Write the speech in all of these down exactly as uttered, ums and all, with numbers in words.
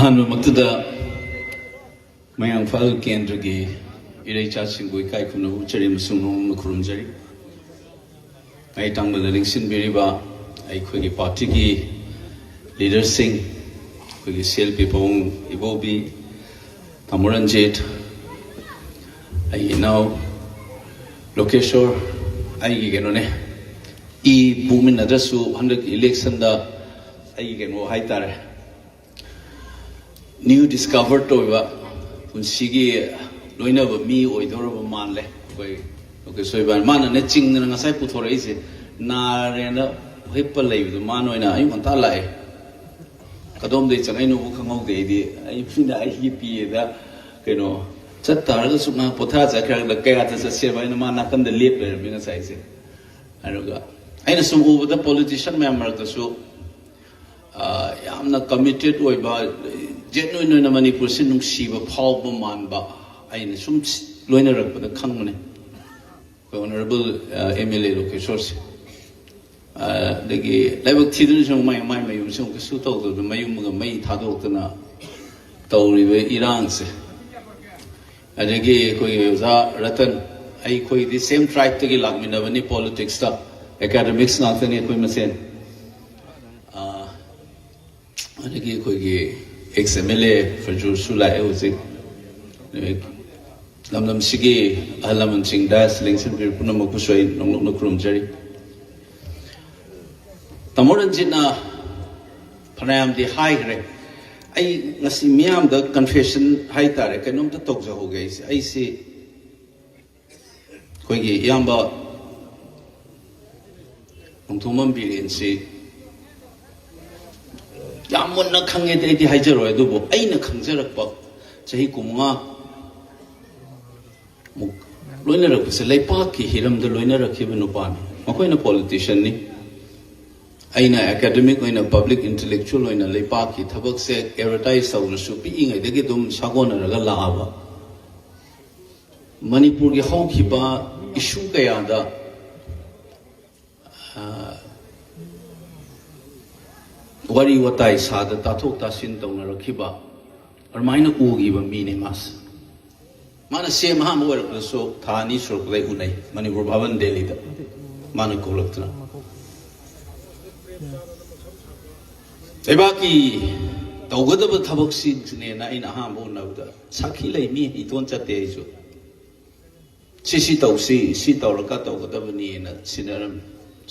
ꯑꯍꯥꯟꯕꯃꯛꯇꯗ ꯃꯌꯥꯡꯐꯥꯜ ꯀꯦꯟꯗ꯭ꯔꯒꯤ ꯏꯔꯩꯆꯥꯁꯤꯡꯕꯨ ꯏꯀꯥꯏ ꯈꯨꯝꯅꯕ ꯎꯠꯆꯔꯤ ꯑꯃꯁꯨꯡ ꯅꯣꯡꯃ ꯈꯨꯔꯨꯝꯖꯔꯤ꯫ ꯃꯍꯩ ꯇꯥꯡꯕꯗ ꯂꯦꯡꯁꯤꯟꯕꯤꯔꯤꯕ ꯑꯩꯈꯣꯏꯒꯤ ꯄꯥꯔꯇꯤꯒꯤ ꯂꯤꯗꯔꯁꯤꯡ, ꯑꯩꯈꯣꯏꯒꯤ ꯁꯤ ꯑꯦꯜ ꯄꯤ ꯄꯥꯕꯨꯡ ꯏꯕꯣꯕꯤ, ꯇꯥꯃꯣ ꯔꯟꯖꯤꯠ, ꯑꯩꯒꯤ ꯏꯅꯥꯎ ꯂꯣꯀꯦꯁꯣꯔ, ꯑꯩꯒꯤ ꯀꯩꯅꯣꯅꯦ, ꯏ ꯄꯣꯛꯃꯤꯟꯅꯗ꯭ꯔꯁꯨ ꯍꯟꯗꯛꯀꯤ ꯏꯂꯦꯛꯁꯟꯗ ꯑꯩꯒꯤ ꯀꯩꯅꯣ ꯍꯥꯏꯇꯥꯔꯦ, ꯅ꯭ꯌꯨ ꯗꯤꯁꯀꯚꯔ ꯇꯧꯕ ꯄꯨꯟꯁꯤꯒꯤ ꯂꯣꯏꯅꯕ ꯃꯤ ꯑꯣꯏꯗꯧꯔꯕ ꯃꯥꯜꯂꯦ꯫ ꯑꯩꯈꯣꯏ ꯂꯣꯀꯦꯁꯣꯔ ꯏꯕꯥꯅꯤ, ꯃꯥꯅꯅꯦ ꯆꯤꯡꯗꯅ ꯉꯁꯥꯏ ꯄꯨꯊꯣꯔꯛꯏꯁꯦ, ꯅꯥꯔꯦꯅ ꯍꯤꯞꯄ ꯂꯩꯕꯗꯣ ꯃꯥꯅ ꯑꯣꯏꯅ ꯑꯌꯨꯛ ꯉꯟꯇꯥ ꯂꯥꯛꯑꯦ꯫ ꯀꯗꯣꯝꯗꯩ ꯆꯪꯉꯛꯏꯅꯣꯕꯨ ꯈꯪꯍꯧꯗꯦ ꯑꯩꯗꯤ꯫ ꯑꯩ ꯐꯤꯅ ꯑꯩꯒꯤ ꯄꯤꯌꯦꯗ ꯀꯩꯅꯣ ꯆꯠ ꯇꯥꯔꯒꯁꯨ ꯉꯥꯏꯍꯥꯛ ꯄꯣꯊꯥ ꯆꯠꯈ꯭ꯔꯒ ꯀꯌꯥꯗ ꯆꯠꯁꯦꯕ ꯍꯥꯏꯅ ꯃꯥ ꯅꯥꯀꯟꯗ ꯂꯦꯞ ꯂꯩꯔꯝꯃꯦ ꯉꯁꯥꯏꯁꯦ꯫ ꯑꯗꯨꯒ ꯑꯩꯅ ꯁꯨꯝ ꯎꯕꯗ ꯄꯣꯂꯤꯇꯤꯁꯤꯌꯟ ꯃꯌꯥꯝ ꯃꯔꯛꯇꯁꯨ, ꯑ, ꯌꯥꯝꯅ ꯀꯃꯤꯇꯦꯠ ꯑꯣꯏꯕ, ꯖꯦꯟꯋꯤꯟ ꯑꯣꯏꯅ ꯃꯅꯤꯄꯨꯔꯁꯤ ꯅꯨꯡꯁꯤꯕ ꯐꯥꯎꯕ ꯃꯥꯟꯕ ꯑꯩꯅ ꯁꯨꯝ ꯂꯣꯏꯅꯔꯛꯄꯗ ꯈꯪꯕꯅꯦ꯫ ꯑꯩꯈꯣꯏ ꯑꯣꯅꯔꯦꯕꯜ ꯑꯦꯝ ꯑꯦꯜ ꯑꯦ ꯂꯣꯀꯦꯁꯣꯔꯁꯦ꯫ ꯑꯗꯒꯤ ꯂꯥꯏꯕꯛ ꯊꯤꯗꯨꯅꯁꯨ ꯃꯥꯏ ꯃꯥꯏ ꯃꯌꯨꯝꯁꯨ ꯀꯩꯁꯨ ꯇꯧꯗꯕꯗ ꯃꯌꯨꯝꯒ ꯃꯩ ꯊꯥꯗꯣꯛꯇꯅ ꯇꯧꯔꯤꯕ ꯏꯔꯥꯡꯁꯦ꯫ ꯑꯗꯒꯤ ꯑꯩꯈꯣꯏꯒꯤ ꯑꯣꯖꯥ ꯔꯇꯟ, ꯑꯩꯈꯣꯏꯗꯤ ꯁꯦꯝ ꯇ꯭ꯔꯥꯏꯕꯇꯒꯤ ꯂꯥꯛꯃꯤꯟꯅꯕꯅꯤ ꯄꯣꯂꯤꯇꯤꯛꯁꯇ, ꯑꯦꯀꯥꯗꯃꯤꯛꯁ ꯉꯥꯛꯇꯅꯤ ꯑꯩꯈꯣꯏ ꯃꯁꯦꯟ꯫ ꯑꯥ, ꯑꯗꯒꯤ ꯑꯩꯈꯣꯏꯒꯤ ꯑꯦꯛꯁ ꯑꯦꯝ ꯑꯦꯜ ꯑꯦ ꯐꯖꯨꯔꯁꯨ ꯂꯥꯛꯑꯦ ꯍꯧꯖꯤꯛ꯫ ꯑꯗꯒꯤ ꯂꯝꯗꯝꯁꯤꯒꯤ ꯑꯍꯜ ꯂꯃꯟꯁꯤꯡ, ꯗꯥꯏꯁ ꯂꯦꯡꯁꯤꯟꯕꯤꯔꯤꯕ ꯄꯨꯝꯅꯃꯛꯄꯨꯁꯨ ꯑꯩ ꯅꯣꯛꯅꯣꯛꯅ ꯈꯨꯔꯨꯝꯖꯔꯤ꯫ ꯇꯥꯃꯣ ꯔꯟꯖꯤꯠꯅ ꯐꯅꯌꯥꯝꯗꯤ ꯍꯥꯏꯈ꯭ꯔꯦ꯫ ꯑꯩ ꯉꯁꯤ ꯃꯤꯌꯥꯝꯗ ꯀꯟꯐꯦꯁꯟ ꯍꯥꯏꯇꯥꯔꯦ, ꯀꯩꯅꯣꯝꯇ ꯇꯧꯖꯍꯧꯒꯦ꯫ ꯑꯩꯁꯦ, ꯑꯩꯁꯤ ꯑꯩꯈꯣꯏꯒꯤ ꯏꯌꯥꯝꯕ ꯅꯣꯡꯊꯣꯝꯕꯝ ꯕꯤꯔꯦꯟꯁꯤ ꯌꯥꯝ ꯃꯨꯟꯅ ꯈꯪꯉꯦꯗꯤ ꯑꯩꯗꯤ ꯍꯥꯏꯖꯔꯣꯏ, ꯑꯗꯨꯕꯨ ꯑꯩꯅ ꯈꯪꯖꯔꯛꯄ ꯆꯍꯤ ꯀꯨꯟꯃꯉꯥ ꯃꯨꯛ ꯂꯣꯏꯅꯔꯛꯄꯁꯦ ꯂꯩꯄꯥꯛꯀꯤ ꯍꯤꯔꯝꯗ ꯂꯣꯏꯅꯔꯛꯈꯤꯕ ꯅꯨꯄꯥꯅꯤ꯫ ꯃꯈꯣꯏꯅ ꯄꯣꯂꯤꯇꯤꯁꯤꯌꯟꯅꯤ, ꯑꯩꯅ ꯑꯦꯀꯥꯗꯃꯤꯛ ꯑꯣꯏꯅ, ꯄꯕ꯭ꯂꯤꯛ ꯏꯟꯇꯦꯂꯦꯛꯆꯨꯋꯦꯜ ꯑꯣꯏꯅ ꯂꯩꯄꯥꯛꯀꯤ ꯊꯕꯛꯁꯦ ꯑꯦꯗꯚꯔꯇꯥꯏꯁ ꯇꯧꯔꯁꯨ ꯄꯤꯛꯏꯉꯩꯗꯒꯤ ꯑꯗꯨꯝ ꯁꯥꯒꯣꯟꯅꯔꯒ ꯂꯥꯛꯑꯕ꯫ ꯃꯅꯤꯄꯨꯔꯒꯤ ꯍꯧꯈꯤꯕ ꯏꯁꯨ ꯀꯌꯥꯗ, ꯑ, ꯋꯥꯔꯤ ꯋꯥꯇꯥꯏ ꯁꯥꯗ ꯇꯥꯊꯣꯛ ꯇꯥꯁꯤꯟ ꯇꯧꯅꯔꯛꯈꯤꯕ ꯑꯗꯨꯃꯥꯏꯅ ꯎꯈꯤꯕ ꯃꯤꯅꯦ ꯃꯥꯁꯦ꯫ ꯃꯥꯅ ꯁꯤ ꯑꯦꯝ ꯑꯍꯥꯟꯕ ꯑꯣꯏꯔꯛꯄꯗꯁꯨ ꯊꯥ ꯑꯅꯤ ꯁꯨꯔꯛꯄꯗꯩ ꯎꯅꯩ, ꯃꯅꯤꯄꯨꯔ ꯚꯥꯕꯟ ꯗꯦꯜꯂꯤꯗ ꯃꯥꯅ ꯀꯧꯔꯛꯇꯅ꯫ ꯂꯩꯕꯥꯛꯀꯤ ꯇꯧꯒꯗꯕ ꯊꯕꯛꯁꯤꯡꯁꯤꯅꯦꯅ ꯑꯩꯅ ꯑꯍꯥꯟꯕ ꯎꯅꯕꯗ ꯁꯥꯈꯤ ꯂꯩ, ꯃꯤ ꯏꯇꯣꯟ ꯆꯠꯇꯦ ꯑꯩꯁꯨ꯫ ꯁꯤ ꯁꯤ ꯇꯧꯁꯤ, ꯁꯤ ꯇꯧꯔꯒ ꯇꯧꯒꯗꯕꯅꯤꯅ ꯁꯤꯟꯅꯔꯝꯃꯤ,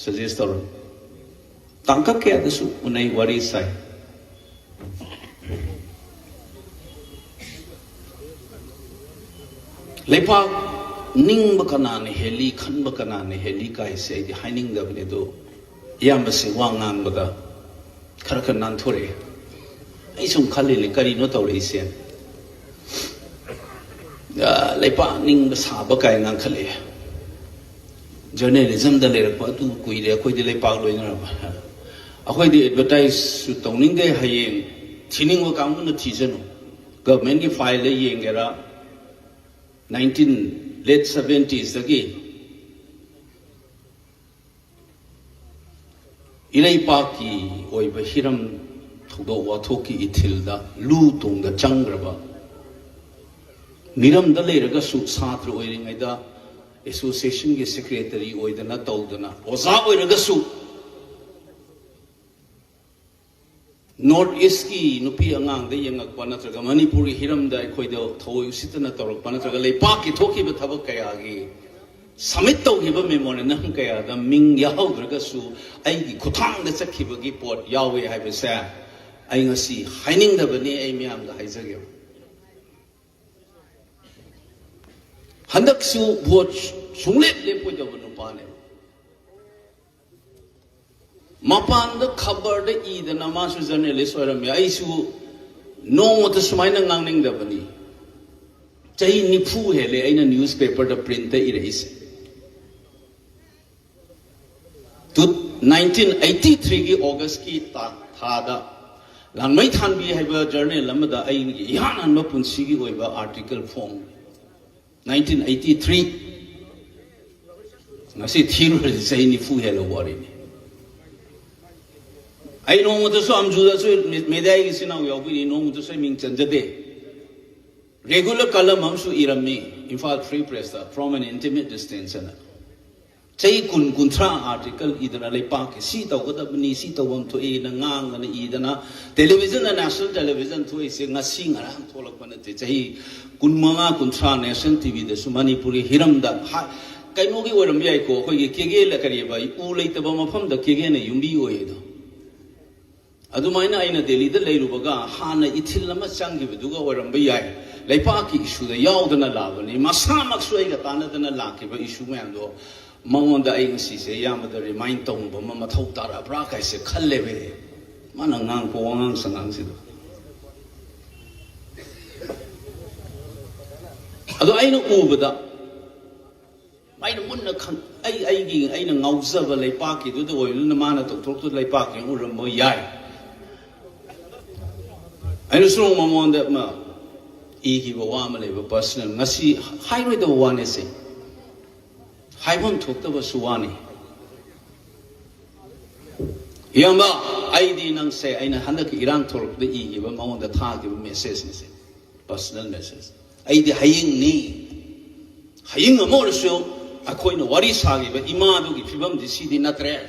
ꯁꯖꯦꯁ ꯇꯧꯔꯝꯃꯤ꯫ ꯇꯥꯡꯀꯛ ꯀꯌꯥꯗꯁꯨ ꯎꯅꯩ, ꯋꯥꯔꯤ ꯁꯥꯏ꯫ ꯂꯩꯄꯥꯛ ꯅꯤꯡꯕ ꯀꯅꯥꯅ ꯍꯦꯜꯂꯤ, ꯈꯟꯕ ꯀꯅꯥꯅ ꯍꯦꯜꯂꯤ ꯀꯥꯏꯁꯦ ꯑꯩꯗꯤ ꯍꯥꯏꯅꯤꯡꯗꯕꯅꯦ, ꯑꯗꯣ ꯏꯌꯥꯝꯕꯁꯤꯡ ꯋꯥ ꯉꯥꯡꯕꯗ ꯈꯔ ꯈꯔ ꯅꯥꯟꯊꯣꯔꯛꯑꯦ꯫ ꯑꯩ ꯁꯨꯝ ꯈꯜꯂꯤꯅꯦ, ꯀꯔꯤꯅꯣ ꯇꯧꯔꯛꯏꯁꯦ? ꯑ, ꯂꯩꯄꯥꯛ ꯅꯤꯡꯕ ꯁꯥꯕ ꯀꯥꯏ ꯉꯥꯡꯈꯠꯂꯛꯑꯦ꯫ ꯖꯔꯅꯦꯂꯤꯖꯝꯗ ꯂꯩꯔꯛꯄ ꯑꯗꯨ ꯀꯨꯏꯔꯦ, ꯑꯩꯈꯣꯏꯗꯤ ꯂꯩꯄꯥꯛ ꯂꯣꯏꯅꯔꯕ꯫ ꯑꯩꯈꯣꯏꯗꯤ ꯑꯦꯗꯚꯔꯇꯥꯏꯖꯁꯨ ꯇꯧꯅꯤꯡꯗꯦ, ꯍꯌꯦꯡ ꯊꯤꯅꯤꯡꯕ ꯀꯥꯡꯕꯨꯅ ꯊꯤꯖꯅꯨ꯫ ꯒꯚꯔꯟꯃꯦꯟꯠꯀꯤ ꯐꯥꯏꯜꯗ ꯌꯦꯡꯒꯦꯔꯥ, ꯅꯥꯏꯟꯇꯤꯟ, ꯂꯦꯠ ꯁꯚꯦꯟꯇꯤꯁꯇꯒꯤ ꯏꯔꯩꯄꯥꯛꯀꯤ ꯑꯣꯏꯕ ꯍꯤꯔꯝ ꯊꯧꯗꯣꯛ ꯋꯥꯊꯣꯛꯀꯤ ꯏꯊꯤꯜꯗ ꯂꯨ ꯇꯣꯡꯗ ꯆꯪꯈ꯭ꯔꯕ, ꯃꯤꯔꯝꯗ ꯂꯩꯔꯒꯁꯨ ꯁꯥꯇ꯭ꯔ ꯑꯣꯏꯔꯤꯉꯩꯗ ꯑꯦꯁꯣꯁꯤꯌꯦꯁꯟꯒꯤ ꯁꯦꯀ꯭ꯔꯦꯇꯔꯤ ꯑꯣꯏꯗꯅ ꯇꯧꯗꯅ ꯑꯣꯖꯥ ꯑꯣꯏꯔꯒꯁꯨ ꯅꯣꯔꯠ ꯏꯁꯀꯤ ꯅꯨꯄꯤ ꯑꯉꯥꯡꯗ ꯌꯦꯡꯉꯛꯄ ꯅꯠꯇ꯭ꯔꯒ ꯃꯅꯤꯄꯨꯔꯒꯤ ꯍꯤꯔꯝꯗ ꯑꯩꯈꯣꯏꯗ ꯊꯑꯣꯏ ꯎꯁꯤꯠꯇꯅ ꯇꯧꯔꯛꯄ ꯅꯠꯇ꯭ꯔꯒ ꯂꯩꯄꯥꯛꯀꯤ ꯊꯣꯛꯈꯤꯕ ꯊꯕꯛ ꯀꯌꯥꯒꯤ ꯁꯕꯃꯤꯠ ꯇꯧꯈꯤꯕ ꯃꯦꯃꯣꯔꯦꯟꯗꯝ ꯀꯌꯥꯗ ꯃꯤꯡ ꯌꯥꯎꯍꯧꯗ꯭ꯔꯒꯁꯨ ꯑꯩꯒꯤ ꯈꯨꯠꯊꯥꯡꯗ ꯆꯠꯈꯤꯕꯒꯤ ꯄꯣꯠ ꯌꯥꯎꯋꯦ ꯍꯥꯏꯕꯁꯦ ꯑꯩ ꯉꯁꯤ ꯍꯥꯏꯅꯤꯡꯗꯕꯅꯤ, ꯑꯩ ꯃꯌꯥꯝꯗ ꯍꯥꯏꯖꯒꯦꯕ꯫ ꯍꯟꯗꯛꯁꯨ ꯚꯣꯠ ꯁꯨꯡꯂꯦꯞ ꯂꯦꯞꯄꯣꯏꯗꯕ ꯅꯨꯄꯥꯅꯦꯕ꯫ ꯃꯄꯥꯟꯗ ꯈꯕꯔꯗ ꯏꯗꯅ ꯃꯥꯁꯨ ꯖꯔꯅꯦꯂꯤꯁ ꯑꯣꯏꯔꯝꯃꯦ, ꯑꯩꯁꯨ ꯅꯣꯡꯃꯇ ꯁꯨꯃꯥꯏꯅ ꯉꯥꯡꯅꯤꯡꯗꯕꯅꯤ꯫ ꯆꯍꯤ ꯅꯤꯐꯨ ꯍꯦꯜꯂꯦ ꯑꯩꯅ ꯅ꯭ꯌꯨꯁꯄꯦꯄꯔꯗ ꯄ꯭ꯔꯤꯟꯠꯇ ꯏꯔꯛꯏꯁꯦ꯫ ꯇꯨ, ꯅꯥꯏꯟꯇꯤꯟ ꯑꯩꯠꯇꯤ ꯊ꯭ꯔꯤꯒꯤ ꯑꯣꯒꯁꯀꯤ ꯇꯥ-, ꯊꯥꯗ ꯂꯥꯡꯃꯩ ꯊꯥꯟꯕꯤ ꯍꯥꯏꯕ ꯖꯔꯅꯦꯜ ꯑꯃꯗ ꯑꯩꯒꯤ ꯏꯍꯥꯟ ꯍꯥꯟꯕ ꯄꯨꯟꯁꯤꯒꯤ ꯑꯣꯏꯕ ꯑꯥꯔꯇꯤꯀꯜ ꯐꯣꯡ꯫ Nineteen eighty three. ꯉꯁꯤ ꯊꯤꯔꯨꯔꯗꯤ ꯆꯍꯤ ꯅꯤꯐꯨ ꯍꯦꯜꯂꯕ ꯋꯥꯔꯤꯅꯤ꯫ ꯑꯩ ꯅꯣꯡꯃꯇꯁꯨ ꯑꯝꯖꯨꯗꯁꯨ ꯃꯦꯗꯤꯌꯥꯒꯤ ꯏꯆꯤꯟ ꯏꯅꯥꯎ ꯌꯥꯎꯕꯤꯔꯤ, ꯅꯣꯡꯃꯇꯁꯨ ꯑꯩ ꯃꯤꯡ ꯆꯟꯖꯗꯦ꯫ ꯔꯦꯒꯨꯂꯔ ꯀꯂꯝ ꯑꯃꯁꯨ ꯏꯔꯝꯃꯤ ꯏꯝꯐꯥꯜ ꯐ꯭ꯔꯤ ꯄ꯭ꯔꯦꯁꯇ, "From an intimate distance" ꯍꯥꯏꯅ꯫ ꯆꯍꯤ ꯀꯨꯟ, ꯀꯨꯟꯊ꯭ꯔꯥ ꯑꯥꯔꯇꯤꯀꯜ ꯏꯗꯅ, ꯂꯩꯄꯥꯛꯀꯤ ꯁꯤ ꯇꯧꯒꯗꯕꯅꯤ, ꯁꯤ ꯇꯧꯐꯝ ꯊꯣꯛꯏꯅ ꯉꯥꯡꯗꯅ ꯏꯗꯅ, ꯇꯦꯂꯤꯚꯤꯖꯟꯗ, ꯅꯦꯁꯅꯦꯜ ꯇꯦꯂꯤꯚꯤꯖꯟ ꯊꯣꯛꯏꯁꯦ ꯉꯁꯤ ꯉꯔꯥꯡ ꯊꯣꯛꯂꯛꯄ ꯅꯠꯇꯦ꯫ ꯆꯍꯤ ꯀꯨꯟꯃꯉꯥ, ꯀꯨꯟꯊ꯭ꯔꯥ ꯅꯦꯁꯅꯦꯜ ꯇꯤꯚꯤꯗꯁꯨ ꯃꯅꯤꯄꯨꯔꯒꯤ ꯍꯤꯔꯝꯗ ꯍꯥ-, ꯀꯩꯅꯣꯒꯤ ꯑꯣꯏꯔꯝꯕ ꯌꯥꯏꯀꯣ, ꯑꯩꯈꯣꯏꯒꯤ ꯀꯦꯒꯦ ꯀꯔꯤꯕ, ꯎ ꯂꯩꯇꯕ ꯃꯐꯝꯗ ꯀꯦꯒꯦꯅ ꯌꯨꯝꯕꯤ ꯑꯣꯏꯌꯦꯗꯣ꯫ ꯑꯗꯨꯃꯥꯏꯅ ꯑꯩꯅ ꯗꯦꯜꯂꯤꯗ ꯂꯩꯔꯨꯕꯒ ꯍꯥꯟꯅ ꯏꯊꯤꯜ ꯑꯃ ꯆꯪꯈꯤꯕꯗꯨꯒ ꯑꯣꯏꯔꯝꯕ ꯌꯥꯏ꯫ ꯂꯩꯄꯥꯛꯀꯤ ꯏꯁꯨꯗ ꯌꯥꯎꯗꯅ ꯂꯥꯛꯄꯅꯤ, ꯃꯁꯥꯃꯛꯁꯨ ꯑꯩꯒ ꯇꯥꯟꯅꯗꯅ ꯂꯥꯛꯈꯤꯕ ꯏꯁꯨ ꯃꯌꯥꯝꯗꯣ ꯃꯉꯣꯟꯗ ꯑꯩ ꯉꯁꯤꯁꯦ ꯏꯌꯥꯝꯕꯗ ꯔꯤꯃꯥꯏꯟ ꯇꯧꯅꯕ ꯑꯃ ꯃꯊꯧ ꯇꯥꯔꯛꯑꯕ꯭ꯔꯥ ꯀꯥꯏꯁꯦ ꯈꯜꯂꯦꯕ꯫ ꯃꯥꯅ ꯉꯥꯡꯉꯛꯄ ꯋꯥꯉꯥꯡ ꯁꯉꯥꯡꯁꯤꯗ ꯑꯗꯣ ꯑꯩꯅ ꯎꯕꯗ, ꯑꯩꯅ ꯃꯨꯟꯅ ꯈꯪ-, ꯑꯩ, ꯑꯩꯒꯤ, ꯑꯩꯅ ꯉꯥꯎꯖꯕ ꯂꯩꯄꯥꯛꯀꯤꯗꯨꯗ ꯑꯣꯏꯕꯅꯤꯅ ꯃꯥꯅ ꯇꯧꯊꯣꯔꯛꯇꯨ ꯂꯩꯄꯥꯛꯀꯤ ꯎꯔꯝꯕ ꯌꯥꯏ꯫ ꯑꯩꯅꯁꯨ ꯃꯉꯣꯟꯗ ꯑꯃ ꯏꯈꯤꯕ ꯋꯥ ꯑꯃ ꯂꯩꯕ, ꯄꯔꯁꯅꯦꯜ, ꯉꯁꯤ ꯍꯥꯏꯔꯣꯏꯗꯕ ꯋꯥꯅꯦꯁꯦ, ꯍꯥꯏꯐꯝ ꯊꯣꯛꯇꯕꯁꯨ ꯋꯥꯅꯤ꯫ ꯏꯌꯥꯝꯕ, ꯑꯩꯗꯤ ꯅꯪꯁꯦ, ꯑꯩꯅ ꯍꯟꯗꯛꯀꯤ ꯏꯔꯥꯡ ꯊꯣꯛꯂꯛꯄꯗ ꯏꯈꯤꯕ, ꯃꯉꯣꯟꯗ ꯊꯥꯈꯤꯕ ꯃꯦꯁꯦꯖꯅꯤꯁꯦ, ꯄꯔꯁꯅꯦꯜ ꯃꯦꯁꯦꯖ꯫ "ꯑꯩꯗꯤ ꯍꯌꯤꯡꯅꯤ, ꯍꯌꯤꯡ ꯑꯃ ꯑꯣꯏꯔꯁꯨ ꯑꯩꯈꯣꯏꯅ ꯋꯥꯔꯤ ꯁꯥꯈꯤꯕ ꯏꯃꯥꯗꯨꯒꯤ ꯐꯤꯕꯝꯗꯤ ꯁꯤꯗꯤ ꯅꯠꯇ꯭ꯔꯦ꯫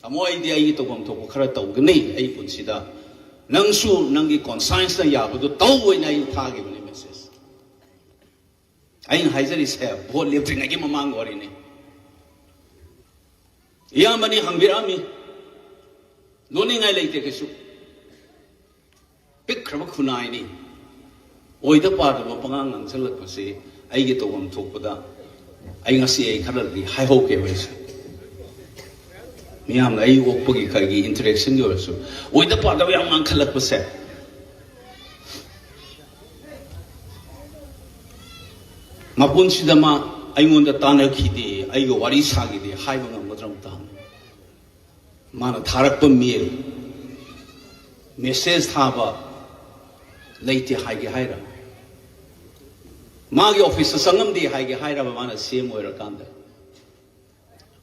ꯇꯥꯃꯣ, ꯑꯩꯗꯤ ꯑꯩꯒꯤ ꯇꯧꯐꯝ ꯊꯣꯛꯄ ꯈꯔ ꯇꯧꯒꯅꯤ ꯑꯩ ꯄꯨꯟꯁꯤꯗ꯫ ꯅꯪꯁꯨ ꯅꯪꯒꯤ ꯀꯣꯟꯁꯥꯏꯟꯁꯅ ꯌꯥꯕꯗꯨ ꯇꯧ" ꯍꯥꯏꯅ ꯑꯩ ꯊꯥꯈꯤꯕꯅꯤ ꯃꯦꯁꯦꯖ꯫ ꯑꯩꯅ ꯍꯥꯏꯖꯔꯤꯁꯦ ꯚꯣꯠ ꯂꯦꯞꯇ꯭ꯔꯤꯉꯩꯒꯤ ꯃꯃꯥꯡꯒꯤ ꯋꯥꯔꯤꯅꯤ꯫ ꯏꯌꯥꯝꯕꯅꯤ ꯍꯪꯕꯤꯔꯛꯑꯝꯃꯤ, ꯅꯣꯛꯅꯤꯡꯉꯥꯏ ꯂꯩꯇꯦ ꯀꯩꯁꯨ꯫ ꯄꯤꯛꯈ꯭ꯔꯕ ꯈꯨꯟꯅꯥꯏꯅꯤ꯫ ꯑꯣꯏꯗ ꯄꯥꯗꯕ ꯄꯉꯥꯡ ꯉꯥꯡꯁꯤꯜꯂꯛꯄꯁꯤ ꯑꯩꯒꯤ ꯇꯧꯐꯝ ꯊꯣꯛꯄꯗ ꯑꯩ ꯉꯁꯤ ꯑꯩ ꯈꯔꯗꯤ ꯍꯥꯏꯍꯧꯒꯦꯕ ꯑꯩꯁꯨ꯫ ꯃꯤꯌꯥꯝꯅ ꯑꯩ ꯑꯣꯛꯄꯒꯤ ꯈꯔꯒꯤ ꯏꯟꯇꯔꯦꯛꯁꯟꯒꯤ ꯑꯣꯏꯔꯁꯨ ꯑꯣꯏꯗ ꯄꯥꯗꯕ ꯌꯥꯝ ꯉꯥꯡꯈꯠꯂꯛꯄꯁꯦ꯫ ꯃꯄꯨꯟꯁꯤꯗ ꯃꯥ ꯑꯩꯉꯣꯟꯗ ꯇꯥꯟꯅꯈꯤꯗꯦ, ꯑꯩꯒ ꯋꯥꯔꯤ ꯁꯥꯈꯤꯗꯦ ꯍꯥꯏꯕ ꯉꯝꯒꯗ꯭ꯔꯥ ꯑꯝꯇ ꯍꯪꯉꯨ꯫ ꯃꯥꯅ ꯊꯥꯔꯛꯄ ꯃꯦꯜ, ꯃꯦꯁꯦꯖ ꯊꯥꯕ ꯂꯩꯇꯦ ꯍꯥꯏꯒꯦ ꯍꯥꯏꯔ? ꯃꯥꯒꯤ ꯑꯣꯐꯤꯁꯇ ꯆꯪꯉꯝꯗꯦ ꯍꯥꯏꯒꯦ ꯍꯥꯏꯔꯕ ꯃꯥꯅ ꯁꯤ ꯑꯦꯝ ꯑꯣꯏꯔꯀꯥꯟꯗ?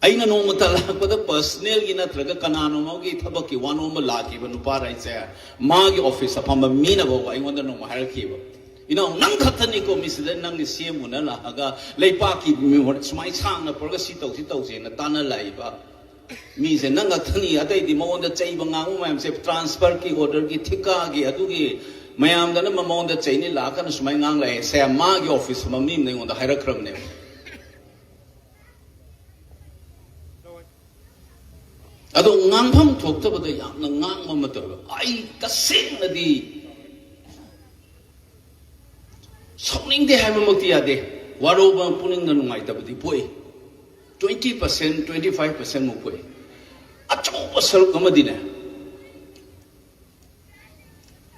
ꯑꯩꯅ ꯅꯣꯡꯃꯇ ꯂꯥꯛꯄꯗ ꯄꯔꯁꯅꯦꯜꯒꯤ ꯅꯠꯇ꯭ꯔꯒ ꯀꯅꯥꯅꯣꯝꯒꯤ ꯊꯕꯛꯀꯤ ꯋꯥꯅꯣꯝꯕ ꯂꯥꯛꯈꯤꯕ ꯅꯨꯄꯥ ꯍꯥꯏꯁꯦ, ꯃꯥꯒꯤ ꯑꯣꯐꯤꯁ ꯑꯐꯝꯕ ꯃꯤꯅꯐꯥꯎꯕ ꯑꯩꯉꯣꯟꯗ ꯅꯣꯡꯃ ꯍꯥꯏꯔꯛꯈꯤꯕ, "ꯏꯅꯥꯎ, ꯅꯪ ꯈꯛꯇꯅꯤꯀꯣ ꯃꯤꯁꯤꯗ ꯅꯪꯒꯤ ꯁꯤ ꯑꯦꯝ ꯎꯅ ꯂꯥꯛꯑꯒ ꯂꯩꯄꯥꯛꯀꯤ ꯃꯤꯍꯨꯠ ꯁꯨꯃꯥꯏꯅ ꯁꯥꯡꯅ ꯄꯨꯔꯒ ꯁꯤ ꯇꯧꯁꯤ ꯇꯧꯁꯦꯅ ꯇꯥꯟꯅ ꯂꯥꯛꯏꯕ ꯃꯤꯁꯦ, ꯅꯪ ꯈꯛꯇꯅꯤ꯫ ꯑꯇꯩꯗꯤ ꯃꯉꯣꯟꯗ ꯆꯩꯕ ꯉꯥꯡꯕ ꯃꯌꯥꯝꯁꯦ ꯇ꯭ꯔꯥꯟꯁꯐꯔꯒꯤ ꯑꯣꯔꯗꯔꯒꯤ ꯊꯤꯀꯥꯒꯤ ꯑꯗꯨꯒꯤ ꯃꯌꯥꯝꯗꯅ ꯃꯉꯣꯟꯗ ꯆꯩꯅꯤ ꯂꯥꯛꯑꯀꯥꯟꯗ ꯁꯨꯃꯥꯏꯅ ꯉꯥꯡꯂꯛꯑꯦ ꯁꯦ", ꯃꯥꯒꯤ ꯑꯣꯐꯤꯁ ꯑꯃ ꯃꯤ ꯑꯃꯅ ꯑꯩꯉꯣꯟꯗ ꯍꯥꯏꯔꯛꯈ꯭ꯔꯕꯅꯦꯕ꯫ ꯑꯗꯣ ꯉꯥꯡꯐꯝ ꯊꯣꯛꯇꯕꯗ ꯌꯥꯝꯅ ꯉꯥꯡꯕ ꯃꯇꯝꯗ ꯑꯩ ꯇꯁꯦꯡꯅꯗꯤ ꯁꯥꯎꯅꯤꯡꯗꯦ ꯍꯥꯏꯕꯃꯛꯇꯤ ꯌꯥꯗꯦ꯫ ꯋꯥꯔꯧꯕ, ꯄꯨꯛꯅꯤꯡꯗ ꯅꯨꯡꯉꯥꯏꯇꯕꯗꯤ ꯄꯣꯛꯏ꯫ Twenty percent, twenty five percent ꯃꯨꯛ ꯄꯣꯛꯏ꯫ ꯑꯆꯧꯕ ꯁꯔꯨꯛ ꯑꯃꯗꯤꯅꯦ,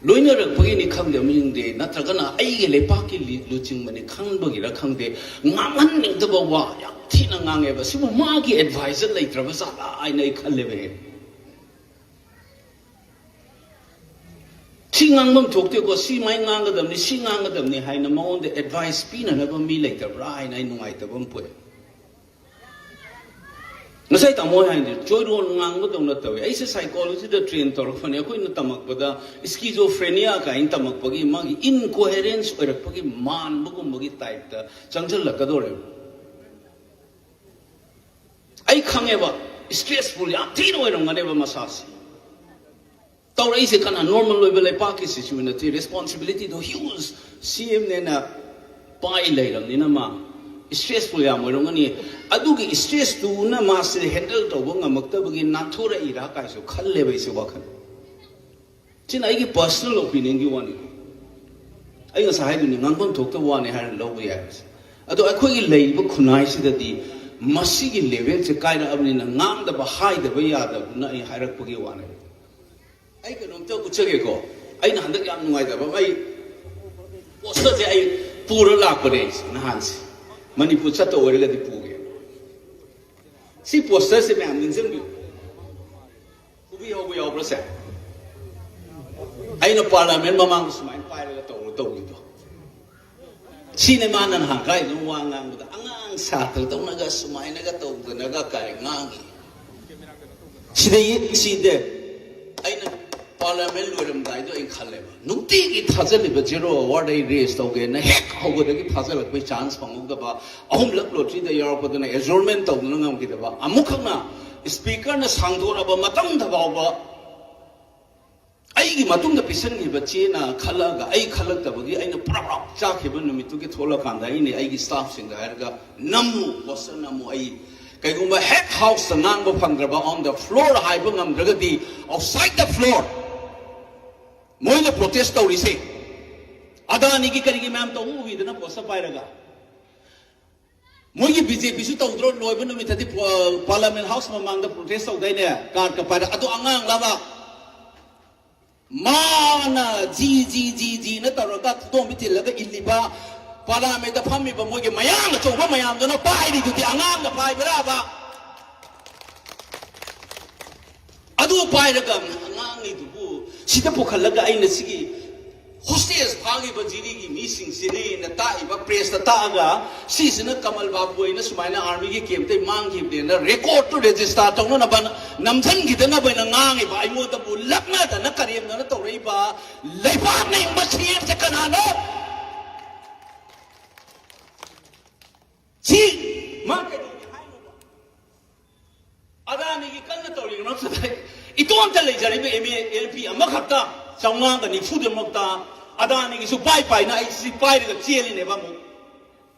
ꯂꯣꯏꯅꯔꯛꯄꯒꯤꯅꯤ ꯈꯪꯗꯦ, ꯑꯃ ꯌꯦꯡꯗꯦ, ꯅꯠꯇ꯭ꯔꯒꯅ ꯑꯩꯒꯤ ꯂꯩꯄꯥꯛꯀꯤ ꯂꯤ-, ꯂꯨꯆꯤꯡꯕꯅꯤ ꯈꯪꯕꯒꯤꯔ ꯈꯪꯗꯦ, ꯉꯥꯡꯍꯟꯅꯤꯡꯗꯕ ꯋꯥ ꯌꯥꯝ ꯊꯤꯅ ꯉꯥꯡꯉꯦꯕ꯫ ꯁꯤꯕꯨ ꯃꯥꯒꯤ ꯑꯦꯗꯚꯥꯏꯖꯔ ꯂꯩꯇ꯭ꯔꯕ ꯖꯥꯠꯂꯥ ꯍꯥꯏꯅ ꯑꯩ ꯈꯜꯂꯦꯕ ꯍꯦꯛ꯫ ꯁꯤ ꯉꯥꯡꯐꯝ ꯊꯣꯛꯇꯦꯀꯣ, ꯁꯤ ꯃꯥꯏ ꯉꯥꯡꯒꯗꯕꯅꯤ, ꯁꯤ ꯉꯥꯡꯒꯗꯕꯅꯤ ꯍꯥꯏꯅ ꯃꯉꯣꯟꯗ ꯑꯦꯗꯚꯥꯏꯁ ꯄꯤꯅꯅꯕ ꯃꯤ ꯂꯩꯇꯕ꯭ꯔꯥ ꯍꯥꯏꯅ ꯑꯩ ꯅꯨꯡꯉꯥꯏꯇꯕ ꯑꯃ ꯄꯣꯛꯑꯦ꯫ ꯉꯁꯥꯏ ꯇꯥꯃꯣ ꯍꯥꯏꯅꯤ, ꯆꯣꯏꯔꯣꯟ ꯉꯥꯡꯕꯗꯧꯅ ꯇꯧꯋꯦ꯫ ꯑꯩꯁꯦ ꯁꯥꯏꯀꯣꯂꯣꯖꯤꯗ ꯇ꯭ꯔꯦꯟ ꯇꯧꯔꯛꯄꯅꯦ꯫ ꯑꯩꯈꯣꯏꯅ ꯇꯝꯃꯛꯄꯗ ꯁ꯭ꯀꯤꯖꯣꯐ꯭ꯔꯦꯅꯤꯌꯥ ꯀꯥꯏꯅ ꯇꯝꯃꯛꯄꯒꯤ ꯃꯥꯒꯤ ꯏꯟꯀꯣꯍꯦꯔꯦꯟꯁ ꯑꯣꯏꯔꯛꯄꯒꯤ ꯃꯥꯟꯕꯒꯨꯝꯕꯒꯤ ꯇꯥꯏꯞꯇ ꯆꯪꯁꯤꯜꯂꯛꯀꯗꯧꯔꯦꯕ꯫ ꯑꯩ ꯈꯪꯉꯦꯕ, ꯁ꯭ꯇ꯭ꯔꯦꯁꯐꯨꯜ ꯌꯥꯝ ꯊꯤꯅ ꯑꯣꯏꯔꯝꯒꯅꯦꯕ ꯃꯁꯥꯁꯦ꯫ ꯇꯧꯔꯛꯏꯁꯦ ꯀꯅꯥ? ꯅꯣꯔꯃꯦꯜ ꯑꯣꯏꯕ ꯂꯩꯄꯥꯛꯀꯤ ꯁꯤꯆꯨꯋꯦꯁꯟ ꯅꯠꯇꯦ꯫ ꯔꯦꯁꯄꯣꯟꯁꯤꯕꯤꯂꯤꯇꯤꯗꯣ ꯍ꯭ꯌꯨꯖ, ꯁꯤ ꯑꯦꯝꯅꯦꯅ ꯄꯥꯏ ꯂꯩꯔꯕꯅꯤꯅ ꯃꯥ ꯁ꯭ꯇ꯭ꯔꯦꯁꯐꯨꯜ ꯌꯥꯝ ꯑꯣꯏꯔꯝꯒꯅꯤ꯫ ꯑꯗꯨꯒꯤ ꯁ꯭ꯇ꯭ꯔꯦꯁꯇꯨꯅ ꯃꯥꯁꯦ ꯍꯦꯟꯗꯜ ꯇꯧꯕ ꯉꯝꯃꯛꯇꯕꯒꯤ ꯅꯥꯟꯊꯣꯔꯛꯏꯔꯥ ꯀꯥꯏꯁꯨ ꯈꯜꯂꯦꯕ ꯑꯩꯁꯦ ꯋꯥꯈꯜ꯫ ꯁꯤꯅ ꯑꯩꯒꯤ ꯄꯔꯁꯅꯦꯜ ꯑꯣꯄꯤꯅꯤꯌꯟꯒꯤ ꯋꯥꯅꯤ꯫ ꯑꯩ ꯉꯁꯥꯏ ꯍꯥꯏꯗꯨꯅꯤ, ꯉꯥꯡꯐꯝ ꯊꯣꯛꯇꯕ ꯋꯥꯅꯤ ꯍꯥꯏꯔ ꯂꯧꯕ ꯌꯥꯏ ꯍꯥꯏꯕꯁꯦ꯫ ꯑꯗꯣ ꯑꯩꯈꯣꯏꯒꯤ ꯂꯩꯔꯤꯕ ꯈꯨꯟꯅꯥꯏꯁꯤꯗꯗꯤ ꯃꯁꯤꯒꯤ ꯂꯦꯚꯦꯜꯁꯦ ꯀꯥꯏꯔꯛꯑꯕꯅꯤꯅ ꯉꯥꯡꯗꯕ ꯍꯥꯏꯗꯕ ꯌꯥꯗꯕꯗꯨꯅ ꯑꯩ ꯍꯥꯏꯔꯛꯄꯒꯤ ꯋꯥꯅꯦ꯫ ꯑꯩ ꯀꯩꯅꯣꯝꯇ ꯎꯠꯆꯒꯦꯀꯣ꯫ ꯑꯩꯅ ꯍꯟꯗꯛ ꯌꯥꯝ ꯅꯨꯡꯉꯥꯏꯇꯕ ꯑꯃ, ꯑꯩ ꯄꯣꯁꯇꯔꯁꯦ ꯑꯩ ꯄꯨꯔ ꯂꯥꯛꯄꯅꯦ ꯑꯩꯁꯦ ꯅꯍꯥꯟꯁꯦ꯫ ꯃꯅꯤꯄꯨꯔ ꯆꯠꯇ ꯑꯣꯏꯔꯒꯗꯤ ꯄꯨꯒꯦ꯫ ꯁꯤ ꯄꯣꯁꯇꯔꯁꯦ ꯃꯌꯥꯝ ꯅꯤꯡꯁꯤꯡꯕꯤꯌꯨ꯫ ꯈꯨꯕꯤ ꯍꯧꯕ ꯌꯥꯎꯕ꯭ꯔꯥ ꯁꯦ? ꯑꯩꯅ ꯄꯥꯔꯂꯤꯌꯥꯃꯦꯟ ꯃꯃꯥꯡꯗ ꯁꯨꯃꯥꯏꯅ ꯄꯥꯏꯔꯒ ꯇꯧꯔ ꯇꯧꯈꯤꯗꯣ꯫ ꯁꯤꯅꯦ ꯃꯥꯅ ꯅꯍꯥꯟ ꯀꯥꯏꯗꯅꯣ ꯋꯥ ꯉꯥꯡꯕꯗ ꯑꯉꯥꯡ ꯁꯥꯇ꯭ꯔꯗꯧꯅꯒ ꯁꯨꯃꯥꯏꯅꯒ ꯇꯧꯗꯅꯒ ꯀꯥꯏ ꯉꯥꯡꯉꯤ꯫ ꯁꯤꯗꯩ ꯁꯤꯗꯦ꯫ ꯑꯩꯅ ꯄꯥꯔꯂꯤꯌꯥꯃꯦꯟ ꯂꯣꯏꯔꯝꯗꯥꯏꯗꯣ ꯑꯩ ꯈꯜꯂꯦꯕ, ꯅꯨꯡꯇꯤꯒꯤ ꯊꯥꯖꯤꯜꯂꯤꯕ ꯖꯦꯔꯣ ꯑꯋꯥꯔꯗ ꯑꯩ ꯔꯦꯁ ꯇꯧꯒꯦꯅ ꯍꯦꯛ ꯍꯧꯕꯗꯒꯤ ꯊꯥꯖꯤꯜꯂꯛꯄꯒꯤ ꯆꯥꯟꯁ ꯐꯪꯍꯧꯗꯕ, ꯑꯍꯨꯝꯂꯛ ꯂꯣꯇ꯭ꯔꯤꯗ ꯌꯥꯎꯔꯛꯄꯗꯨꯅ ꯑꯦꯖꯣꯔꯃꯦꯟ ꯇꯧꯗꯨꯅ ꯉꯝꯈꯤꯗꯕ, ꯑꯃꯨꯛꯈꯛꯅ ꯁ꯭ꯄꯤꯀꯔꯅ ꯁꯥꯡꯗꯣꯔꯛꯑꯕ ꯃꯇꯝꯗ ꯐꯥꯎꯕ ꯑꯩꯒꯤ ꯃꯇꯨꯡꯗ ꯄꯤꯁꯟꯈꯤꯕ ꯆꯦꯅ ꯈꯜꯂꯛꯑꯒ ꯑꯩ ꯈꯜꯂꯛꯇꯕꯒꯤ ꯑꯩꯅ ꯄꯨꯔꯥ ꯆꯥꯛꯈꯤꯕ ꯅꯨꯃꯤꯠꯇꯨꯒꯤ ꯊꯣꯛꯂꯀꯥꯟꯗ ꯑꯩꯅ ꯑꯩꯒꯤ ꯁ꯭ꯇꯥꯐꯁꯤꯡꯗ ꯍꯥꯏꯔꯒ, "ꯅꯝꯃꯨ, ꯄꯣꯁꯇꯔ ꯅꯝꯃꯨ, ꯑꯩ ꯀꯩꯒꯨꯝꯕ ꯍꯦꯛ ꯍꯥꯎꯁꯇ ꯉꯥꯡꯕ ꯐꯪꯗ꯭ꯔꯕ, on the floor ꯍꯥꯏꯕ ꯉꯝꯗ꯭ꯔꯒꯗꯤ, outside the floor ꯃꯣꯏꯅ ꯄ꯭ꯔꯣꯇꯦꯁ ꯇꯧꯔꯤꯁꯦ ꯑꯗꯥꯅꯤꯒꯤ ꯀꯔꯤꯒꯤ ꯃꯌꯥꯝ ꯇꯧꯕ ꯎꯕꯤꯗꯅ ꯄꯣꯁꯇꯔ ꯄꯥꯏꯔꯒ?" ꯃꯣꯏꯒꯤ ꯕꯤ ꯖꯦ ꯄꯤꯁꯨ ꯇꯧꯗ꯭ꯔꯣ? ꯂꯣꯏꯕ ꯅꯨꯃꯤꯠꯇꯗꯤ ꯄ-, ꯄꯥꯔꯂꯤꯌꯥꯃꯦꯟ ꯍꯥꯎꯁ ꯃꯃꯥꯡꯗ ꯄ꯭ꯔꯣꯇꯦꯁ ꯇꯧꯗꯥꯏꯅꯦ, ꯀꯥꯔꯠꯀ ꯄꯥꯏꯔ? ꯑꯗꯣ ꯑꯉꯥꯡꯂꯕ? ꯃꯥꯅ ꯖꯤ ꯖꯤ ꯖꯤ ꯖꯤꯅ ꯇꯧꯔꯒ ꯈꯨꯗꯣꯝꯕꯤ ꯊꯤꯜꯂꯒ ꯏꯜꯂꯤꯕ, ꯄꯥꯔꯂꯤꯌꯥꯃꯦꯟꯗ ꯐꯝꯃꯤꯕ ꯃꯣꯏꯒꯤ ꯃꯌꯥꯡ ꯑꯆꯧꯕ ꯃꯌꯥꯝꯗꯨꯅ ꯄꯥꯏꯔꯤꯗꯨꯗꯤ ꯑꯉꯥꯡꯅ ꯄꯥꯏꯕ꯭ꯔꯥꯕ? ꯑꯗꯨ ꯄꯥꯏꯔꯒ ꯉꯥꯡꯉꯤꯗꯨꯕꯨ ꯁꯤꯗ ꯄꯨꯈꯠꯂꯒ ꯑꯩꯅ ꯁꯤꯒꯤ ꯍꯣꯁꯇꯦꯖ ꯐꯥꯈꯤꯕ ꯖꯤꯔꯤꯒꯤ ꯃꯤꯁꯤꯡꯁꯤꯅꯦꯅ ꯇꯥꯛꯏꯕ, ꯄ꯭ꯔꯦꯁꯇ ꯇꯥꯛꯑꯒ, ꯁꯤꯁꯤꯅ ꯀꯃꯜ ꯕꯥꯕꯨ ꯑꯩꯅ ꯁꯨꯃꯥꯏꯅ ꯑꯥꯔꯃꯤꯒꯤ ꯀꯦꯝꯞꯇꯩ ꯃꯥꯡꯈꯤꯕꯅꯦꯅ ꯔꯦꯀꯣꯔꯠꯇꯨ ꯔꯦꯖꯤꯁꯇꯥꯔ ꯇꯧꯅꯅꯕ ꯅꯝꯁꯤꯟꯈꯤꯗꯅꯕ ꯑꯩꯅ ꯉꯥꯡꯉꯤꯕ, ꯑꯩꯉꯣꯟꯗꯕꯨ ꯂꯛꯅꯗꯅ ꯀꯔꯦꯝꯅꯅ ꯇꯧꯔꯛꯏꯕ ꯂꯩꯕꯥꯛ ꯅꯤꯡꯕ ꯁꯤ ꯑꯦꯝꯁꯦ ꯀꯅꯥꯅꯣ? ꯁꯤ ꯃꯥ ꯀꯩꯗꯧꯒꯦ ꯍꯥꯏꯅꯣꯕ? ꯑꯗꯥꯅꯤꯒꯤ ꯀꯟꯅ ꯇꯧꯔꯤꯕ ꯃꯔꯛꯁꯤꯗ ꯏꯇꯣꯝꯇ ꯂꯩꯖꯔꯤꯕ ꯑꯦꯝ ꯑꯦ ꯑꯦꯝ ꯄꯤ ꯑꯃꯈꯛꯇ, ꯆꯥꯝꯃꯉꯥꯒ ꯅꯤꯐꯨꯗꯃꯛꯇ ꯑꯗꯥꯅꯤꯒꯤꯁꯨ ꯄꯥꯏ ꯄꯥꯏꯅ ꯑꯩ ꯁꯤ ꯄꯥꯏꯔꯒ ꯆꯦꯜꯂꯤꯅꯦꯕ ꯑꯃꯨꯛ꯫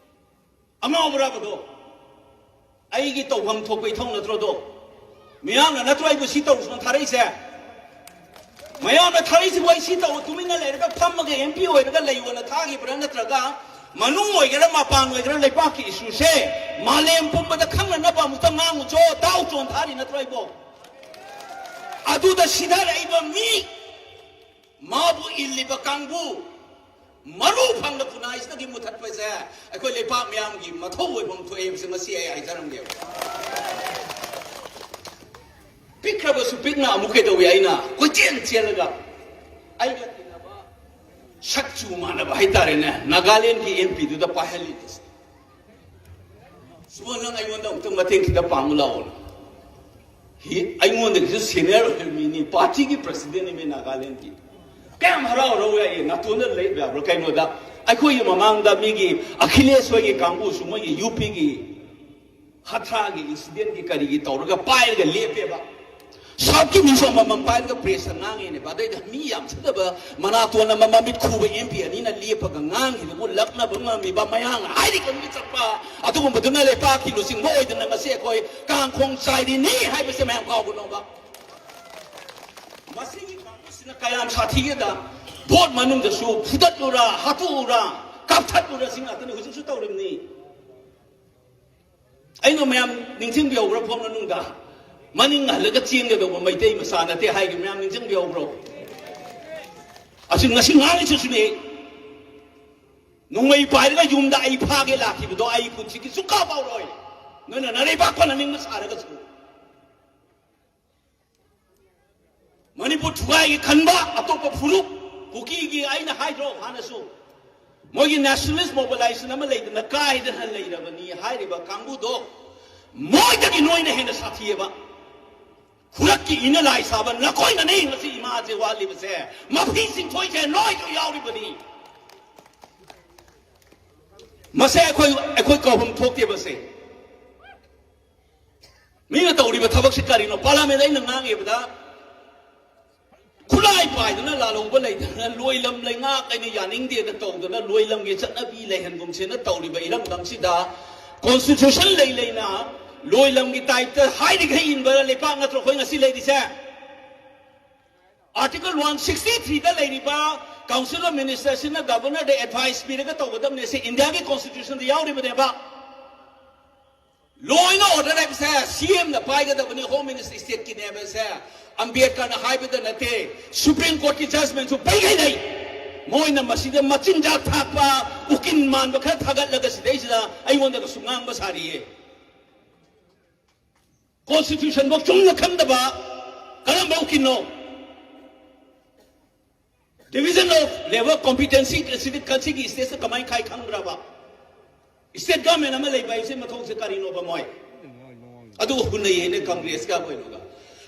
ꯑꯉꯥꯎꯕ꯭ꯔꯥꯕꯗꯣ? ꯑꯩꯒꯤ ꯇꯧꯐꯝ ꯊꯣꯛꯄ ꯏꯊꯧ ꯅꯠꯇ꯭ꯔꯣꯗꯣ? ꯃꯤꯌꯥꯝꯅ ꯅꯠꯇ꯭ꯔꯣ ꯑꯩꯕꯨ ꯁꯤ ꯇꯧꯔꯨꯁꯅꯣ ꯊꯥꯔꯛꯏꯁꯦ? ꯃꯌꯥꯝꯅ ꯊꯥꯔꯛꯏꯁꯤꯕꯨ ꯑꯩ ꯁꯤ ꯇꯧꯔ ꯇꯨꯃꯤꯟꯅ ꯂꯩꯔꯒ ꯐꯝꯃꯒ ꯑꯦꯝ ꯄꯤ ꯑꯣꯏꯔꯒ ꯂꯩꯌꯣꯅ ꯊꯥꯈꯤꯕ꯭ꯔꯥ, ꯅꯠꯇ꯭ꯔꯒ ꯃꯅꯨꯡ ꯑꯣꯏꯒꯦꯔꯥ ꯃꯄꯥꯟ ꯑꯣꯏꯒꯦꯔꯥ ꯂꯩꯕꯥꯛꯀꯤ ꯏꯁꯨꯁꯦ ꯃꯥꯂꯦꯝ ꯄꯨꯝꯕꯗ ꯈꯪꯅꯅꯕ ꯑꯃꯨꯛꯇ ꯉꯥꯡꯉꯨꯆꯣ, ꯇꯥꯎꯆꯣꯅ ꯊꯥꯔꯤ ꯅꯠꯇ꯭ꯔꯣ ꯑꯩꯕꯣ? ꯑꯗꯨꯗ ꯁꯤꯊꯔꯛꯏꯕ ꯃꯤ, ꯃꯥꯕꯨ ꯏꯜꯂꯤꯕ ꯀꯥꯡꯕꯨ, ꯃꯔꯨ ꯐꯪꯅ ꯈꯨꯟꯅꯥꯏꯁꯤꯗꯒꯤ ꯃꯨꯊꯠꯄꯁꯦ ꯑꯩꯈꯣꯏ ꯂꯩꯄꯥꯛ ꯃꯤꯌꯥꯝꯒꯤ ꯃꯊꯧ ꯑꯣꯏꯐꯝ ꯊꯣꯛꯑꯦ ꯍꯥꯏꯕꯁꯦ ꯉꯁꯤ ꯑꯩ ꯍꯥꯏꯖꯔꯝꯒꯦꯕ꯫ ꯄꯤꯛꯈ꯭ꯔꯕꯁꯨ ꯄꯤꯛꯅ ꯑꯃꯨꯛ ꯀꯩꯗꯧꯏ, ꯑꯩꯅ ꯀꯣꯏꯆꯦꯟ ꯆꯦꯜꯂꯒ ꯑꯩꯒ ꯇꯤꯟꯅꯕ ꯁꯛꯆꯨ ꯃꯥꯟꯅꯕ ꯍꯥꯏꯇꯥꯔꯦꯅꯦ, ꯅꯥꯒꯥꯂꯦꯟꯒꯤ ꯑꯦꯝ ꯄꯤꯗꯨꯗ ꯄꯥꯏꯍꯜꯂꯤꯅꯦ꯫ ꯁꯤꯕꯣ, ꯅꯪ ꯑꯩꯉꯣꯟꯗ ꯑꯃꯨꯛꯇꯪ ꯃꯇꯦꯡ ꯈꯤꯇ ꯄꯥꯡꯉꯨ ꯂꯥꯛꯑꯣ꯫ ꯍꯤ, ꯑꯩꯉꯣꯟꯗꯒꯤꯁꯨ ꯁꯦꯅꯤꯌꯔ ꯑꯣꯏꯕ ꯃꯤꯅꯤ, ꯄꯥꯔꯇꯤꯒꯤ ꯄ꯭ꯔꯁꯤꯗꯦꯟꯅꯤ ꯃꯤ ꯅꯥꯒꯥꯂꯦꯟꯒꯤ꯫ ꯀꯌꯥꯝ ꯍꯔꯥꯎ ꯍꯔꯥꯎ ꯌꯥꯏꯌꯦ, ꯅꯥꯇꯣꯟꯗ ꯂꯩꯕ ꯌꯥꯕ꯭ꯔꯥ? ꯀꯩꯅꯣꯗ, ꯑꯩꯈꯣꯏꯒꯤ ꯃꯃꯥꯡꯗ ꯃꯤꯒꯤ ꯑꯈꯤꯂꯦꯁ ꯍꯣꯏꯒꯤ ꯀꯥꯡꯕꯨꯁꯨ ꯃꯣꯏꯒꯤ ꯌꯨ ꯄꯤꯒꯤ ꯍꯊ꯭ꯔꯥꯒꯤ ꯏꯟꯁꯤꯗꯦꯟꯒꯤ ꯀꯔꯤꯒꯤ ꯇꯧꯔꯒ ꯄꯥꯏꯔꯒ ꯂꯦꯞꯄꯦꯕ꯫ ꯁꯥꯎꯠꯀꯤ ꯃꯤꯁꯨ ꯑꯃꯃꯝ ꯄꯥꯏꯔꯒ ꯄ꯭ꯔꯦꯁꯇ ꯉꯥꯡꯉꯦꯅꯦꯕ꯫ ꯑꯗꯩꯗ ꯃꯤ ꯌꯥꯝ ꯐꯠꯇꯕ ꯃꯅꯥꯇꯣꯟ ꯑꯃ ꯃꯃꯤꯠ ꯈꯨꯕ ꯑꯦꯝ ꯄꯤ ꯑꯅꯤꯅ ꯂꯦꯞꯄꯒ ꯉꯥꯡꯉꯤꯗꯨꯕꯨ ꯂꯛꯅꯕ ꯉꯝꯃꯤꯕ ꯃꯌꯥꯡ ꯍꯥꯏꯔꯤ ꯈꯪꯗꯦ ꯆꯠꯄ ꯑꯗꯨꯒꯨꯝꯕꯗꯨꯅ ꯂꯩꯄꯥꯛꯀꯤ ꯂꯨꯆꯤꯡꯕ ꯑꯣꯏꯗꯅ ꯉꯁꯤ ꯑꯩꯈꯣꯏ ꯀꯥꯡꯈꯣꯡ ꯆꯥꯏꯔꯤꯅꯤ ꯍꯥꯏꯕꯁꯦ ꯃꯌꯥꯝ ꯀꯥꯎꯒꯅꯣꯕ꯫ ꯃꯁꯤꯒꯤ ꯀꯥꯡꯕꯨꯁꯤꯅ ꯀꯌꯥꯝ ꯁꯥꯊꯤꯒꯦꯗ, ꯚꯣꯠ ꯃꯅꯨꯡꯗꯁꯨ ꯐꯨꯗꯠꯂꯨꯔꯥ, ꯍꯥꯠꯇꯣꯛꯎꯔꯥ, ꯀꯥꯞꯊꯠꯂꯨꯔꯥ ꯁꯤ ꯉꯥꯛꯇꯅꯤ, ꯍꯧꯖꯤꯛꯁꯨ ꯇꯧꯔꯤꯕꯅꯤ꯫ ꯑꯩꯅ ꯃꯌꯥꯝ ꯅꯤꯡꯁꯤꯡꯕꯤꯍꯧꯕ꯭ꯔꯥ ꯐꯣꯟ ꯃꯅꯨꯡꯗ? ꯃꯅꯤꯡ ꯍꯜꯂꯒ ꯆꯦꯟꯒꯗꯧꯕ ꯃꯩꯇꯩ ꯃꯆꯥ ꯅꯠꯇꯦ ꯍꯥꯏꯒꯤ ꯃꯌꯥꯝ ꯅꯤꯡꯁꯤꯡꯕꯤꯍꯧꯕ꯭ꯔꯣ? ꯑꯁꯤ ꯉꯁꯤ ꯉꯥꯡꯉꯤꯁꯤꯁꯨꯅꯦ꯫ ꯅꯣꯡꯃꯩ ꯄꯥꯏꯔꯒ ꯌꯨꯝꯗ ꯑꯩ ꯐꯥꯒꯦ ꯂꯥꯛꯈꯤꯕꯗꯣ ꯑꯩ ꯄꯨꯟꯁꯤꯒꯤ ꯁꯨꯡꯀꯥꯎ ꯀꯥꯎꯔꯣꯏ꯫ ꯅꯣꯏꯅ ꯅꯔꯩꯕꯥꯛ ꯀꯣꯟꯅꯅꯤꯡꯕ ꯁꯥꯔꯒꯁꯨ꯫ ꯃꯅꯤꯄꯨꯔ ꯊꯨꯒꯥꯏꯒꯦ ꯈꯟꯕ ꯑꯇꯣꯞꯄ ꯐꯨꯔꯨꯞ, ꯀꯨꯀꯤꯒꯤ ꯑꯩꯅ ꯍꯥꯏꯗ꯭ꯔꯣ ꯍꯥꯟꯅꯁꯨ, ꯃꯣꯏꯒꯤ ꯅꯦꯁꯅꯦꯂꯤꯁ ꯃꯣꯕꯤꯂꯥꯏꯖꯦꯁꯟ ꯑꯃ ꯂꯩꯗꯅ ꯀꯥꯏꯗꯅ ꯂꯩꯔꯕꯅꯤ ꯍꯥꯏꯔꯤꯕ ꯀꯥꯡꯕꯨꯗꯣ, ꯃꯣꯏꯗꯒꯤ ꯅꯣꯏꯅ ꯍꯦꯟꯅ ꯁꯥꯊꯤꯑꯕ꯫ ꯈꯨꯔꯛꯀꯤ ꯏꯅ ꯂꯥꯏ ꯁꯥꯕ ꯅꯈꯣꯏꯅꯅꯤ ꯉꯁꯤ ꯏꯃꯥꯁꯦ ꯋꯥꯠꯂꯤꯕꯁꯦ, ꯃꯐꯤ ꯆꯤꯡꯊꯣꯏꯁꯦ ꯅꯣꯏꯁꯨ ꯌꯥꯎꯔꯤꯕꯅꯤ꯫ ꯃꯁꯦ ꯑꯩꯈꯣꯏ, ꯑꯩꯈꯣꯏ ꯀꯧꯐꯝ ꯊꯣꯛꯇꯦ ꯃꯁꯦ꯫ ꯃꯤꯅ ꯇꯧꯔꯤꯕ ꯊꯕꯛꯁꯤ ꯀꯔꯤꯅꯣ? ꯄꯥꯔꯂꯥꯃꯦꯟꯗ ꯑꯩꯅ ꯉꯥꯡꯉꯤꯕꯗ ꯈꯨꯠꯂꯥꯏ ꯄꯥꯏꯗꯅ ꯂꯥꯜꯍꯧꯕ ꯂꯩꯗꯅ ꯂꯣꯏꯂꯝ ꯂꯩꯉꯥꯛ ꯑꯩꯅ ꯌꯥꯅꯤꯡꯗꯦꯅ ꯇꯧꯗꯅ ꯂꯣꯏꯂꯝꯒꯤ ꯆꯠꯅꯕꯤ ꯂꯩꯍꯟꯒꯨꯝꯁꯦꯅ ꯇꯧꯔꯤꯕ ꯏꯔꯝꯗꯝꯁꯤꯗ ꯀꯣꯟꯁꯇꯤꯇ꯭ꯌꯨꯁꯟ ꯂꯩ ꯂꯩꯅ ꯂꯣꯏꯂꯝꯒꯤ ꯇꯥꯏꯞꯇ ꯍꯥꯏꯔꯤꯈꯩ ꯏꯟꯕ ꯂꯩꯄꯥꯛ ꯅꯠꯇ꯭ꯔꯣ ꯑꯩꯈꯣꯏ ꯉꯁꯤ ꯂꯩꯔꯤꯁꯦ? ꯑꯥꯔꯇꯤꯀꯜ ꯋꯥꯟ ꯁꯤꯛꯁꯇꯤ ꯊ꯭ꯔꯤꯗ ꯂꯩꯔꯤꯕ ꯀꯥꯎꯟꯁꯤꯜ ꯑꯣꯐ ꯃꯤꯅꯤꯁꯇꯔꯁꯤꯅ ꯒꯕꯔꯅꯔꯗ ꯑꯦꯗꯚꯥꯏꯁ ꯄꯤꯔꯒ ꯇꯧꯒꯗꯕꯅꯦ꯫ ꯁꯤ ꯏꯟꯗꯤꯌꯥꯒꯤ ꯀꯣꯟꯁꯇꯤꯇ꯭ꯌꯨꯁꯟꯗ ꯌꯥꯎꯔꯤꯕꯅꯦꯕ꯫ ꯂꯣ ꯑꯦꯟ ꯑꯣꯔꯗꯔ ꯍꯥꯏꯕꯁꯦ ꯁꯤ ꯑꯦꯝꯅ ꯄꯥꯏꯒꯗꯕꯅꯤ, ꯍꯣꯝ ꯃꯤꯅꯤꯁꯇꯔ ꯁ꯭ꯇꯦꯠꯀꯤꯅꯦ ꯍꯥꯏꯕꯁꯦ ꯑꯝꯕꯦꯗꯀꯔꯅ ꯍꯥꯏꯕꯗ ꯅꯠꯇꯦ, ꯁꯨꯄ꯭ꯔꯤꯝ ꯀꯣꯔꯠꯀꯤ ꯖꯖꯃꯦꯟꯁꯨ ꯄꯩꯈꯩ ꯂꯩ꯫ ꯃꯣꯏꯅ ꯃꯁꯤꯗ ꯃꯆꯤꯟꯖꯥꯛ ꯊꯥꯛꯄ, ꯎꯀꯤꯜ ꯃꯥꯟꯕ ꯈꯔ ꯊꯥꯒꯠꯂꯒ ꯁꯤꯗꯩꯁꯤꯗ ꯑꯩꯉꯣꯟꯗꯒꯁꯨ ꯉꯥꯡꯕ ꯁꯥꯔꯤꯌꯦ꯫ ꯀꯣꯟꯁꯇꯤꯇ꯭ꯌꯨꯁꯟꯐꯧ ꯆꯨꯝꯅ ꯈꯪꯗꯕ ꯀꯔꯝꯕ ꯎꯀꯤꯜꯅꯣ? Division of Labour Competency ꯁꯤꯗꯤ ꯀꯟꯁꯤꯒꯤ ꯁ꯭ꯇꯦꯠꯁꯇ ꯀꯃꯥꯏꯅ ꯈꯥꯏ ꯈꯪꯕ꯭ꯔꯕ? ꯁ꯭ꯇꯦꯠ ꯒꯚꯔꯟꯃꯦꯟ ꯑꯃ ꯂꯩꯕ ꯍꯥꯏꯁꯦ ꯃꯊꯧꯁꯦ ꯀꯔꯤꯅꯣꯕ ꯃꯣꯏ? ꯑꯗꯨ ꯍꯨꯟꯅꯩ ꯍꯥꯏꯅ ꯀꯪꯒ꯭ꯔꯦꯁꯀ ꯑꯩꯈꯣꯏꯅꯒ꯫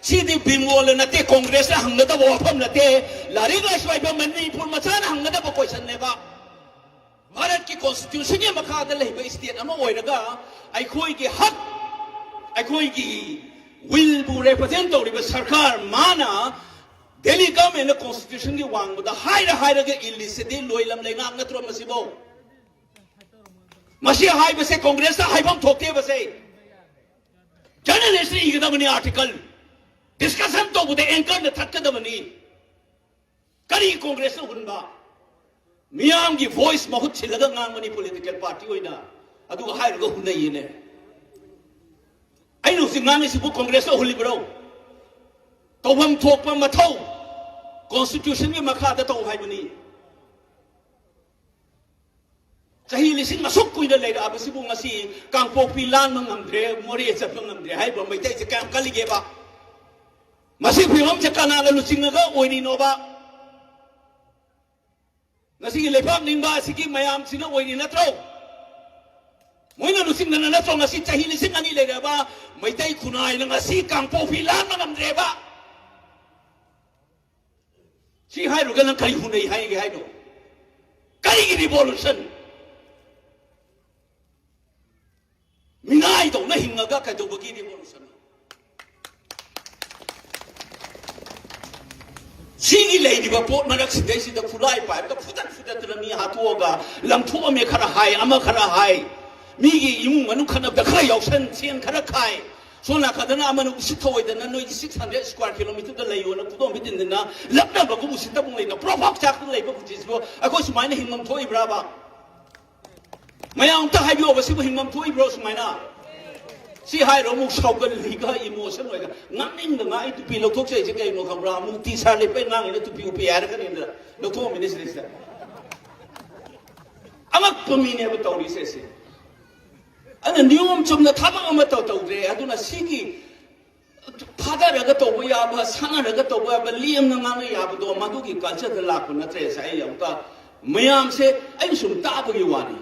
ꯁꯤꯗꯤ ꯕꯤꯃꯣꯜꯅ ꯅꯠꯇꯦ, ꯀꯪꯒ꯭ꯔꯦꯁꯅ ꯍꯪꯒꯗꯕ ꯋꯥꯐꯝ ꯅꯠꯇꯦ꯫ ꯂꯥꯏꯔꯤꯛ ꯂꯥꯏꯁꯨ ꯍꯩꯕ ꯃꯅꯤꯄꯨꯔ ꯃꯆꯥꯅ ꯍꯪꯒꯗꯕ ꯀꯣꯏꯁꯟꯅꯦꯕ꯫ ꯚꯥꯔꯠꯀꯤ ꯀꯣꯟꯁꯇꯤꯇ꯭ꯌꯨꯁꯟꯒꯤ ꯃꯈꯥꯗ ꯂꯩꯕ ꯁ꯭ꯇꯦꯠ ꯑꯃ ꯑꯣꯏꯔꯒ ꯑꯩꯈꯣꯏꯒꯤ ꯍꯛ, ꯑꯩꯈꯣꯏꯒꯤ ꯋꯤꯜꯕꯨ ꯔꯦꯄ꯭ꯔꯖꯦꯟ ꯇꯧꯔꯤꯕ ꯁꯔꯀꯥꯔ ꯃꯥꯅ ꯗꯦꯜꯂꯤ ꯒꯚꯔꯟꯃꯦꯟꯅ ꯀꯣꯟꯁꯇꯤꯇ꯭ꯌꯨꯁꯟꯒꯤ ꯋꯥꯡꯃꯗ ꯍꯥꯏꯔ ꯍꯥꯏꯔꯒ ꯏꯜꯂꯤꯁꯤꯗꯤ ꯂꯣꯏꯂꯝ ꯂꯩꯉꯥꯛ ꯅꯠꯇ꯭ꯔꯣ ꯃꯁꯤꯕꯨ? ꯃꯁꯤ ꯍꯥꯏꯕꯁꯦ ꯀꯣꯡꯒ꯭ꯔꯦꯁꯇ ꯍꯥꯏꯐꯝ ꯊꯣꯛꯇꯦꯕꯁꯦ꯫ ꯖꯔꯅꯦꯂꯤꯁꯅ ꯏꯒꯗꯕꯅꯤ ꯑꯥꯔꯇꯤꯀꯜ, ꯗꯤꯁꯀꯁꯟ ꯇꯧꯕꯗ ꯑꯦꯡꯀꯔꯅ ꯊꯠꯀꯗꯕꯅꯤ꯫ ꯀꯔꯤ ꯀꯣꯡꯒ꯭ꯔꯦꯁꯅ ꯍꯨꯟꯕ? ꯃꯤꯌꯥꯝꯒꯤ ꯚꯣꯏꯁ ꯃꯍꯨꯠ ꯁꯤꯜꯂꯒ ꯉꯥꯡꯕꯅꯤ ꯄꯣꯂꯤꯇꯤꯀꯦꯜ ꯄꯥꯔꯇꯤ ꯑꯣꯏꯅ, ꯑꯗꯨꯒ ꯍꯥꯏꯔꯒ ꯍꯨꯟꯅꯩꯌꯦꯅꯦ꯫ ꯑꯩꯅ ꯍꯧꯖꯤꯛ ꯉꯥꯡꯉꯤꯁꯤꯕꯨ ꯀꯣꯡꯒ꯭ꯔꯦꯁꯅ ꯍꯨꯜꯂꯤꯕ꯭ꯔꯣ? ꯇꯧꯐꯝ ꯊꯣꯛꯄ ꯃꯊꯧ ꯀꯣꯟꯁꯇꯤꯇ꯭ꯌꯨꯁꯟꯒꯤ ꯃꯈꯥꯗ ꯇꯧ ꯍꯥꯏꯕꯅꯤ꯫ ꯆꯍꯤ ꯂꯤꯁꯤꯡ ꯑꯁꯨꯛ ꯀꯨꯏꯅ ꯂꯩꯔꯛꯑꯕꯁꯤꯕꯨ ꯉꯁꯤ ꯀꯥꯡꯄꯣꯛꯄꯤ ꯂꯥꯟꯕ ꯉꯝꯗ꯭ꯔꯦ, ꯃꯣꯔꯦ ꯆꯠꯄ ꯉꯝꯗ꯭ꯔꯦ ꯍꯥꯏꯕ ꯃꯩꯇꯩꯁꯦ ꯀꯌꯥꯝ ꯀꯜꯂꯤꯒꯦꯕ? ꯃꯁꯤ ꯐꯤꯕꯝꯁꯦ ꯀꯅꯥꯅ ꯂꯨꯆꯤꯡꯉꯒ ꯑꯣꯏꯔꯤꯅꯣꯕ? ꯉꯁꯤꯒꯤ ꯂꯩꯕꯥꯛ ꯅꯤꯡꯕ ꯑꯁꯤꯒꯤ ꯃꯌꯥꯝꯁꯤꯅ ꯑꯣꯏꯔꯤ ꯅꯠꯇ꯭ꯔꯣ? ꯃꯣꯏꯅ ꯂꯨꯆꯤꯡꯗꯅ ꯅꯠꯇ꯭ꯔꯣ ꯉꯁꯤ ꯆꯍꯤ ꯂꯤꯁꯤꯡ ꯑꯅꯤ ꯂꯩꯔꯕ ꯃꯩꯇꯩ ꯈꯨꯟꯅꯥꯏꯅ ꯉꯁꯤ ꯀꯥꯡꯄꯣꯛꯄꯤ ꯂꯥꯟꯕ ꯉꯝꯗ꯭ꯔꯦꯕ? ꯁꯤ ꯍꯥꯏꯔꯨꯒ ꯅꯪ ꯀꯔꯤ ꯍꯨꯟꯅꯩ ꯍꯥꯏꯒꯦ ꯍꯥꯏꯅꯣ? ꯀꯔꯤꯒꯤ ꯔꯤꯚꯣꯂꯨꯁꯟ? ꯃꯤꯅꯥꯏꯗꯧꯅ ꯍꯤꯡꯉꯒ ꯀꯩꯗꯧꯕꯒꯤ ꯔꯤꯚꯣꯂꯨꯁꯟ? ꯁꯤꯒꯤ ꯂꯩꯔꯤꯕ ꯄꯣꯠ ꯃꯔꯛꯁꯤꯗꯩꯁꯤꯗ ꯈꯨꯠꯂꯥꯏ ꯄꯥꯏꯔꯒ ꯐꯨꯗꯠ ꯐꯨꯗꯠꯇꯅ ꯃꯤ ꯍꯥꯠꯇꯣꯛꯑꯒ ꯂꯪꯊꯣꯛꯑꯝꯃꯦ ꯈꯔ ꯍꯥꯏ, ꯑꯃ ꯈꯔ ꯍꯥꯏ, ꯃꯤꯒꯤ ꯏꯃꯨꯡ ꯃꯅꯨꯡ ꯈꯠꯅꯕꯗ ꯈꯔ ꯌꯥꯎꯁꯟ, ꯁꯦꯟ ꯈꯔ ꯈꯥꯏ, ꯁꯣꯝ ꯅꯥꯀꯟꯗꯅ ꯑꯃꯅ ꯎꯁꯤꯠ ꯊꯑꯣꯏꯗꯅ ꯅꯣꯏꯒꯤ ꯁꯤꯛꯁ ꯍꯟꯗ꯭ꯔꯦꯠ ꯁ꯭ꯀ꯭ꯋꯥꯔ ꯀꯤꯂꯣꯃꯤꯇꯔꯗ ꯂꯩꯌꯣꯅ ꯈꯨꯗꯣꯝꯕꯤ ꯇꯤꯟꯗꯅ ꯂꯛꯅꯕꯒꯨꯝ ꯎꯁꯤꯠꯇꯕ ꯂꯩꯅ ꯄ꯭ꯔꯣꯐꯥꯛ ꯆꯥꯛꯇꯅ ꯂꯩꯕ ꯄꯨꯟꯁꯤꯁꯤꯕꯨ ꯑꯩꯈꯣꯏ ꯁꯨꯃꯥꯏꯅ ꯍꯤꯡꯐꯝ ꯊꯣꯛꯏꯕ꯭ꯔꯥꯕ? ꯃꯌꯥꯝ ꯑꯝꯇ ꯍꯥꯏꯕꯤꯌꯣꯕ, ꯁꯤꯕꯨ ꯍꯤꯡꯐꯝ ꯊꯣꯛꯏꯕ꯭ꯔꯣ ꯁꯨꯃꯥꯏꯅ? ꯁꯤ ꯍꯥꯏꯔꯣ ꯑꯃꯨꯛ ꯁꯥꯎꯒꯜꯂꯤꯒ ꯏꯃꯣꯁꯟ ꯑꯣꯏꯒ ꯉꯥꯡꯅꯤꯡꯗ ꯉꯥꯡ ꯑꯩ ꯇꯨꯄꯤ ꯂꯧꯊꯣꯛꯆꯩꯁꯦ ꯀꯩꯅꯣ ꯈꯪꯕ꯭ꯔꯥ? ꯑꯃꯨꯛ ꯇꯤ ꯁꯥꯔ ꯂꯤꯠꯄꯩ ꯉꯥꯡꯉꯤꯅ ꯇꯨꯄꯤ ꯎꯞꯄꯤ ꯍꯥꯏꯔꯒꯅꯤꯗ ꯂꯧꯊꯣꯛꯑꯝꯃꯤꯅꯦ ꯁꯤꯗꯩꯁꯤꯗ꯫ ꯑꯉꯛꯄ ꯃꯤꯅꯦꯕ ꯇꯧꯔꯤꯁꯦ ꯁꯤ꯫ ꯑꯗꯨꯅ ꯅꯤꯌꯣꯝ ꯆꯨꯝꯅ ꯊꯕꯛ ꯑꯃ ꯇꯧ ꯇꯧꯗ꯭ꯔꯦ꯫ ꯑꯗꯨꯅ ꯁꯤꯒꯤ ꯐꯥꯗꯔꯒ ꯇꯧꯕ ꯌꯥꯕ, ꯁꯥꯟꯅꯔꯒ ꯇꯧꯕ ꯌꯥꯕ, ꯂꯦꯝꯅ ꯉꯥꯡꯅ ꯌꯥꯕꯗꯣ ꯃꯗꯨꯒꯤ ꯀꯜꯆꯔꯗ ꯂꯥꯛꯄ ꯅꯠꯇ꯭ꯔꯦ꯫ ꯉꯁꯥꯏ ꯑꯩ ꯑꯃꯨꯛꯀ ꯃꯌꯥꯝꯁꯦ ꯑꯩꯅ ꯁꯨꯝ ꯇꯥꯕꯒꯤ ꯋꯥꯅꯤ꯫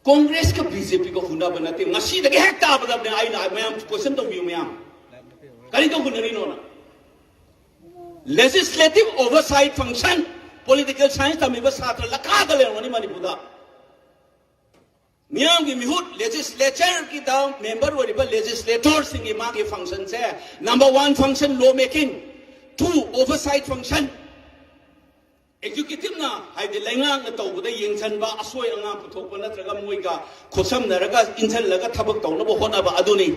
ꯀꯣꯡꯒ꯭ꯔꯦꯁꯀ ꯕꯤ ꯖꯦ ꯄꯤꯒ ꯍꯨꯟꯅꯕ ꯅꯠꯇꯦ꯫ ꯉꯁꯤꯗꯒꯤ ꯍꯦꯛ ꯇꯥꯕꯗ ꯑꯩꯅ ꯃꯌꯥꯝ ꯀꯣꯏꯁꯟ ꯇꯧꯕꯤꯌꯨ ꯃꯌꯥꯝ, ꯀꯔꯤꯗ ꯍꯨꯟꯅꯔꯤꯅꯣꯅ? Legislative oversight function, political science ꯇꯝꯃꯤꯕ ꯁꯥꯇ꯭ꯔ ꯂꯈꯥꯗ ꯂꯩꯔꯝꯒꯅꯤ ꯃꯅꯤꯄꯨꯔꯗ꯫ ꯃꯤꯌꯥꯝꯒꯤ ꯃꯤꯍꯨꯠ, ꯂꯦꯖꯤꯁꯂꯦꯆꯔꯒꯤꯗ ꯃꯦꯝꯕꯔ ꯑꯣꯏꯔꯤꯕ ꯂꯦꯖꯤꯁꯂꯦꯇꯔꯁꯤꯡꯒꯤ ꯃꯥꯒꯤ ꯐꯪꯁꯟꯁꯦ, number one function law making, two oversight function, ꯑꯦꯛꯖꯤꯀ꯭ꯌꯨꯇꯤꯚꯅ ꯍꯥꯏꯗꯤ ꯂꯩꯉꯥꯛꯅ ꯇꯧꯕꯗ ꯌꯦꯡꯁꯤꯟꯕ, ꯑꯁꯣꯏ ꯑꯉꯥꯝ ꯄꯨꯊꯣꯛꯄ ꯅꯠꯇ꯭ꯔꯒ ꯃꯣꯏꯒ ꯈꯣꯠꯁꯝꯅꯔꯒ ꯏꯟꯁꯤꯜꯂꯒ ꯊꯕꯛ ꯇꯧꯅꯕ ꯍꯣꯠꯅꯕ ꯑꯗꯨꯅꯤ꯫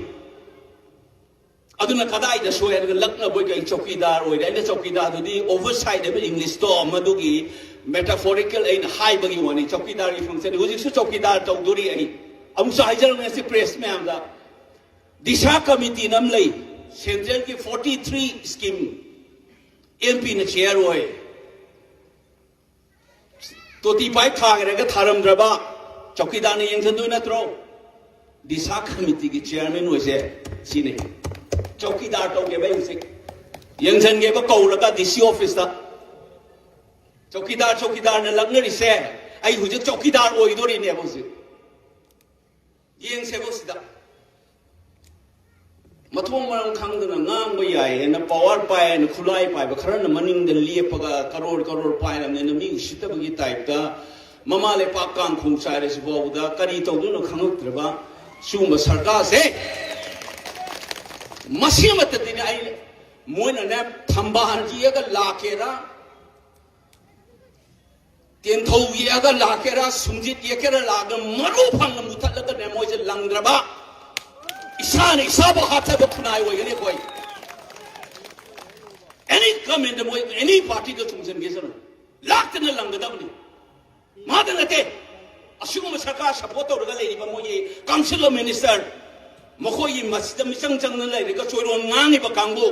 ꯑꯗꯨꯅ ꯀꯗꯥꯏꯗ ꯁꯣꯏ ꯍꯥꯏꯔꯒ ꯂꯛꯅꯕꯣꯏ ꯀꯩ ꯆꯧꯀꯤꯗꯥꯔ ꯑꯣꯏꯔꯦ꯫ ꯑꯩꯅ ꯆꯧꯀꯤꯗꯥꯔꯗꯨꯗꯤ oversight ꯍꯥꯏꯕ ꯏꯪꯂꯤꯁꯇꯣ ꯃꯗꯨꯒꯤ metaphorical ꯑꯩꯅ ꯍꯥꯏꯕꯒꯤ ꯋꯥꯅꯤ꯫ ꯆꯧꯀꯤꯗꯥꯔꯒꯤ ꯐꯪꯁꯟ ꯍꯧꯖꯤꯛꯁꯨ ꯆꯧꯀꯤꯗꯥꯔ ꯇꯧꯗꯣꯔꯤ꯫ ꯑꯩ ꯑꯃꯨꯛꯁꯨ ꯍꯥꯏꯖꯔꯝꯃꯦ ꯁꯤ ꯄ꯭ꯔꯦꯁ ꯃꯌꯥꯝꯗ, ꯗꯤꯁꯥ ꯀꯃꯤꯇꯤꯅ ꯑꯃ ꯂꯩ, ꯁꯦꯟꯇ꯭ꯔꯦꯜꯒꯤ forty three scheme, ꯑꯦꯝ ꯄꯤꯅ ꯆꯤꯌꯔ ꯑꯣꯏ꯫ ꯇꯣꯇꯤ ꯄꯥꯏꯞ ꯊꯥꯈ꯭ꯔꯒ ꯊꯥꯔꯝꯗ꯭ꯔꯕ ꯆꯧꯀꯤꯗꯥꯔꯅ ꯌꯦꯡꯁꯤꯟꯗꯣꯏ ꯅꯠꯇ꯭ꯔꯣ? ꯗꯤꯁꯥ ꯀꯃꯤꯇꯤꯒꯤ ꯆꯤꯌꯔꯃꯦꯟ ꯑꯣꯏꯁꯦ ꯁꯤꯅꯤ꯫ ꯆꯧꯀꯤꯗꯥꯔ ꯇꯧꯒꯦꯕ ꯑꯩ ꯍꯧꯖꯤꯛ, ꯌꯦꯡꯁꯤꯟꯒꯦꯕ ꯀꯧꯔꯒ ꯗꯤ ꯁꯤ ꯑꯣꯐꯤꯁꯇ꯫ ꯆꯧꯀꯤꯗꯥꯔ ꯆꯧꯀꯤꯗꯥꯔꯅ ꯂꯛꯅꯔꯤꯁꯦ, ꯑꯩ ꯍꯧꯖꯤꯛ ꯆꯧꯀꯤꯗꯥꯔ ꯑꯣꯏꯗꯣꯔꯤꯅꯦꯕ ꯍꯧꯖꯤꯛ꯫ ꯌꯦꯡꯁꯦꯕ ꯁꯤꯗ꯫ ꯃꯊꯣꯡ ꯃꯔꯝ ꯈꯪꯗꯅ ꯉꯥꯡꯕ ꯌꯥꯏ ꯍꯥꯏꯅ ꯄꯋꯥꯔ ꯄꯥꯏ ꯍꯥꯏꯅ ꯈꯨꯠꯂꯥꯏ ꯄꯥꯏꯕ ꯈꯔꯅ ꯃꯅꯤꯡꯗ ꯂꯦꯞꯄꯒ ꯀꯔꯣꯔ ꯀꯔꯣꯔ ꯄꯥꯏꯔꯕꯅꯤꯅ ꯃꯤ ꯎꯁꯤꯠꯇꯕꯒꯤ ꯇꯥꯏꯞꯇ ꯃꯃꯥ ꯂꯩꯄꯥꯛ ꯀꯥꯡꯈꯣꯡ ꯆꯥꯏꯔꯁꯤ ꯐꯥꯎꯕꯗ ꯀꯔꯤ ꯇꯧꯗꯣꯏꯅꯣ ꯈꯪꯉꯛꯇ꯭ꯔꯕ ꯁꯤꯒꯨꯝꯕ ꯁꯔꯀꯥꯔꯁꯦ꯫ ꯃꯁꯤ ꯑꯃꯠꯇꯗꯤꯅꯦ ꯑꯩ, ꯃꯣꯏꯅꯅꯦ ꯊꯝꯕꯥꯜ ꯌꯦꯛꯑꯒ ꯂꯥꯛꯀꯦꯔꯥ, ꯇꯦꯟꯊꯧ ꯌꯦꯛꯑꯒ ꯂꯥꯛꯀꯦꯔꯥ, ꯁꯨꯝꯖꯤꯠ ꯌꯦꯛꯀꯦꯔꯥ ꯂꯥꯛꯑꯒ ꯃꯔꯨ ꯐꯪꯅ ꯃꯨꯊꯠꯂꯒꯅꯦ ꯃꯣꯏꯁꯦ ꯂꯪꯗ꯭ꯔꯕ, ꯏꯁꯥꯅ ꯏꯁꯥꯕꯨ ꯍꯥꯠꯆꯕ ꯈꯨꯟꯅꯥꯏ ꯑꯣꯏꯒꯅꯤ ꯑꯩꯈꯣꯏ꯫ ꯑꯦꯅꯤ ꯒꯃꯦꯟꯗ ꯃꯣꯏ ꯑꯦꯅꯤ ꯄꯥꯔꯇꯤꯗ ꯆꯣꯡꯁꯤꯟꯒꯦꯁꯅꯨ, ꯂꯥꯛꯇꯅ ꯂꯪꯒꯗꯕꯅꯤ꯫ ꯃꯥꯗ ꯅꯠꯇꯦ, ꯑꯁꯤꯒꯨꯝꯕ ꯁꯔꯀꯥꯔ ꯁꯄꯣꯔꯠ ꯇꯧꯔꯒ ꯂꯩꯔꯤꯕ ꯃꯣꯏꯒꯤ ꯀꯥꯎꯟꯁꯤꯜ ꯑꯣꯐ ꯃꯤꯅꯤꯁꯇꯔ, ꯃꯈꯣꯏꯒꯤ ꯃꯁꯤꯗ ꯃꯤꯆꯪ ꯆꯪꯅ ꯂꯩꯔꯒ ꯆꯣꯏꯔꯣꯟ ꯉꯥꯡꯉꯤꯕ ꯀꯥꯡꯕꯨ,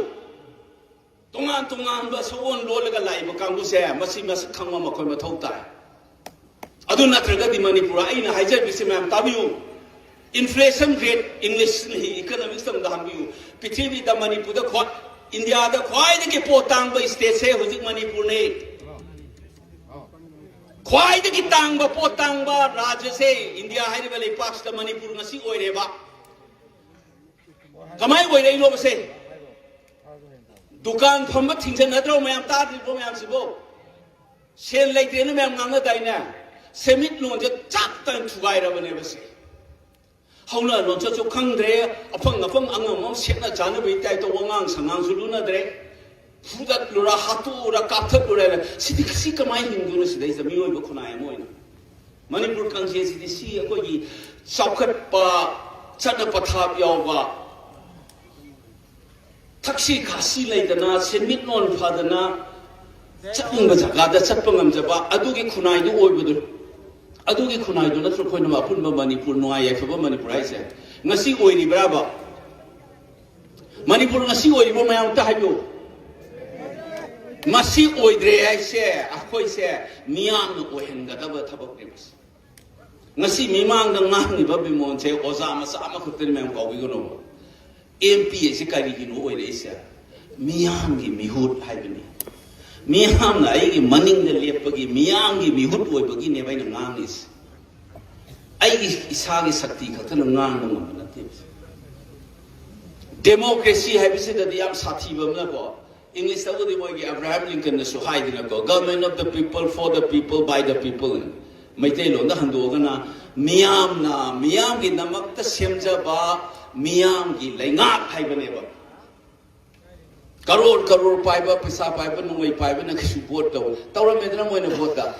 ꯇꯣꯉꯥꯟ ꯇꯣꯉꯥꯟꯕ ꯁꯑꯣꯟ ꯂꯣꯜꯂꯒ ꯂꯥꯛꯏꯕ ꯀꯥꯡꯕꯨꯁꯦ ꯃꯁꯤ ꯃꯁꯛ ꯈꯪꯕ ꯃꯈꯣꯏ ꯃꯊꯧ ꯇꯥꯏ꯫ ꯑꯗꯨ ꯅꯠꯇ꯭ꯔꯒꯗꯤ ꯃꯅꯤꯄꯨꯔ, ꯑꯩꯅ ꯍꯥꯏꯖꯔꯤꯕꯁꯤ ꯃꯌꯥꯝ ꯇꯥꯕꯤꯌꯨ, ꯏꯟꯐ꯭ꯂꯦꯁꯟ ꯔꯦꯠ, ꯏꯪꯂꯤꯁ ꯏꯀꯅꯣꯃꯤꯛꯁ ꯇꯝꯗ ꯍꯪꯕꯤꯌꯨ, ꯄ꯭ꯔꯤꯊꯤꯕꯤꯗ ꯃꯅꯤꯄꯨꯔꯗ ꯈ꯭ꯋꯥꯏ, ꯏꯟꯗꯤꯌꯥꯗ ꯈ꯭ꯋꯥꯏꯗꯒꯤ ꯄꯣꯠ ꯇꯥꯡꯕ ꯁ꯭ꯇꯦꯠꯁꯦ ꯍꯧꯖꯤꯛ ꯃꯅꯤꯄꯨꯔꯅꯤ꯫ ꯈ꯭ꯋꯥꯏꯗꯒꯤ ꯇꯥꯡꯕ, ꯄꯣꯠ ꯇꯥꯡꯕ ꯔꯥꯖ꯭ꯌꯁꯦ ꯏꯟꯗꯤꯌꯥ ꯍꯥꯏꯔꯤꯕ ꯂꯩꯄꯥꯛꯁꯤꯗ ꯃꯅꯤꯄꯨꯔ ꯉꯁꯤ ꯑꯣꯏꯔꯦꯕ꯫ ꯀꯃꯥꯏꯅ ꯑꯣꯏꯔꯛꯏꯅꯣꯕꯁꯦ? ꯗꯨꯀꯥꯟ ꯐꯝꯕ ꯊꯤꯡꯖꯤꯟꯅꯗ꯭ꯔꯣ ꯃꯌꯥꯝ? ꯇꯥꯗ꯭ꯔꯤꯕꯣ ꯃꯌꯥꯝꯁꯤꯕꯣ? ꯁꯦꯜ ꯂꯩꯇ꯭ꯔꯦꯅ ꯃꯌꯥꯝ ꯉꯥꯡꯅꯗꯥꯏꯅꯦ? ꯁꯦꯟꯃꯤꯠꯂꯣꯟꯁꯦ ꯆꯥꯛ ꯇꯥꯅ ꯊꯨꯒꯥꯏꯔꯕꯅꯦꯕ ꯁꯦ꯫ ꯍꯧꯅ ꯂꯣꯟꯆꯠꯁꯨ ꯈꯪꯗ꯭ꯔꯦ꯫ ꯑꯐꯪ ꯑꯐꯪ ꯑꯉꯝ ꯑꯃ ꯁꯦꯠꯅ ꯆꯥꯅꯕꯒꯤ ꯇꯥꯏꯞꯇ ꯋꯥꯉꯥꯡ ꯁꯉꯥꯡꯁꯨ ꯂꯨꯅꯗ꯭ꯔꯦ꯫ ꯐꯨꯗꯠꯂꯨꯔ, ꯍꯥꯠꯇꯣꯛꯎꯔ, ꯀꯥꯞꯊꯠꯂꯨꯔ, ꯁꯤꯗꯤ ꯁꯤ ꯀꯃꯥꯏꯅ ꯍꯤꯡꯗꯣꯏꯅꯣ? ꯁꯤꯗꯩꯁꯤꯗ ꯃꯤꯑꯣꯏꯕ ꯈꯨꯟꯅꯥꯏ ꯑꯃ ꯑꯣꯏꯅ ꯃꯅꯤꯄꯨꯔ ꯀꯥꯡꯖꯩꯁꯤꯗꯤ ꯁꯤ ꯑꯩꯈꯣꯏꯒꯤ ꯆꯥꯎꯈꯠꯄ, ꯆꯠꯅ ꯄꯊꯥꯞ ꯌꯥꯎꯕ, ꯊꯛꯁꯤ ꯈꯥꯁꯤ ꯂꯩꯗꯅ, ꯁꯦꯟꯃꯤꯠꯂꯣꯟ ꯐꯗꯅ, ꯆꯠꯅꯤꯡꯕ ꯖꯒꯥꯗ ꯆꯠꯄ ꯉꯝꯖꯕ ꯑꯗꯨꯒꯤ ꯈꯨꯟꯅꯥꯏꯗꯨ ꯑꯣꯏꯕꯗꯨ, ꯑꯗꯨꯒꯤ ꯈꯨꯟꯅꯥꯏꯗꯨ ꯅꯠꯇ꯭ꯔꯣ ꯑꯩꯈꯣꯏꯅ ꯑꯄꯨꯟꯕ ꯃꯅꯤꯄꯨꯔ, ꯅꯨꯡꯉꯥꯏ ꯌꯥꯏꯐꯕ ꯃꯅꯤꯄꯨꯔ ꯍꯥꯏꯁꯦ? ꯉꯁꯤ ꯑꯣꯏꯔꯤꯕ꯭ꯔꯥꯕ? ꯃꯅꯤꯄꯨꯔ ꯉꯁꯤ ꯑꯣꯏꯔꯤꯕ ꯃꯌꯥꯝ ꯑꯝꯇ ꯍꯥꯏꯕꯤꯌꯨ꯫ ꯃꯁꯤ ꯑꯣꯏꯗ꯭ꯔꯦ ꯍꯥꯏꯁꯦ ꯑꯩꯈꯣꯏꯁꯦ ꯃꯤꯌꯥꯝꯅ ꯑꯣꯏꯍꯟꯒꯗꯕ ꯊꯕꯛꯅꯦꯕ꯫ ꯉꯁꯤ ꯃꯤꯃꯥꯡꯗ ꯉꯥꯡꯉꯤꯕ ꯕꯤꯃꯣꯟꯁꯦ ꯑꯣꯖꯥ ꯃꯆꯥ ꯑꯃꯈꯛꯇꯅꯤ ꯃꯌꯥꯝ, ꯀꯥꯎꯕꯤꯒꯅꯨꯕ꯫ ꯑꯦꯝ ꯄꯤ ꯑꯁꯤ ꯀꯔꯤꯒꯤꯅꯣ ꯑꯣꯏꯔꯛꯏꯁꯦ? ꯃꯤꯌꯥꯝꯒꯤ ꯃꯤꯍꯨꯠ ꯍꯥꯏꯕꯅꯤ꯫ ꯃꯤꯌꯥꯝꯅ ꯑꯩꯒꯤ ꯃꯅꯤꯡꯗ ꯂꯦꯞꯄꯒꯤ, ꯃꯤꯌꯥꯝꯒꯤ ꯃꯤꯍꯨꯠ ꯑꯣꯏꯕꯒꯤꯅꯦꯕ ꯑꯩꯅ ꯉꯥꯡꯉꯤꯁꯦ꯫ ꯑꯩꯒꯤ ꯏꯁꯥꯒꯤ ꯁꯛꯇꯤ ꯈꯛꯇꯅ ꯉꯥꯡꯕ ꯉꯝꯕ ꯅꯠꯇꯦꯕ꯫ ꯗꯦꯃꯣꯀ꯭ꯔꯦꯁꯤ ꯍꯥꯏꯕꯁꯤꯗꯗꯤ ꯌꯥꯝ ꯁꯥꯊꯤꯕ ꯑꯃꯅꯀꯣ, ꯏꯪꯂꯤꯁꯇꯕꯨꯗꯤ ꯃꯣꯏꯒꯤ Abraham ꯂꯤꯡꯀꯟꯅꯁꯨ ꯍꯥꯏꯗꯅꯀꯣ, "Government of the people, for the people, by the people" ꯍꯥꯏꯅ꯫ ꯃꯩꯇꯩꯂꯣꯟꯗ ꯍꯟꯗꯣꯛꯑꯒꯅ, ꯃꯤꯌꯥꯝꯅ ꯃꯤꯌꯥꯝꯒꯤꯗꯃꯛꯇ ꯁꯦꯝꯖꯕ ꯃꯤꯌꯥꯝꯒꯤ ꯂꯩꯉꯥꯛ ꯍꯥꯏꯕꯅꯦꯕ꯫ ꯀꯔꯣꯔ ꯀꯔꯣꯔ ꯄꯥꯏꯕ, ꯄꯩꯁꯥ ꯄꯥꯏꯕ, ꯅꯣꯡꯃꯩ ꯄꯥꯏꯕꯅ ꯀꯩꯁꯨ ꯚꯣꯠ ꯇꯧ-, ꯇꯧꯔꯝꯃꯦꯗꯅ ꯃꯣꯏꯅ ꯚꯣꯠꯇ꯫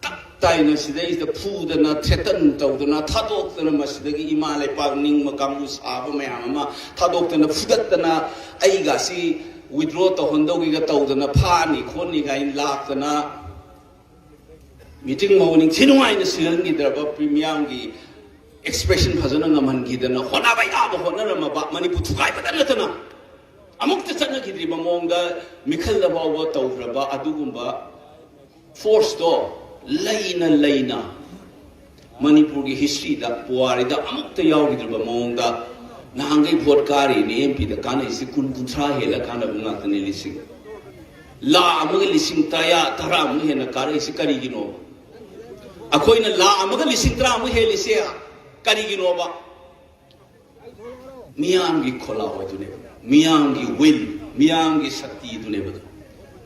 ꯇꯞ ꯇꯥꯏꯅ ꯁꯤꯗꯩꯁꯤꯗ ꯐꯨꯗꯅ, ꯊ꯭ꯔꯦꯇꯟ ꯇꯧꯗꯅ, ꯊꯥꯗꯣꯛꯇꯅ, ꯃꯁꯤꯗꯒꯤ ꯏꯃꯥ ꯂꯩꯄꯥꯛ ꯅꯤꯡꯕ ꯀꯥꯡꯕꯨ ꯁꯥꯕ ꯃꯌꯥꯝ ꯑꯃ ꯊꯥꯗꯣꯛꯇꯅ, ꯐꯨꯗꯠꯇꯅ, ꯑꯩꯒꯁꯤ ꯋꯤꯗ꯭ꯔꯣ ꯇꯧꯍꯟꯗꯧꯒꯤꯒ ꯇꯧꯗꯅ, ꯐꯥꯅꯤ ꯈꯣꯠꯅꯤ ꯀꯥꯏꯅ ꯂꯥꯛꯇꯅ, ꯃꯤꯇꯤꯡ ꯃꯧ ꯅꯤꯡꯊꯤ ꯅꯨꯡꯉꯥꯏꯅ ꯁꯤꯜꯍꯟꯈꯤꯗ꯭ꯔꯕ, ꯃꯤꯌꯥꯝꯒꯤ ꯑꯦꯛꯁꯄ꯭ꯔꯦꯁꯟ ꯐꯖꯅ ꯉꯝꯍꯟꯈꯤꯗꯅ, ꯍꯣꯠꯅꯕ ꯌꯥꯕ ꯍꯣꯠꯅꯔꯝꯃꯕ, ꯃꯅꯤꯄꯨꯔ ꯊꯨꯒꯥꯏꯕꯗ ꯅꯠꯇꯅ ꯑꯃꯨꯛꯇ ꯆꯠꯅꯈꯤꯗ꯭ꯔꯤꯕ ꯃꯑꯣꯡꯗ ꯃꯤꯈꯜꯗ ꯐꯥꯎꯕ ꯇꯧꯈ꯭ꯔꯕ ꯑꯗꯨꯒꯨꯝꯕ ꯐꯣꯔꯁꯇꯣ ꯂꯩꯅ ꯂꯩꯅ ꯃꯅꯤꯄꯨꯔꯒꯤ ꯍꯤꯁꯇ꯭ꯔꯤꯗ, ꯄꯨꯋꯥꯔꯤꯗ ꯑꯃꯨꯛꯇ ꯌꯥꯎꯈꯤꯗ꯭ꯔꯤꯕ ꯃꯑꯣꯡꯗ ꯅꯍꯥꯟꯈꯩ ꯚꯣꯠ ꯀꯥꯔꯤꯅꯤ, ꯑꯦꯝ ꯄꯤꯗ ꯀꯥꯟꯅꯩꯁꯤ ꯀꯨꯟ ꯀꯨꯟꯊ꯭ꯔꯥ ꯍꯦꯜꯂ ꯀꯥꯟꯅꯕ ꯉꯥꯛꯇꯅꯤ꯫ ꯂꯤꯁꯤꯡ ꯂꯥꯈ ꯑꯃꯒ ꯂꯤꯁꯤꯡ ꯇꯔꯥ, ꯇꯔꯥꯃꯨꯛ ꯍꯦꯟꯅ ꯀꯥꯔꯛꯏꯁꯤ ꯀꯔꯤꯒꯤꯅꯣ? ꯑꯩꯈꯣꯏꯅ ꯂꯥꯈ ꯑꯃꯒ ꯂꯤꯁꯤꯡ ꯇꯔꯥꯃꯨꯛ ꯍꯦꯜꯂꯤꯁꯦ ꯀꯔꯤꯒꯤꯅꯣꯕ? ꯃꯤꯌꯥꯝꯒꯤ ꯈꯣꯜꯂꯥꯎ ꯑꯗꯨꯅꯦꯕ, ꯃꯤꯌꯥꯝꯒꯤ ꯋꯤꯜ, ꯃꯤꯌꯥꯝꯒꯤ ꯁꯛꯇꯤꯗꯨꯅꯦꯕ꯫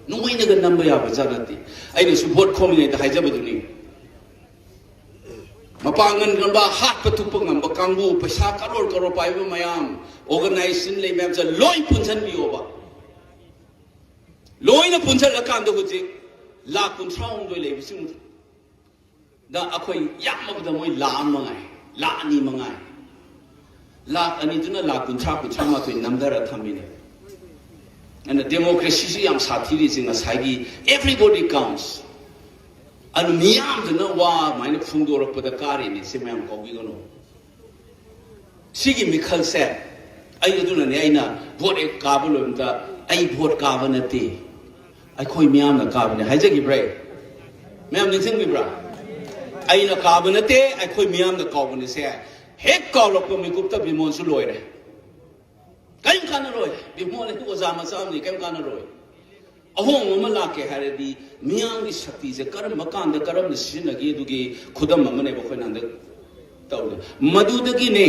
ꯅꯣꯏꯅꯒ ꯅꯝꯕ ꯌꯥꯕ ꯖꯥꯠ ꯅꯠꯇꯦ꯫ ꯑꯩꯅꯁꯨ ꯚꯣꯠ ꯈꯣꯝꯃꯤꯉꯩꯗ ꯍꯥꯏꯖꯕꯗꯨꯅꯤ, ꯃꯄꯥꯡꯒꯜ ꯀꯟꯕ, ꯍꯥꯠꯄ ꯊꯨꯞꯄ ꯉꯝꯕ ꯀꯥꯡꯕꯨ, ꯄꯩꯁꯥ ꯀꯔꯣꯔ ꯀꯔꯣꯔ ꯄꯥꯏꯕ ꯃꯌꯥꯝ, ꯑꯣꯔꯒꯅꯥꯏꯖꯦꯁꯟ ꯂꯩ ꯃꯌꯥꯝꯁꯦ ꯂꯣꯏ ꯄꯨꯟꯁꯤꯟꯕꯤꯌꯣꯕ꯫ ꯂꯣꯏꯅ ꯄꯨꯟꯁꯤꯜꯂꯀꯥꯟꯗ ꯍꯧꯖꯤꯛ ꯂꯥꯈ ꯀꯨꯟꯊ꯭ꯔꯥ ꯍꯨꯝꯗꯣꯏ ꯂꯩꯕꯁꯤꯡꯗ ꯑꯩꯈꯣꯏ ꯌꯥꯝꯃꯕꯗ ꯃꯣꯏ ꯂꯥꯈ ꯑꯃ ꯃꯉꯥꯏ, ꯂꯥꯈ ꯑꯅꯤ ꯃꯉꯥꯏ꯫ ꯂꯥꯈ ꯑꯅꯤꯗꯨꯅ ꯂꯥꯈ ꯀꯨꯟꯊ꯭ꯔꯥ, ꯀꯨꯟꯊ꯭ꯔꯥ ꯃꯥꯊꯣꯏ ꯅꯝꯊꯔ ꯊꯝꯃꯤꯅꯦ꯫ ꯑꯗꯨꯅ ꯗꯦꯃꯣꯀ꯭ꯔꯦꯁꯤꯁꯤ ꯌꯥꯝ ꯁꯥꯊꯤꯔꯤꯁꯤ ꯉꯁꯥꯏꯒꯤ everybody counts꯫ ꯑꯗꯨ ꯃꯤꯌꯥꯝꯗꯨꯅ ꯋꯥ ꯑꯗꯨꯃꯥꯏꯅ ꯐꯣꯡꯗꯣꯔꯛꯄꯗ ꯀꯥꯔꯤꯅꯦ꯫ ꯁꯤ ꯃꯌꯥꯝ ꯀꯧꯕꯤꯒꯅꯨ꯫ ꯁꯤꯒꯤ ꯃꯤꯈꯜꯁꯦ ꯑꯩ, ꯑꯗꯨꯅꯅꯦ ꯑꯩꯅ ꯚꯣꯠ ꯍꯦꯛ ꯀꯥꯕ ꯂꯣꯏꯕꯗ, "ꯑꯩ ꯚꯣꯠ ꯀꯥꯕ ꯅꯠꯇꯦ, ꯑꯩꯈꯣꯏ ꯃꯤꯌꯥꯝꯅ ꯀꯥꯕꯅꯦ" ꯍꯥꯏꯖꯈꯤꯕ꯭ꯔꯥ ꯑꯩ? ꯃꯌꯥꯝ ꯅꯤꯡꯁꯤꯡꯕꯤꯕ꯭ꯔꯥ? "ꯑꯩꯅ ꯀꯥꯕ ꯅꯠꯇꯦ, ꯑꯩꯈꯣꯏ ꯃꯤꯌꯥꯝꯅ ꯀꯥꯎꯕꯅꯦ"ꯁꯦ ꯍꯦꯛ ꯀꯥꯎꯔꯛꯄ ꯃꯤꯀꯨꯞꯇ ꯕꯤꯃꯣꯟꯁꯨ ꯂꯣꯏꯔꯦ꯫ ꯀꯔꯤꯝ ꯀꯥꯟꯅꯔꯣꯏ꯫ ꯕꯤꯃꯣꯟ ꯑꯗꯨ ꯑꯣꯖꯥ ꯃꯆꯥ ꯑꯃꯅꯤ, ꯀꯔꯤꯝ ꯀꯥꯟꯅꯔꯣꯏ꯫ ꯑꯍꯣꯡꯕ ꯑꯃ ꯂꯥꯛꯀꯦ ꯍꯥꯏꯔꯗꯤ ꯃꯤꯌꯥꯝꯒꯤ ꯁꯛꯇꯤꯁꯦ ꯀꯔꯝꯕ ꯀꯥꯟꯗ ꯀꯔꯝꯅ ꯁꯤꯖꯤꯟꯅꯒꯦ ꯑꯗꯨꯒꯤ ꯈꯨꯗꯝ ꯑꯃꯅꯦꯕ ꯑꯩꯈꯣꯏꯅ ꯍꯟꯗꯛ ꯇꯧꯔꯤꯗꯣ꯫ ꯃꯗꯨꯗꯒꯤꯅꯦ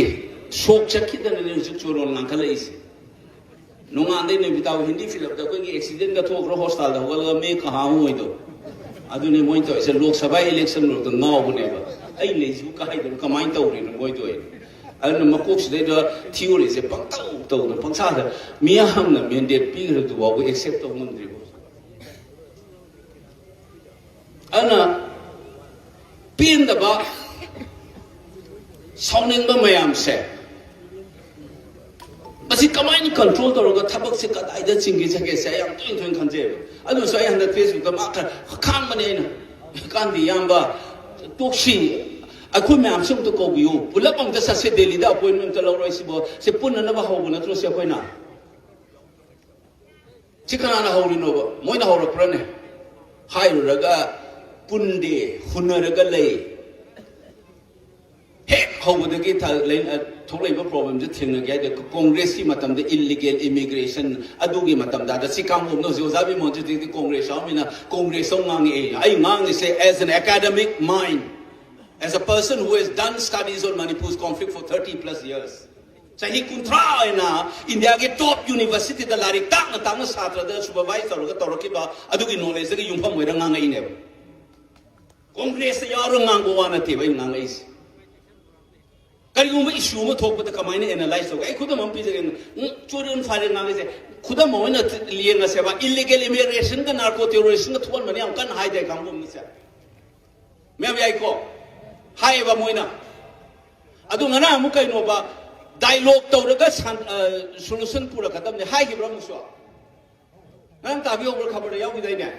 ꯁꯣꯛ ꯆꯠꯈꯤꯗꯅꯅꯦ ꯍꯧꯖꯤꯛ ꯆꯣꯔꯣꯟ ꯉꯥꯡꯈꯠꯂꯛꯏꯁꯦ꯫ ꯅꯣꯡꯉꯥꯟꯗꯩ ꯅꯨꯃꯤꯠ ꯇꯥꯕ ꯍꯤꯟꯗꯤ ꯐꯤꯂꯝꯗ ꯑꯩꯈꯣꯏꯒꯤ ꯑꯦꯛꯁꯤꯗꯦꯟꯒ ꯊꯣꯛꯈ꯭ꯔ ꯍꯣꯁꯄꯤꯇꯥꯜꯗ ꯍꯧꯒꯠꯂꯒ "ꯃꯦ ꯀꯍꯥ ꯍꯨ" ꯍꯥꯏꯗꯣ, ꯑꯗꯨꯅꯦ ꯃꯣꯏꯅ ꯇꯧꯔꯤꯁꯦ꯫ ꯂꯣꯛ ꯁꯚꯥ ꯏꯂꯦꯛꯁꯟ ꯂꯣꯏꯔꯒ ꯉꯥꯎꯕꯅꯦꯕ꯫ "ꯑꯩ ꯂꯩꯁꯤꯕꯨ ꯀꯥꯏꯗꯅꯣ, ꯀꯃꯥꯏꯅ ꯇꯧꯔꯤꯅꯣ?" ꯃꯣꯏ ꯇꯧꯔꯤꯗꯣ꯫ ꯑꯗꯨꯅ ꯃꯀꯣꯛꯁꯤꯗꯩꯗ ꯊꯤꯑꯣꯔꯤꯁꯦ ꯄꯪꯇꯧ ꯇꯧꯗꯅ ꯄꯪꯁꯥꯗ, ꯃꯤꯌꯥꯝꯅ ꯃꯦꯟꯗꯦꯠ ꯄꯤꯈ꯭ꯔꯗꯨ ꯐꯥꯎꯕ ꯑꯦꯛꯁꯦꯞ ꯇꯧ ꯉꯝꯗ꯭ꯔꯤꯕꯣ? ꯑꯗꯨꯅ ꯄꯦꯟꯗꯕ, ꯁꯥꯎꯅꯤꯡꯕ ꯃꯌꯥꯝꯁꯦ, ꯃꯁꯤ ꯀꯃꯥꯏꯅ ꯀꯟꯇ꯭ꯔꯣꯜ ꯇꯧꯔꯒ ꯊꯕꯛꯁꯦ ꯀꯗꯥꯏꯗ ꯆꯤꯡꯒꯦ ꯆꯠꯀꯦꯁꯦ ꯑꯩ ꯌꯥꯝ ꯇꯣꯏꯅ ꯇꯣꯏꯅ ꯈꯟꯖꯩꯕ꯫ ꯑꯗꯨꯁꯨ ꯑꯩ ꯍꯟꯗꯛ ꯐꯦꯁꯕꯨꯛꯇ ꯃꯥ ꯈꯔ ꯈꯥꯡꯕꯅꯦ ꯑꯩꯅ, "ꯀꯥꯟꯗꯤ ꯏꯌꯥꯝꯕ, ꯇꯣꯛꯁꯤ, ꯑꯩꯈꯣꯏ ꯃꯌꯥꯝꯁꯨ ꯑꯝꯇ ꯀꯧꯕꯤꯌꯨ, ꯄꯨꯂꯞ ꯑꯝꯇ ꯆꯠꯁꯦ, ꯗꯦꯜꯂꯤꯗ ꯑꯦꯄꯣꯏꯟꯃꯦꯟ ꯑꯝꯇ ꯂꯧꯔꯣꯏ, ꯁꯤꯕꯣ, ꯁꯤ ꯄꯨꯟꯅꯅꯕ ꯍꯧꯕ ꯅꯠꯇ꯭ꯔꯣ ꯁꯤ ꯑꯩꯈꯣꯏꯅ?" ꯁꯤ ꯀꯅꯥꯅ ꯍꯧꯔꯤꯅꯣꯕ? ꯃꯣꯏꯅ ꯍꯧꯔꯛꯄ꯭ꯔꯅꯦ? ꯍꯥꯏꯔꯨꯔꯒ ꯄꯨꯟꯗꯦ, ꯍꯨꯟꯅꯔꯒ ꯂꯩ꯫ ꯍꯦꯛ ꯍꯧꯕꯗꯒꯤ ꯊ- ꯂꯩ- ꯑ, ꯊꯣꯛꯂꯛꯏꯕ problemꯁꯦ ꯊꯦꯡꯅꯒꯦ ꯍꯥꯏꯗꯤ ꯀꯣꯡꯒ꯭ꯔꯦꯁꯀꯤ ꯃꯇꯝꯗ illegal immigration ꯑꯗꯨꯒꯤ ꯃꯇꯝꯗ ꯑꯗ ꯁꯤ ꯀꯥꯡꯕꯨ ꯑꯃꯅ ꯍꯧꯖꯤꯛ ꯑꯣꯖꯥ ꯕꯤꯃꯣꯟꯁꯤꯗꯤ ꯀꯣꯡꯒ꯭ꯔꯦꯁ ꯌꯥꯎꯔꯃꯤꯅ ꯀꯣꯡꯒ꯭ꯔꯦꯁ ꯑꯃ ꯉꯥꯡꯉꯛꯑꯦ꯫ ꯑꯩ ꯉꯥꯡꯉꯤꯁꯦ as an academic mind, as a person who has done studies on Manipur's conflict for thirty plus years, ꯆꯍꯤ ꯀꯨꯟꯊ꯭ꯔꯥ ꯑꯣꯏꯅ ꯏꯟꯗꯤꯌꯥꯒꯤ top universityꯗ ꯂꯥꯏꯔꯤꯛ ꯇꯥꯛꯅ ꯇꯥꯛꯅ ꯁꯥꯇ꯭ꯔꯗ supervise ꯇꯧꯔꯒ ꯇꯧꯔꯛꯈꯤꯕ ꯑꯗꯨꯒꯤ knowledgeꯗꯒꯤ ꯌꯨꯝꯐꯝ ꯑꯣꯏꯔ ꯉꯥꯡꯉꯛꯏꯅꯦꯕ꯫ ꯀꯣꯡꯒ꯭ꯔꯦꯁꯇ ꯌꯥꯎꯔꯒ ꯉꯥꯡꯕ ꯋꯥ ꯅꯠꯇꯦꯕ ꯑꯩꯅ ꯉꯥꯡꯉꯛꯏꯁꯦ꯫ ꯀꯔꯤꯒꯨꯝꯕ issue ꯑꯃ ꯊꯣꯛꯄꯗ ꯀꯃꯥꯏꯅ analyse ꯇꯧꯒꯦ? ꯑꯩ ꯈꯨꯗꯝ ꯑꯃ ꯄꯤꯖꯒꯦ꯫ ꯎꯝ, ꯆꯨꯔꯨꯟ ꯐꯥꯔꯦ ꯉꯥꯡꯉꯤꯁꯦ꯫ ꯈꯨꯗꯝ ꯑꯃ ꯑꯣꯏꯅ ꯌꯦꯡꯉꯁꯦꯕ, illegal immigration ꯒ narco terrorism ꯒ ꯊꯣꯛꯍꯟꯕꯅ ꯌꯥꯝ ꯀꯟꯅ ꯍꯥꯏꯗꯦ ꯀꯥꯡꯕꯨ ꯑꯃꯅꯁꯦ꯫ ꯃꯌꯥꯝ ꯌꯥꯏꯀꯣ? ꯍꯥꯏꯌꯦꯕ ꯃꯣꯏꯅ꯫ ꯑꯗꯨ ꯉꯔꯥꯡ ꯑꯃꯨꯛ ꯀꯩꯅꯣꯕ, dialogue ꯇꯧꯔꯒ ꯁꯥꯟ- ꯑ, solution ꯄꯨꯔꯛꯀꯗꯕꯅꯤ ꯍꯥꯏꯈꯤꯕ꯭ꯔꯥ ꯑꯃꯨꯛꯁꯨ? ꯉꯔꯥꯡ ꯇꯥꯕꯤꯍꯧꯕ꯭ꯔꯥ? ꯈꯕꯔꯗ ꯌꯥꯎꯈꯤꯗꯥꯏꯅꯦ?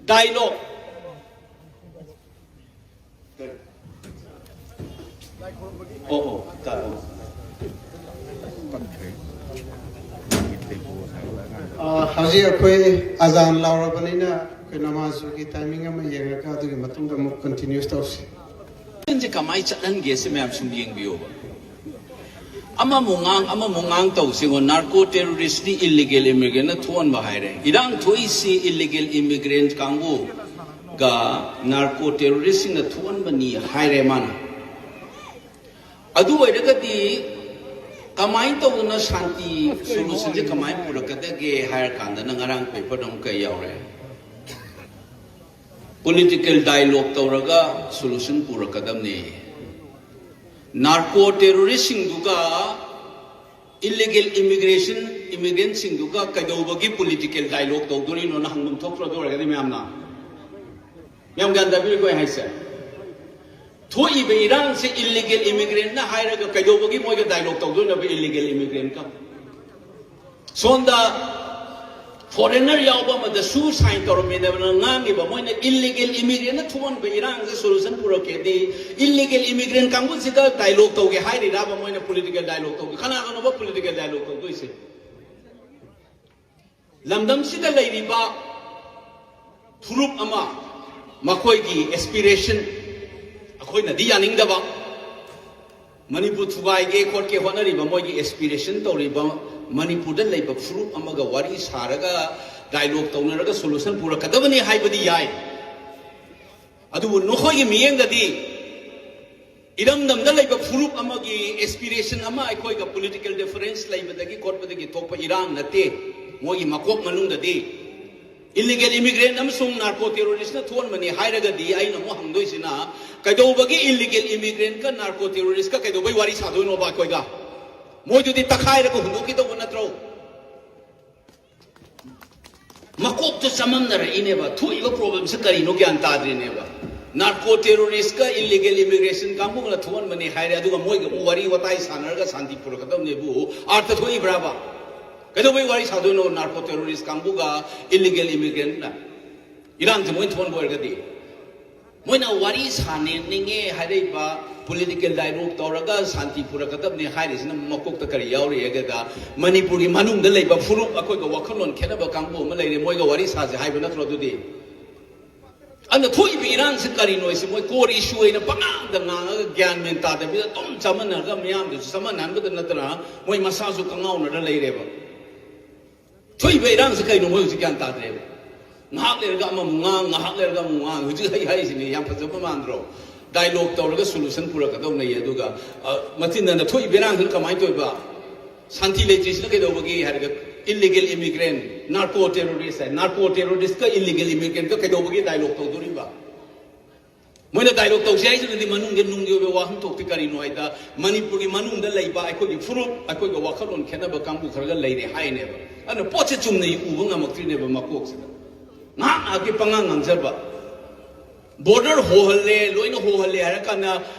Dialogue. ꯑꯣ, ꯑꯣ, ꯇꯥꯏ, ꯑꯣ꯫ ꯑ, ꯍꯧꯖꯤꯛ ꯑꯩꯈꯣꯏ ꯑꯖꯥꯟ ꯂꯥꯎꯔꯕꯅꯤꯅ ꯑꯩꯈꯣꯏ ꯅꯃꯥꯖꯒꯤ timing ꯑꯃ ꯌꯦꯡꯉꯒ ꯑꯗꯨꯒꯤ ꯃꯇꯨꯡꯗ ꯑꯃꯨꯛ continue ꯇꯧꯁꯤ꯫ ꯁꯦ ꯀꯃꯥꯏꯅ ꯆꯠꯍꯟꯒꯦ ꯁꯤ ꯃꯌꯥꯝ ꯁꯨꯝ ꯌꯦꯡꯕꯤꯌꯣꯕ꯫ ꯑꯃꯃꯨꯛ ꯉꯥꯡ ꯑꯃꯃꯨꯛ ꯉꯥꯡ ꯇꯧꯁꯤꯉꯣ꯫ Narco terrorist T illegal immigrant ꯅ ꯊꯣꯛꯍꯟꯕ ꯍꯥꯏꯔꯦ꯫ ꯏꯔꯥꯡ ꯊꯣꯛꯏꯁꯤ illegal immigrant ꯀꯥꯡꯕꯨꯒ narco terrorist ꯁꯤꯡꯅ ꯊꯣꯛꯍꯟꯕꯅꯤ ꯍꯥꯏꯔꯦ ꯃꯥꯅ꯫ ꯑꯗꯨ ꯑꯣꯏꯔꯒꯗꯤ ꯀꯃꯥꯏꯅ ꯇꯧꯗꯅ ꯁꯥꯟꯇꯤ solution ꯁꯦ ꯀꯃꯥꯏꯅ ꯄꯨꯔꯛꯀꯗꯒꯦ ꯍꯥꯏꯔ ꯀꯥꯟꯗꯅ ꯉꯔꯥꯡ paper ꯗ ꯑꯃꯨꯛ ꯀꯩ ꯌꯥꯎꯔꯦ? Political dialogue ꯇꯧꯔꯒ solution ꯄꯨꯔꯛꯀꯗꯕꯅꯦ꯫ Narco terrorist ꯁꯤꯡꯗꯨꯒ illegal immigration, immigrant ꯁꯤꯡꯗꯨꯒ ꯀꯩꯗꯧꯕꯒꯤ political dialogue ꯇꯧꯗꯣꯔꯤꯅꯣꯅ ꯍꯪꯐꯝ ꯊꯣꯛꯇ꯭ꯔꯣ? ꯑꯗꯨ ꯑꯣꯏꯔꯒꯗꯤ ꯃꯌꯥꯝꯅ, ꯃꯌꯥꯝ ꯒ꯭ꯌꯥꯟ ꯇꯥꯕꯤꯔꯤꯀꯣ ꯑꯩ ꯍꯥꯏꯁꯦ? ꯊꯣꯛꯏꯕ ꯏꯔꯥꯡꯁꯦ illegal immigrant ꯅ ꯍꯥꯏꯔꯒ ꯀꯩꯗꯧꯕꯒꯤ ꯃꯣꯏꯒ dialogue ꯇꯧꯗꯣꯏꯅꯣꯕ illegal immigrant ꯀ? ꯁꯣꯝꯗ foreigner ꯌꯥꯎꯕ ꯑꯃꯗꯁꯨ sign ꯇꯧꯔꯝꯃꯦꯗꯅ ꯉꯥꯡꯉꯤꯕ ꯃꯣꯏꯅ illegal immigrant ꯅ ꯊꯣꯛꯍꯟꯕ ꯏꯔꯥꯡꯁꯦ solution ꯄꯨꯔꯛꯀꯦꯗꯤ illegal immigrant ꯀꯥꯡꯕꯨꯁꯤꯒ dialogue ꯇꯧꯒꯦ ꯍꯥꯏꯔꯤꯔꯕ ꯃꯣꯏꯅ political dialogue ꯇꯧꯒꯦ? ꯀꯅꯥꯒꯅꯣꯕ political dialogue ꯇꯧꯗꯣꯏꯁꯦ? ꯂꯝꯗꯝꯁꯤꯗ ꯂꯩꯔꯤꯕ ꯐꯨꯔꯨꯞ ꯑꯃ, ꯃꯈꯣꯏꯒꯤ aspiration ꯑꯩꯈꯣꯏꯅꯗꯤ ꯌꯥꯅꯤꯡꯗꯕ, ꯃꯅꯤꯄꯨꯔ ꯊꯨꯒꯥꯏꯒꯦ ꯈꯣꯠꯀꯦ ꯍꯣꯠꯅꯔꯤꯕ, ꯃꯣꯏꯒꯤ ꯑꯦꯁꯄꯤꯔꯦꯁꯟ ꯇꯧꯔꯤꯕ, ꯃꯅꯤꯄꯨꯔꯗ ꯂꯩꯕ ꯐꯨꯔꯨꯞ ꯑꯃꯒ ꯋꯥꯔꯤ ꯁꯥꯔꯒ, ꯗꯥꯏꯂꯣꯒ ꯇꯧꯅꯔꯒ ꯁꯣꯂꯨꯁꯟ ꯄꯨꯔꯛꯀꯗꯕꯅꯤ ꯍꯥꯏꯕꯗꯤ ꯌꯥꯏ꯫ ꯑꯗꯨꯕꯨ ꯅꯈꯣꯏꯒꯤ ꯃꯤꯠꯌꯦꯡꯗꯗꯤ ꯏꯔꯝꯗꯝꯗ ꯂꯩꯕ ꯐꯨꯔꯨꯞ ꯑꯃꯒꯤ ꯑꯦꯁꯄꯤꯔꯦꯁꯟ ꯑꯃ, ꯑꯩꯈꯣꯏꯒ ꯄꯣꯂꯤꯇꯤꯀꯦꯜ ꯗꯤꯐꯔꯦꯟꯁ ꯂꯩꯕꯗꯒꯤ ꯈꯣꯠꯄꯗꯒꯤ ꯊꯣꯛꯄ ꯏꯔꯥꯡ ꯅꯠꯇꯦ꯫ ꯃꯣꯏꯒꯤ ꯃꯀꯣꯛ ꯃꯅꯨꯡꯗꯗꯤ ꯏꯂꯤꯒꯦꯜ ꯏꯃꯤꯒ꯭ꯔꯦꯟ ꯑꯃꯁꯨꯡ ꯅꯥꯔꯀꯣ ꯇꯦꯔꯣꯔꯤꯁꯅ ꯊꯣꯛꯍꯟꯕꯅꯤ ꯍꯥꯏꯔꯒꯗꯤ, ꯑꯩꯅ ꯑꯃꯨꯛ ꯍꯪꯗꯣꯏꯁꯤꯅ, ꯀꯩꯗꯧꯕꯒꯤ ꯏꯂꯤꯒꯦꯜ ꯏꯃꯤꯒ꯭ꯔꯦꯟꯒ ꯅꯥꯔꯀꯣ ꯇꯦꯔꯣꯔꯤꯁꯀ ꯀꯩꯗꯧꯕꯩ ꯋꯥꯔꯤ ꯁꯥꯗꯣꯏꯅꯣꯕ ꯑꯩꯈꯣꯏꯒ? ꯃꯣꯏꯗꯨꯗꯤ ꯇꯛꯈꯥꯏꯔꯒ ꯍꯨꯟꯗꯣꯛꯈꯤꯗꯧꯕ ꯅꯠꯇ꯭ꯔꯣ? ꯃꯀꯣꯛꯇ ꯆꯃꯝꯅꯔꯛꯏꯅꯦꯕ, ꯊꯣꯛꯏꯕ ꯄ꯭ꯔꯣꯕ꯭ꯂꯦꯝꯁꯦ ꯀꯔꯤꯅꯣ ꯒ꯭ꯌꯥꯟ ꯇꯥꯗ꯭ꯔꯤꯅꯦꯕ꯫ ꯅꯥꯔꯀꯣ ꯇꯦꯔꯣꯔꯤꯁꯀ ꯏꯂꯤꯒꯦꯜ ꯏꯃꯤꯒ꯭ꯔꯦꯁꯟ ꯀꯥꯡꯕꯨꯒꯅ ꯊꯣꯛꯍꯟꯕꯅꯦ ꯍꯥꯏꯔꯦ, ꯑꯗꯨꯒ ꯃꯣꯏꯒ ꯑꯃꯨꯛ ꯋꯥꯔꯤ ꯋꯥꯇꯥꯏ ꯁꯥꯟꯅꯔꯒ ꯁꯥꯟꯇꯤ ꯄꯨꯔꯛꯀꯗꯕꯅꯦꯕꯨ ꯑꯥꯔꯊ ꯊꯣꯛꯏꯕ꯭ꯔꯥꯕ? ꯀꯩꯗꯧꯕꯩ ꯋꯥꯔꯤ ꯁꯥꯗꯣꯏꯅꯣ ꯅꯥꯔꯀꯣ ꯇꯦꯔꯣꯔꯤꯁ ꯀꯥꯡꯕꯨꯒ ꯏꯂꯤꯒꯦꯜ ꯏꯃꯤꯒ꯭ꯔꯦꯟꯅ? ꯏꯔꯥꯡꯁꯦ ꯃꯣꯏ ꯊꯣꯛꯍꯟꯕ ꯑꯣꯏꯔꯒꯗꯤ, ꯃꯣꯏꯅ ꯋꯥꯔꯤ ꯁꯥꯅꯤꯡꯉꯦ ꯍꯥꯏꯔꯛꯏꯕ, ꯄꯣꯂꯤꯇꯤꯀꯦꯜ ꯗꯥꯏꯂꯣꯒ ꯇꯧꯔꯒ ꯁꯥꯟꯇꯤ ꯄꯨꯔꯛꯀꯗꯕꯅꯤ ꯍꯥꯏꯔꯤꯁꯤꯅ ꯃꯀꯣꯛꯇ ꯀꯔꯤ ꯌꯥꯎꯔꯤ ꯍꯥꯏꯒꯦꯗ, ꯃꯅꯤꯄꯨꯔꯒꯤ ꯃꯅꯨꯡꯗ ꯂꯩꯕ ꯐꯨꯔꯨꯞ, ꯑꯩꯈꯣꯏꯒ ꯋꯥꯈꯜꯂꯣꯟ ꯈꯦꯠꯅꯕ ꯀꯥꯡꯕꯨ ꯑꯃ ꯂꯩꯔꯦ, ꯃꯣꯏꯒ ꯋꯥꯔꯤ ꯁꯥꯁꯦ ꯍꯥꯏꯕ ꯅꯠꯇ꯭ꯔꯣ? ꯑꯗꯨꯗꯤ ꯑꯗꯨꯅ ꯊꯣꯛꯏꯕ ꯏꯔꯥꯡꯁꯤ ꯀꯔꯤꯅꯣ ꯍꯥꯏꯁꯤ ꯃꯣꯏ ꯀꯣꯔ ꯏꯁꯨ ꯑꯣꯏꯅ ꯄꯉꯥꯡꯗ ꯉꯥꯡꯉꯒ ꯒ꯭ꯌꯥꯟ ꯃꯦꯟ ꯇꯥꯗꯕꯤꯗ ꯑꯗꯨꯝ ꯆꯃꯝꯅꯔꯒ ꯃꯤꯌꯥꯝꯗꯨꯁꯨ ꯆꯃꯝꯅꯍꯟꯕꯗ ꯅꯠꯇꯅ ꯃꯣꯏ ꯃꯁꯥꯁꯨ ꯀꯉꯥꯎꯅꯔ ꯂꯩꯔꯦꯕ꯫ ꯊꯣꯛꯏꯕ ꯏꯔꯥꯡꯁꯤ ꯀꯩꯅꯣ ꯃꯣꯏ ꯍꯧꯖꯤꯛ ꯒ꯭ꯌꯥꯟ ꯇꯥꯗ꯭ꯔꯦꯕ꯫ ꯉꯥꯏꯍꯥꯛ ꯂꯩꯔꯒ ꯑꯃꯃꯨꯛ ꯉꯥꯡ, ꯉꯥꯏꯍꯥꯛ ꯂꯩꯔꯒ ꯑꯃꯨꯛ ꯉꯥꯡ꯫ ꯍꯧꯖꯤꯛ ꯍꯩ ꯍꯥꯏꯔꯤꯁꯤꯅꯦ, ꯌꯥꯝ ꯐꯖꯕ ꯃꯥꯟꯗ꯭ꯔꯣ? ꯗꯥꯏꯂꯣꯒ ꯇꯧꯔꯒ ꯁꯣꯂꯨꯁꯟ ꯄꯨꯔꯛꯀꯗꯧꯅꯦ꯫ ꯑꯗꯨꯒ ꯑ, ꯃꯆꯤꯟꯗꯅ ꯊꯣꯛꯏꯕ ꯏꯔꯥꯡꯁꯤꯅ ꯀꯃꯥꯏꯅ ꯇꯧꯔꯤꯕ? ꯁꯥꯟꯇꯤ ꯂꯩꯇ꯭ꯔꯤꯁꯤꯅ ꯀꯩꯗꯧꯕꯒꯤ ꯍꯥꯏꯔꯒ, ꯏꯂꯤꯒꯦꯜ ꯏꯃꯤꯒ꯭ꯔꯦꯟ, ꯅꯥꯔꯀꯣ ꯇꯦꯔꯣꯔꯤꯁ ꯍꯥꯏ, ꯅꯥꯔꯀꯣ ꯇꯦꯔꯣꯔꯤꯁꯀ ꯏꯂꯤꯒꯦꯜ ꯏꯃꯤꯒ꯭ꯔꯦꯟꯒ ꯀꯩꯗꯧꯕꯒꯤ ꯗꯥꯏꯂꯣꯒ ꯇꯧꯗꯣꯔꯤꯕ? ꯃꯣꯏꯅ ꯗꯥꯏꯂꯣꯒ ꯇꯧꯁꯦ ꯍꯥꯏꯁꯤꯅꯗꯤ ꯃꯅꯨꯡꯗ ꯅꯨꯡꯒꯤ ꯑꯣꯏꯕ ꯋꯥꯍꯟꯊꯣꯛꯇꯤ ꯀꯔꯤꯅꯣ ꯍꯥꯏꯗ, ꯃꯅꯤꯄꯨꯔꯒꯤ ꯃꯅꯨꯡꯗ ꯂꯩꯕ ꯑꯩꯈꯣꯏꯒꯤ ꯐꯨꯔꯨꯞ, ꯑꯩꯈꯣꯏꯒ ꯋꯥꯈꯜꯂꯣꯟ ꯈꯦꯠꯅꯕ ꯀꯥꯡꯕꯨ ꯈꯔꯒ ꯂꯩꯔꯦ ꯍꯥꯏꯅꯦꯕ꯫ ꯑꯗꯨꯅ ꯄꯣꯠꯁꯦ ꯆꯨꯝꯅ ꯎꯕ ꯉꯝꯃꯛꯇ꯭ꯔꯤꯅꯦꯕ ꯃꯀꯣꯛꯁꯤꯗ꯫ ꯉꯥꯏꯍꯥꯛ ꯉꯥꯏꯍꯥꯛꯀꯤ ꯄꯉꯥꯡ ꯉꯥꯡꯖꯕ꯫ ꯕꯣꯔꯗꯔ ꯍꯣꯍꯜꯂꯦ, ꯂꯣꯏꯅ ꯍꯣꯍꯜꯂꯦ ꯍꯥꯏꯔ ꯀꯥꯟꯗ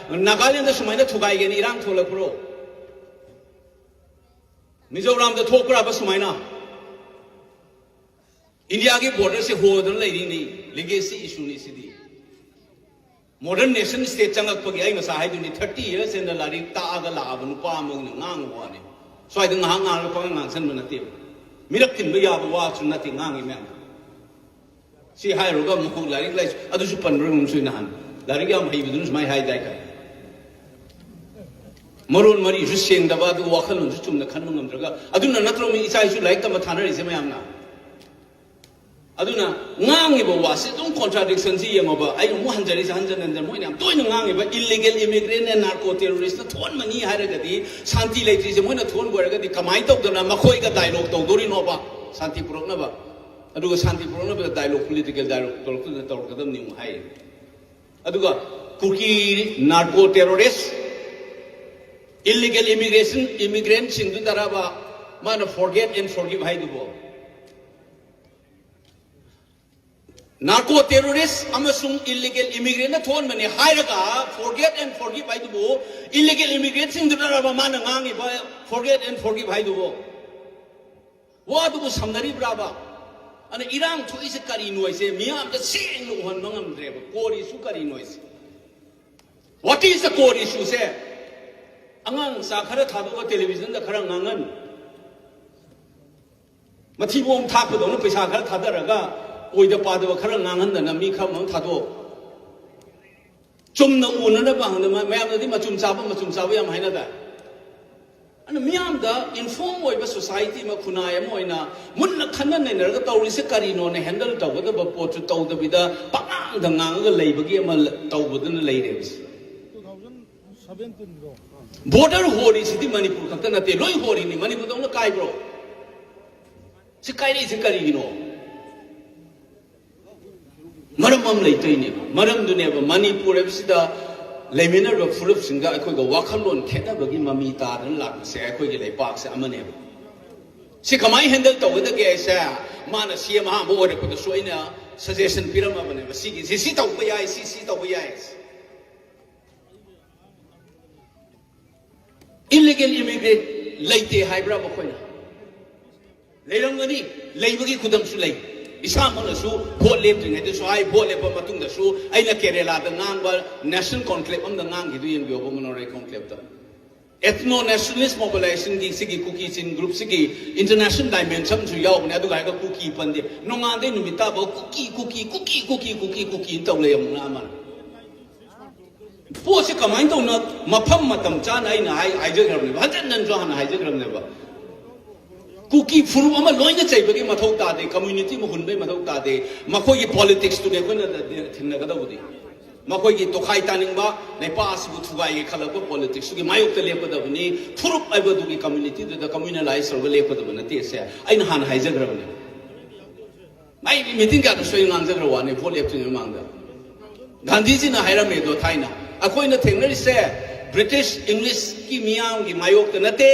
ꯅꯥꯒꯥꯂꯦꯟꯗ ꯁꯨꯃꯥꯏꯅ ꯊꯨꯒꯥꯏꯒꯦꯅ ꯏꯔꯥꯡ ꯊꯣꯛꯂꯛꯄ꯭ꯔꯣ? ꯃꯤꯖꯣꯔꯥꯝꯗ ꯊꯣꯛꯄ꯭ꯔꯕ ꯁꯨꯃꯥꯏꯅ? ꯏꯟꯗꯤꯌꯥꯒꯤ ꯕꯣꯔꯗꯔꯁꯦ ꯍꯣꯗꯅ ꯂꯩꯔꯤꯅꯤ, ꯂꯤꯒꯦꯁꯤ ꯏꯁꯨꯅꯤ ꯁꯤꯗꯤ꯫ ꯃꯣꯗꯔꯟ ꯅꯦꯁꯟ ꯁ꯭ꯇꯦꯠ ꯆꯪꯉꯛꯄꯒꯤ ꯑꯩ ꯉꯁꯥꯏ ꯍꯥꯏꯗꯨꯅꯤ, ꯊꯥꯔꯇꯤ ꯌꯔꯁ ꯍꯦꯟꯅ ꯂꯥꯏꯔꯤꯛ ꯇꯥꯛꯑꯒ ꯂꯥꯛꯑꯕ ꯅꯨꯄꯥ ꯑꯃꯒꯤꯅ ꯉꯥꯡꯕ ꯋꯥꯅꯤ꯫ ꯁ꯭ꯋꯥꯏꯗ ꯉꯥꯏꯍꯥꯛ ꯉꯥꯡꯉꯒ ꯄꯪꯉꯥꯡ ꯉꯥꯡꯁꯟꯕ ꯅꯠꯇꯦꯕ꯫ ꯃꯤꯔꯛ ꯊꯤꯟꯕ ꯌꯥꯕ ꯋꯥꯁꯨ ꯅꯠꯇꯦ ꯉꯥꯡꯉꯤ ꯃꯌꯥꯝ꯫ ꯁꯤ ꯍꯥꯏꯔꯨꯔꯒ ꯑꯃꯨꯛ ꯂꯥꯏꯔꯤꯛ ꯂꯥꯏꯁꯨ ꯑꯗꯨꯁꯨ ꯄꯟꯕ꯭ꯔ ꯉꯝꯁꯨ ꯅꯍꯥꯟ꯫ ꯂꯥꯏꯔꯤꯛ ꯌꯥꯝ ꯍꯩꯕꯗꯨꯅ ꯁꯨꯃꯥꯏꯅ ꯍꯥꯏꯗꯥꯏ ꯀꯥꯏ꯫ ꯃꯔꯣꯟ ꯃꯔꯤꯁꯨ ꯁꯦꯡꯗꯕ, ꯑꯗꯨꯒ ꯋꯥꯈꯜꯂꯣꯟꯁꯨ ꯆꯨꯝꯅ ꯈꯟꯕ ꯉꯝꯗ꯭ꯔꯒ, ꯑꯗꯨꯅ ꯅꯠꯇ꯭ꯔꯣ ꯃꯤ ꯏꯆꯥ ꯏꯁꯨ ꯂꯥꯏꯔꯤꯛ ꯇꯝꯕ ꯊꯥꯅꯔꯤꯁꯦ ꯃꯌꯥꯝꯅ? ꯑꯗꯨꯅ ꯉꯥꯡꯉꯤꯕ ꯋꯥꯁꯦ ꯑꯗꯨꯝ contradiction ꯁꯤ ꯌꯦꯡꯉꯣꯕ꯫ ꯑꯩꯅ ꯑꯃꯨꯛ ꯍꯟꯖꯔꯤꯁꯦ ꯍꯟꯖꯟ ꯍꯟꯖꯟ, ꯃꯣꯏꯅ ꯌꯥꯝ ꯇꯣꯏꯅ ꯉꯥꯡꯉꯤꯕ illegal immigrant ꯅꯦ narco terrorist ꯅ ꯊꯣꯛꯍꯟꯕꯅꯤ ꯍꯥꯏꯔꯒꯗꯤ, ꯁꯥꯟꯇꯤ ꯂꯩꯇ꯭ꯔꯤꯁꯦ ꯃꯣꯏꯅ ꯊꯣꯛꯍꯟꯕ ꯑꯣꯏꯔꯒꯗꯤ ꯀꯃꯥꯏꯅ ꯇꯧꯗꯅ ꯃꯈꯣꯏꯒ dialogue ꯇꯧꯗꯣꯔꯤꯅꯣꯕ ꯁꯥꯟꯇꯤ ꯄꯨꯔꯛꯅꯕ? ꯑꯗꯨꯒ ꯁꯥꯟꯇꯤ ꯄꯨꯔꯛꯅꯕꯗ dialogue, political dialogue ꯇꯧꯔꯛꯇꯨꯅ ꯇꯧꯔꯛꯀꯗꯕꯅꯤ ꯑꯃꯨꯛ ꯍꯥꯏ꯫ ꯑꯗꯨꯒ ꯀꯨꯀꯤ narco terrorist, illegal immigration, immigrant ꯁꯤꯡꯗꯨꯗꯔꯕ ꯃꯥꯅ forget and forgive ꯍꯥꯏꯗꯨꯕꯣ? Narco terrorist ꯑꯃꯁꯨꯡ illegal immigrant ꯅ ꯊꯣꯛꯍꯟꯕꯅꯤ ꯍꯥꯏꯔꯒ forget and forgive ꯍꯥꯏꯗꯨꯕꯨ, illegal immigrant ꯁꯤꯡꯗꯨꯗꯔꯕ ꯃꯥꯅ ꯉꯥꯡꯉꯤꯕ forget and forgive ꯍꯥꯏꯗꯨꯕꯨ? ꯋꯥꯗꯨꯕꯨ ꯁꯝꯅꯔꯤꯕ꯭ꯔꯥꯕ? ꯑꯗꯨꯅ ꯏꯔꯥꯡ ꯊꯣꯛꯏꯁꯦ ꯀꯔꯤꯅꯣ ꯍꯥꯏꯁꯦ ꯃꯤꯌꯥꯝꯗ ꯁꯦꯡꯅ ꯎꯍꯟꯕ ꯉꯝꯗ꯭ꯔꯦꯕ꯫ Core issue ꯀꯔꯤꯅꯣ ꯍꯥꯏꯁꯦ? What is the core issue ꯁꯦ? ꯑꯉꯥꯡ ꯃꯆꯥ ꯈꯔ ꯊꯥꯗꯣꯛꯑꯒ television ꯗ ꯈꯔ ꯉꯥꯡꯍꯟ, ꯃꯊꯤꯕꯣꯡ ꯊꯥꯛꯄꯗꯧꯅ ꯄꯩꯁꯥ ꯈꯔ ꯊꯥꯗꯔꯒ ꯑꯣꯏꯗ ꯄꯥꯗꯕ ꯈꯔ ꯉꯥꯡꯍꯟꯗꯅ ꯃꯤ ꯈꯔ ꯑꯃ ꯊꯥꯗꯣꯛ꯫ ꯆꯨꯝꯅ ꯎꯅꯅꯕ ꯍꯪꯗ ꯃ-, ꯃꯌꯥꯝꯅꯗꯤ ꯃꯆꯨꯝ ꯆꯥꯕ, ꯃꯆꯨꯝ ꯆꯥꯕ ꯌꯥꯝ ꯍꯥꯏꯅꯗꯥꯏ? ꯑꯗꯨꯅ ꯃꯤꯌꯥꯝꯗ inform ꯑꯣꯏꯕ society ꯑꯃ, ꯈꯨꯟꯅꯥꯏ ꯑꯃ ꯑꯣꯏꯅ ꯃꯨꯟꯅ ꯈꯟꯅ ꯅꯩꯅꯔꯒ ꯇꯧꯔꯤꯁꯦ ꯀꯔꯤꯅꯣꯅ handle ꯇꯧꯒꯗꯕ ꯄꯣꯠꯁꯨ ꯇꯧꯗꯕꯤꯗ ꯄꯉꯥꯡꯗ ꯉꯥꯡꯉꯒ ꯂꯩꯕꯒꯤ ꯑꯃ ꯂ-, ꯇꯧꯕꯗꯨꯅ ꯂꯩꯔꯦꯕ꯫ Border ꯍꯣꯔꯤꯁꯤꯗꯤ ꯃꯅꯤꯄꯨꯔ ꯈꯛꯇ ꯅꯠꯇꯦ, ꯂꯣꯏ ꯍꯣꯔꯤꯅꯤ꯫ ꯃꯅꯤꯄꯨꯔꯗꯧꯅ ꯀꯥꯏꯕ꯭ꯔꯣ? ꯁꯤ ꯀꯥꯏꯔꯛꯏꯁꯦ ꯀꯔꯤꯒꯤꯅꯣ? ꯃꯔꯝ ꯑꯃ ꯂꯩꯇꯣꯏꯅꯦꯕ꯫ ꯃꯔꯝꯗꯨꯅꯦꯕ ꯃꯅꯤꯄꯨꯔ ꯍꯥꯏꯕꯁꯤꯗ ꯂꯩꯃꯤꯟꯅꯔꯤꯕ ꯐꯨꯔꯨꯞꯁꯤꯡꯒ ꯑꯩꯈꯣꯏꯒ ꯋꯥꯈꯜꯂꯣꯟ ꯈꯦꯠꯅꯕꯒꯤ ꯃꯃꯤ ꯇꯥꯗꯅ ꯂꯥꯛꯄꯁꯦ ꯑꯩꯈꯣꯏꯒꯤ ꯂꯩꯄꯥꯛꯁꯦ ꯑꯃꯅꯦꯕ꯫ ꯁꯤ ꯀꯃꯥꯏꯅ handle ꯇꯧꯒꯗꯒꯦ ꯍꯥꯏꯁꯦ, ꯃꯥꯅ CM ꯑꯍꯥꯟꯕ ꯑꯣꯏꯔꯛꯄꯗꯁꯨ ꯑꯩꯅ suggestion ꯄꯤꯔꯝꯃꯕꯅꯦꯕ꯫ ꯁꯤꯒꯤꯁꯤ ꯁꯤ ꯇꯧꯕ ꯌꯥꯏ, ꯁꯤ ꯁꯤ ꯇꯧꯕ ꯌꯥꯏ꯫ Illegal immigrant ꯂꯩꯇꯦ ꯍꯥꯏꯕ꯭ꯔꯥ ꯃꯈꯣꯏꯅ? ꯂꯩꯔꯝꯒꯅꯤ, ꯂꯩꯕꯒꯤ ꯈꯨꯗꯝꯁꯨ ꯂꯩ꯫ ꯏꯁꯥꯃꯛꯅꯁꯨ vote ꯂꯦꯞꯇ꯭ꯔꯤꯉꯩꯗꯁꯨ ꯍꯥꯏ, vote ꯂꯦꯞꯄ ꯃꯇꯨꯡꯗꯁꯨ ꯑꯩꯅ ꯀꯦꯔꯦꯂꯥꯗ ꯉꯥꯡꯕ national conclave ꯑꯃꯗ ꯉꯥꯡꯈꯤꯗꯨ ꯌꯦꯡꯕꯤꯌꯣꯕ, ꯃꯅꯣꯔꯥꯏ conclave ꯇ꯫ Ethno nationalist mobilization ꯒꯤ ꯁꯤꯒꯤ ꯀꯨꯀꯤ ꯆꯤꯡ group ꯁꯤꯒꯤ international dimension ꯑꯃꯁꯨ ꯌꯥꯎꯕꯅꯦ꯫ ꯑꯗꯨꯒ ꯍꯥꯏꯔꯒ ꯀꯨꯀꯤ ꯄꯟꯗꯦ꯫ ꯅꯣꯡꯉꯥꯟꯗꯩ ꯅꯨꯃꯤꯠ ꯇꯥꯕ ꯀꯨꯀꯤ, ꯀꯨꯀꯤ, ꯀꯨꯀꯤ, ꯀꯨꯀꯤ, ꯀꯨꯀꯤ, ꯀꯨꯀꯤ ꯇꯧ ꯂꯩ ꯑꯃꯨꯛꯅ ꯑꯃꯅ꯫ ꯄꯣꯠꯁꯦ ꯀꯃꯥꯏꯅ ꯇꯧꯅ ꯃꯐꯝ ꯃꯇꯝ ꯆꯥꯅ ꯑꯩꯅ ꯍꯥꯏ ꯍꯥꯏꯖꯈ꯭ꯔꯕꯅꯦꯕ, ꯍꯟꯖꯟ ꯍꯟꯖꯟꯁꯨ ꯍꯥꯟꯅ ꯍꯥꯏꯖꯈ꯭ꯔꯕꯅꯦꯕ꯫ ꯀꯨꯀꯤ ꯐꯨꯔꯨꯞ ꯑꯃ ꯂꯣꯏꯅ ꯆꯩꯕꯒꯤ ꯃꯊꯧ ꯇꯥꯗꯦ, ꯀꯝꯃ꯭ꯌꯨꯅꯤꯇꯤ ꯑꯃ ꯍꯨꯟꯕꯒꯤ ꯃꯊꯧ ꯇꯥꯗꯦ꯫ ꯃꯈꯣꯏꯒꯤ ꯄꯣꯂꯤꯇꯤꯛꯁꯇꯨꯅꯦ ꯑꯩꯈꯣꯏꯅ ꯊꯦꯡꯅꯒꯗꯧꯕꯗꯤ꯫ ꯃꯈꯣꯏꯒꯤ ꯇꯣꯈꯥꯏ ꯇꯥꯅꯤꯡꯕ, ꯂꯩꯄꯥꯛ ꯑꯁꯤꯕꯨ ꯊꯨꯒꯥꯏꯒꯦ ꯈꯜꯂꯛꯄ ꯄꯣꯂꯤꯇꯤꯛꯁꯇꯨꯒꯤ ꯃꯥꯌꯣꯛꯇ ꯂꯦꯞꯀꯗꯕꯅꯤ꯫ ꯐꯨꯔꯨꯞ ꯍꯥꯏꯕꯗꯨꯒꯤ ꯀꯝꯃ꯭ꯌꯨꯅꯤꯇꯤꯗꯨꯗ ꯀꯝꯃ꯭ꯌꯨꯅꯦꯂꯥꯏꯁ ꯇꯧꯔꯒ ꯂꯦꯞꯀꯗꯕ ꯅꯠꯇꯦ꯫ ꯑꯁꯦ ꯑꯩꯅ ꯍꯥꯟꯅ ꯍꯥꯏꯖꯈ꯭ꯔꯕꯅꯦ꯫ ꯑꯩ ꯃꯤꯇꯤꯡ ꯀꯌꯥꯗꯁꯨ ꯑꯩ ꯉꯥꯡꯖꯈ꯭ꯔ ꯋꯥꯅꯤ ꯚꯣꯠ ꯂꯦꯞꯇ꯭ꯔꯤꯉꯩ ꯃꯃꯥꯡꯗ꯫ ꯒꯥꯟꯙꯤꯖꯤꯅ ꯍꯥꯏꯔꯝꯃꯦꯗꯣ ꯊꯥꯏꯅ, ꯑꯩꯈꯣꯏꯅ ꯊꯦꯡꯅꯔꯤꯁꯦ ꯕ꯭ꯔꯤꯇꯤꯁ ꯏꯪꯂꯤꯁꯀꯤ ꯃꯤꯌꯥꯝꯒꯤ ꯃꯥꯌꯣꯛꯇ ꯅꯠꯇꯦ,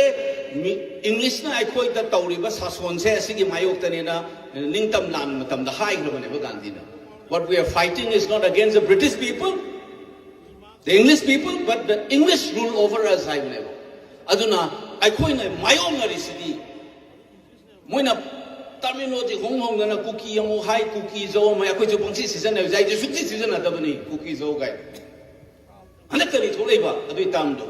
ꯃꯤ- ꯏꯪꯂꯤꯁꯅ ꯑꯩꯈꯣꯏꯗ ꯇꯧꯔꯤꯕ ꯁꯥꯁꯣꯟꯁꯦ ꯑꯁꯤꯒꯤ ꯃꯥꯌꯣꯛꯇꯅꯦꯅ ꯅꯤꯡꯇꯝ ꯂꯥꯟ ꯃꯇꯝꯗ ꯍꯥꯏꯈ꯭ꯔꯕꯅꯦꯕ ꯒꯥꯟꯙꯤꯅ꯫ What we are fighting is not against the British people, the English people, but the English rule over us ꯍꯥꯏꯕꯅꯦꯕ꯫ ꯑꯗꯨꯅ ꯑꯩꯈꯣꯏꯅ ꯃꯥꯌꯣꯛꯅꯔꯤꯁꯤꯗꯤ ꯃꯣꯏꯅ ꯇꯔꯃꯤꯅꯣꯂꯣꯖꯤ ꯍꯣꯡ ꯍꯣꯡꯗꯅ ꯀꯨꯀꯤ ꯑꯃꯨꯛ ꯍꯥꯏ, ꯀꯨꯀꯤ ꯖꯧ ꯑꯃꯨꯛ ꯍꯥꯏ, ꯑꯩꯈꯣꯏꯁꯨ ꯄꯪꯁꯤ ꯁꯤꯖꯤꯟꯅꯕꯁꯦ ꯑꯩꯁꯨ ꯁꯨꯡꯁꯤ ꯁꯤꯖꯤꯟꯅꯗꯕꯅꯤ ꯀꯨꯀꯤ ꯖꯧ ꯀꯥꯏ꯫ ꯍꯟꯗꯛꯇꯅꯤ ꯊꯣꯛꯂꯛꯏꯕ ꯑꯗꯨꯏ ꯇꯥꯝꯗꯣ꯫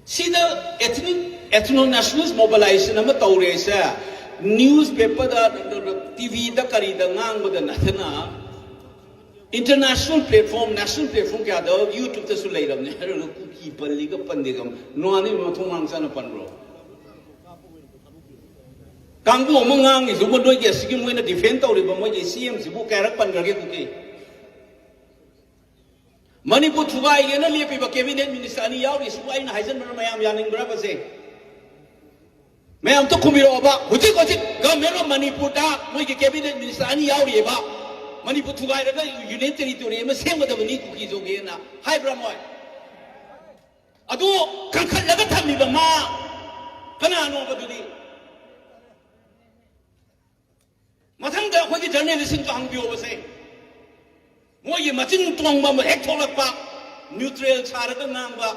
ꯁꯤꯗ ethnic, ethno nationalist mobilization ꯑꯃ ꯇꯧꯔꯦꯁꯦ, ꯅ꯭ꯌꯨꯁ ꯄꯦꯄꯔꯗ, ꯇꯤꯚꯤꯗ ꯀꯔꯤꯗ ꯉꯥꯡꯕꯗ ꯅꯠꯇꯅ, ꯏꯟꯇꯔꯅꯦꯁꯅꯦꯜ ꯄ꯭ꯂꯦꯠꯐꯣꯝ, ꯅꯦꯁꯅꯦꯜ ꯄ꯭ꯂꯦꯠꯐꯣꯝ ꯀꯌꯥꯗ ꯌꯨꯇ꯭ꯌꯨꯕꯇꯁꯨ ꯂꯩꯔꯕꯅꯦ꯫ ꯍꯥꯏꯔꯒ ꯀꯨꯀꯤ ꯄꯜꯂꯤꯒ ꯄꯟꯗꯦꯒ ꯅꯣꯉꯥꯟꯅꯤ ꯃꯊꯣꯡ ꯃꯔꯝ ꯆꯥꯅ ꯄꯟꯕ꯭ꯔꯣ? ꯀꯥꯡꯕꯨ ꯑꯃ ꯉꯥꯡꯉꯤꯁꯤꯕꯨ ꯅꯣꯏꯒꯤ ꯑꯁꯤꯒꯤ ꯃꯣꯏꯅ ꯗꯤꯐꯦꯟ ꯇꯧꯔꯤꯕ ꯃꯣꯏꯒꯤ ꯁꯤ ꯑꯦꯝꯁꯤꯕꯨ ꯀꯌꯥꯔꯛ ꯄꯟꯈ꯭ꯔꯒꯦ ꯀꯨꯀꯤ? ꯃꯅꯤꯄꯨꯔ ꯊꯨꯒꯥꯏꯒꯦꯅ ꯂꯦꯞꯄꯤꯕ ꯀꯦꯕꯤꯅꯦꯠ ꯃꯤꯅꯤꯁꯇꯔ ꯑꯅꯤ ꯌꯥꯎꯔꯤꯁꯤꯕꯨ ꯑꯩꯅ ꯍꯥꯏꯖꯟꯕꯅ ꯃꯌꯥꯝ ꯌꯥꯅꯤꯡꯕ꯭ꯔꯕꯁꯦ? ꯃꯌꯥꯝ ꯑꯝꯇ ꯈꯨꯝꯕꯤꯔꯛꯑꯣꯕ꯫ ꯍꯧꯖꯤꯛ ꯍꯧꯖꯤꯛ ꯒꯚꯔꯟꯃꯦꯟ ꯑꯣꯐ ꯃꯅꯤꯄꯨꯔꯗ ꯃꯣꯏꯒꯤ ꯀꯦꯕꯤꯅꯦꯠ ꯃꯤꯅꯤꯁꯇꯔ ꯑꯅꯤ ꯌꯥꯎꯔꯤꯑꯕ, ꯃꯅꯤꯄꯨꯔ ꯊꯨꯒꯥꯏꯔꯒ ꯌꯨꯅꯤꯌꯟ ꯇꯦꯔꯤꯇꯣꯔꯤ ꯑꯃ ꯁꯦꯝꯒꯗꯕꯅꯤ ꯀꯨꯀꯤ ꯖꯧꯒꯦꯅ ꯍꯥꯏꯕ꯭ꯔꯥ ꯃꯣꯏ? ꯑꯗꯨ ꯀꯟꯈꯠꯂꯒ ꯊꯝꯃꯤꯕ ꯃꯥ ꯀꯅꯥꯅꯣꯕ ꯑꯗꯨꯗꯤ? ꯃꯊꯪꯗ ꯑꯩꯈꯣꯏꯒꯤ ꯖꯔꯅꯦꯂꯤꯁꯁꯤꯡꯗꯣ ꯍꯪꯕꯤꯌꯣꯕꯁꯦ꯫ ꯃꯣꯏꯒꯤ ꯃꯆꯤꯟ ꯇꯣꯡꯕ ꯑꯃ ꯍꯦꯛ ꯊꯣꯛꯂꯛꯄ, ꯅ꯭ꯌꯨꯇ꯭ꯔꯦꯜ ꯁꯥꯔꯒ ꯉꯥꯡꯕ,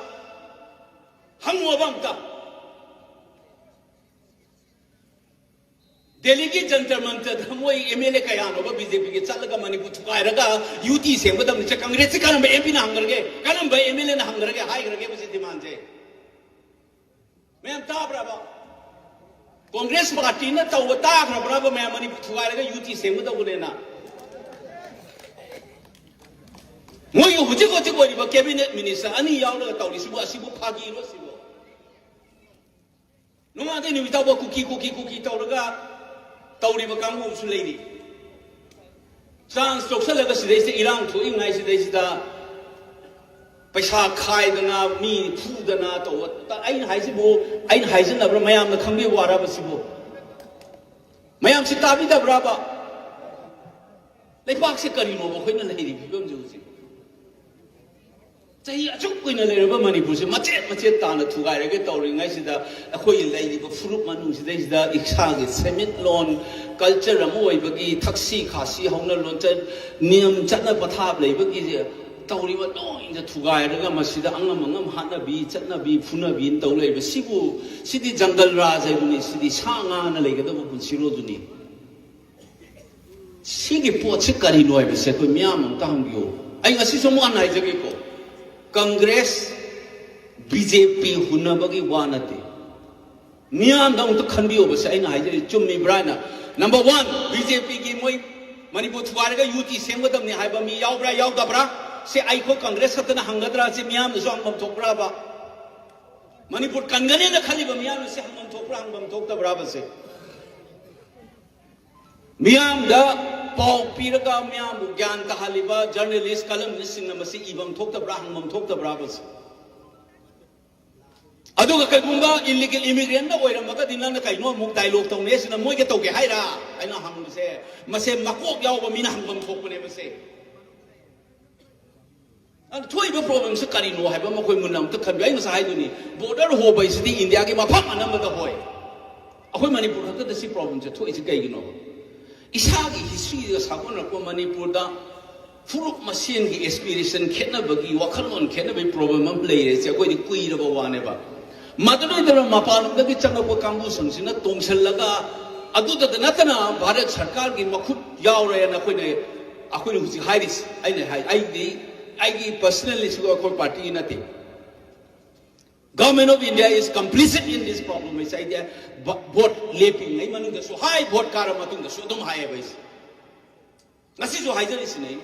ꯍꯪꯉꯣꯕ ꯑꯝꯇ꯫ ꯗꯦꯜꯂꯤꯒꯤ ꯖꯟꯇꯔ ꯃꯟꯇꯔꯗ ꯃꯣꯏ ꯑꯦꯝ ꯑꯦꯜ ꯑꯦ ꯀꯌꯥꯅꯣꯕ ꯕꯤ ꯖꯦ ꯄꯤꯒꯤ ꯆꯠꯂꯒ ꯃꯅꯤꯄꯨꯔ ꯊꯨꯒꯥꯏꯔꯒ ꯌꯨ ꯇꯤ ꯁꯦꯝꯒꯗꯕꯅꯤ? ꯀꯪꯒ꯭ꯔꯦꯁꯁꯤ ꯀꯔꯝꯕ ꯑꯦꯝ ꯄꯤꯅ ꯍꯪꯈ꯭ꯔꯒꯦ? ꯀꯔꯝꯕ ꯑꯦꯝ ꯑꯦꯜ ꯑꯦꯅ ꯍꯪꯈ꯭ꯔꯒꯦ, ꯍꯥꯏꯈ꯭ꯔꯒꯦꯕ ꯁꯤ ꯗꯤꯃꯥꯟꯁꯦ? ꯃꯌꯥꯝ ꯇꯥꯕ꯭ꯔꯕ? ꯀꯣꯡꯒ꯭ꯔꯦꯁ ꯄꯥꯔꯇꯤꯅ ꯇꯧꯕ ꯇꯥꯈ꯭ꯔꯕ꯭ꯔꯕ ꯃꯌꯥꯝ, ꯃꯅꯤꯄꯨꯔ ꯊꯨꯒꯥꯏꯔꯒ ꯌꯨ ꯇꯤ ꯁꯦꯝꯒꯗꯧꯕꯅꯦꯅ? ꯃꯣꯏꯒꯤ ꯍꯧꯖꯤꯛ ꯍꯧꯖꯤꯛ ꯑꯣꯏꯔꯤꯕ ꯀꯦꯕꯤꯅꯦꯠ ꯃꯤꯅꯤꯁꯇꯔ ꯑꯅꯤ ꯌꯥꯎꯔꯒ ꯇꯧꯔꯤꯁꯤꯕꯨ, ꯑꯁꯤꯕꯨ ꯐꯥꯒꯤꯔꯣ ꯁꯤꯕꯨ? ꯅꯣꯡꯉꯥꯟꯗꯩ ꯅꯨꯃꯤꯠ ꯇꯥꯕ ꯀꯨꯀꯤ, ꯀꯨꯀꯤ, ꯀꯨꯀꯤ ꯇꯧꯔꯒ ꯇꯧꯔꯤꯕ ꯀꯥꯡꯕꯨ ꯑꯃꯁꯨ ꯂꯩꯔꯤ꯫ ꯆꯥꯟꯁ ꯂꯧꯁꯜꯂꯒ ꯁꯤꯗꯩꯁꯤꯗ ꯏꯔꯥꯡ ꯊꯣꯛꯏꯉꯥꯏ ꯁꯤꯗꯩꯁꯤꯗ ꯄꯩꯁꯥ ꯈꯥꯏꯗꯅ, ꯃꯤ ꯐꯨꯗꯅ ꯇꯧꯕ꯫ ꯑꯩꯅ ꯍꯥꯏꯁꯤꯕꯨ, ꯑꯩꯅ ꯍꯥꯏꯖꯅꯕ꯭ꯔꯥ? ꯃꯌꯥꯝꯅ ꯈꯪꯕꯤꯕ ꯋꯥꯔꯕꯁꯤꯕꯨ? ꯃꯌꯥꯝꯁꯤ ꯇꯥꯕꯤꯗꯕ꯭ꯔꯥꯕ? ꯂꯩꯕꯥꯛꯁꯤ ꯀꯔꯤꯅꯣꯕ ꯑꯩꯈꯣꯏꯅ ꯂꯩꯔꯤꯕ ꯐꯤꯕꯝꯁꯤ ꯍꯧꯖꯤꯛ? ꯆꯍꯤ ꯑꯁꯨꯛ ꯀꯨꯏꯅ ꯂꯩꯔꯕ ꯃꯅꯤꯄꯨꯔꯁꯦ ꯃꯆꯦꯠ ꯃꯆꯦꯠ ꯇꯥꯅ ꯊꯨꯒꯥꯏꯔꯒꯦ ꯇꯧꯔꯤꯉꯩꯁꯤꯗ, ꯑꯩꯈꯣꯏꯒꯤ ꯂꯩꯔꯤꯕ ꯐꯨꯔꯨꯞ ꯃꯅꯨꯡꯁꯤꯗꯩꯁꯤꯗ ꯏꯁꯥꯒꯤ ꯁꯦꯟꯃꯤꯠꯂꯣꯟ, ꯀꯜꯆꯔ ꯑꯃ ꯑꯣꯏꯕꯒꯤ ꯊꯛꯁꯤ ꯈꯥꯁꯤ ꯍꯧꯅ ꯂꯣꯟꯆꯠ, ꯅꯤꯌꯝ ꯆꯠꯅ ꯄꯊꯥꯞ ꯂꯩꯕꯒꯤ ꯇꯧꯔꯤꯕ ꯂꯣꯏꯅ ꯊꯨꯒꯥꯏꯔꯒ ꯃꯁꯤꯗ ꯑꯉꯝ ꯑꯉꯝ ꯍꯥꯠꯅꯕꯤ, ꯆꯠꯅꯕꯤ, ꯐꯨꯅꯕꯤꯅ ꯇꯧ ꯂꯩꯕ ꯁꯤꯕꯨ, ꯁꯤꯗꯤ ꯖꯪꯒꯜ ꯔꯥꯖ ꯍꯥꯏꯕꯅꯤ, ꯁꯤꯗꯤ ꯁꯥ ꯉꯥꯅ ꯂꯩꯒꯗꯕ ꯄꯨꯟꯁꯤꯔꯣ ꯑꯗꯨꯅꯤ꯫ ꯁꯤꯒꯤ ꯄꯣꯠꯁꯤ ꯀꯔꯤꯅꯣ ꯍꯥꯏꯕꯁꯦ ꯑꯩꯈꯣꯏ ꯃꯤꯌꯥꯝ ꯑꯝꯇ ꯍꯪꯕꯤꯌꯨ꯫ ꯑꯩ ꯉꯁꯤꯁꯨ ꯑꯃꯨꯛ ꯍꯟꯅ ꯍꯥꯏꯖꯒꯦꯀꯣ, ꯀꯪꯒ꯭ꯔꯦꯁ, ꯕꯤ ꯖꯦ ꯄꯤ ꯍꯨꯟꯅꯕꯒꯤ ꯋꯥ ꯅꯠꯇꯦ꯫ ꯃꯤꯌꯥꯝꯗ ꯑꯃꯨꯛꯇ ꯈꯟꯕꯤꯌꯣꯕꯁꯦ ꯑꯩꯅ ꯍꯥꯏꯖꯔꯤ, ꯆꯨꯝꯃꯤꯕ꯭ꯔꯥ ꯍꯥꯏꯅ꯫ ꯅꯝꯕꯔ ꯋꯥꯟ, ꯕꯤ ꯖꯦ ꯄꯤꯒꯤ ꯃꯣꯏ ꯃꯅꯤꯄꯨꯔ ꯊꯨꯒꯥꯏꯔꯒ ꯌꯨ ꯇꯤ ꯁꯦꯝꯒꯗꯕꯅꯤ ꯍꯥꯏꯕ ꯃꯤ ꯌꯥꯎꯕ꯭ꯔꯥ ꯌꯥꯎꯗꯕ꯭ꯔꯥ? ꯁꯤ ꯑꯩꯈꯣꯏ ꯀꯪꯒ꯭ꯔꯦꯁ ꯈꯛꯇꯅ ꯍꯪꯒꯗ꯭ꯔꯥ? ꯁꯤ ꯃꯤꯌꯥꯝꯅꯁꯨ ꯍꯪꯐꯝ ꯊꯣꯛꯄ꯭ꯔꯥꯕ? ꯃꯅꯤꯄꯨꯔ ꯀꯟꯒꯅꯦꯅ ꯈꯜꯂꯤꯕ ꯃꯤꯌꯥꯝꯅ ꯁꯤ ꯍꯪꯐꯝ ꯊꯣꯛꯄ꯭ꯔꯥ, ꯍꯪꯐꯝ ꯊꯣꯛꯇꯕ꯭ꯔꯥꯕꯁꯦ? ꯃꯤꯌꯥꯝꯗ ꯄꯥꯎ ꯄꯤꯔꯒ ꯃꯤꯌꯥꯝꯕꯨ ꯒ꯭ꯌꯥꯟ ꯇꯥꯍꯜꯂꯤꯕ ꯖꯔꯅꯦꯂꯤꯁ, ꯀꯂꯝꯅꯤꯁꯁꯤꯡꯅ ꯃꯁꯤ ꯏꯐꯝ ꯊꯣꯛꯇꯕ꯭ꯔꯥ, ꯍꯪꯐꯝ ꯊꯣꯛꯇꯕ꯭ꯔꯥꯕꯁꯦ? ꯑꯗꯨꯒ ꯀꯩꯒꯨꯝꯕ ꯏꯂꯤꯒꯦꯜ ꯏꯃꯤꯒ꯭ꯔꯦꯟꯗ ꯑꯣꯏꯔꯝꯃꯒꯗꯤ ꯅꯪꯅ ꯀꯩꯅꯣ ꯑꯃꯨꯛ ꯗꯥꯏꯂꯣꯒ ꯇꯧꯅꯦꯁꯤꯅ ꯃꯣꯏꯒ ꯇꯧꯒꯦ ꯍꯥꯏꯔ ꯑꯩꯅ ꯍꯪꯕꯁꯦ? ꯃꯁꯦ ꯃꯀꯣꯛ ꯌꯥꯎꯕ ꯃꯤꯅ ꯍꯪꯐꯝ ꯊꯣꯛꯄꯅꯦ ꯃꯁꯦ꯫ ꯑꯗꯨ ꯊꯣꯛꯏꯕ ꯄ꯭ꯔꯣꯕ꯭ꯂꯦꯝꯁꯦ ꯀꯔꯤꯅꯣ ꯍꯥꯏꯕ ꯑꯃ ꯑꯩꯈꯣꯏ ꯃꯨꯟꯅ ꯑꯝꯇ ꯈꯟꯕꯤꯌꯨ꯫ ꯑꯩ ꯉꯁꯥꯏ ꯍꯥꯏꯗꯨꯅꯤ, ꯕꯣꯔꯗꯔ ꯍꯣꯕ ꯍꯥꯏꯁꯤꯗꯤ ꯏꯟꯗꯤꯌꯥꯒꯤ ꯃꯐꯝ ꯑꯅꯝꯕꯗ ꯍꯣꯏ꯫ ꯑꯩꯈꯣꯏ ꯃꯅꯤꯄꯨꯔ ꯈꯛꯇꯗ ꯁꯤ ꯄ꯭ꯔꯣꯕ꯭ꯂꯦꯝꯁꯦ ꯊꯣꯛꯏꯁꯤ ꯀꯩꯒꯤꯅꯣ? ꯏꯁꯥꯒꯤ ꯍꯤꯁꯇ꯭ꯔꯤꯗ ꯁꯥꯒꯣꯟꯅꯔꯛꯄ ꯃꯅꯤꯄꯨꯔꯗ ꯐꯨꯔꯨꯞ ꯃꯁꯦꯟꯒꯤ ꯑꯦꯁꯄꯤꯔꯦꯁꯟ ꯈꯦꯠꯅꯕꯒꯤ, ꯋꯥꯈꯜꯂꯣꯟ ꯈꯦꯠꯅꯕꯒꯤ ꯄ꯭ꯔꯣꯕ꯭ꯂꯦꯝ ꯑꯃ ꯂꯩꯔꯦꯁꯦ ꯑꯩꯈꯣꯏꯗꯤ ꯀꯨꯏꯔꯕ ꯋꯥꯅꯦꯕ꯫ ꯃꯗꯨꯗ ꯃꯄꯥꯟꯂꯣꯝꯗꯒꯤ ꯆꯪꯂꯛꯄ ꯀꯥꯡꯕꯨꯁꯤꯡꯁꯤꯅ ꯇꯣꯡꯁꯤꯜꯂꯒ, ꯑꯗꯨꯗꯇ ꯅꯠꯇꯅ ꯚꯥꯔꯠ ꯁꯔꯀꯥꯔꯒꯤ ꯃꯈꯨꯠ ꯌꯥꯎꯔꯦꯅ ꯑꯩꯈꯣꯏꯅ, ꯑꯩꯈꯣꯏꯅ ꯍꯧꯖꯤꯛ ꯍꯥꯏꯔꯤꯁꯤ꯫ ꯑꯩꯅ ꯍꯥꯏ, ꯑꯩꯗꯤ, ꯑꯩꯒꯤ ꯄꯔꯁꯅꯦꯜꯂꯤꯁꯨ ꯑꯩꯈꯣꯏ ꯄꯥꯔꯇꯤ ꯅꯠꯇꯦ꯫ Government of India is complicit in this problem ꯍꯥꯏꯁꯦ ꯑꯩꯗꯤ ꯚ-, ꯚꯣꯠ ꯂꯦꯞꯄꯤꯉꯩ ꯃꯅꯨꯡꯗꯁꯨ ꯍꯥꯏ, ꯚꯣꯠ ꯀꯥꯔ ꯃꯇꯨꯡꯗꯁꯨ ꯑꯗꯨꯝ ꯍꯥꯏꯌꯦꯕ ꯑꯩꯁꯦ꯫ ꯉꯁꯤꯁꯨ ꯍꯥꯏꯖꯔꯤꯁꯤꯅꯦ ꯑꯩ꯫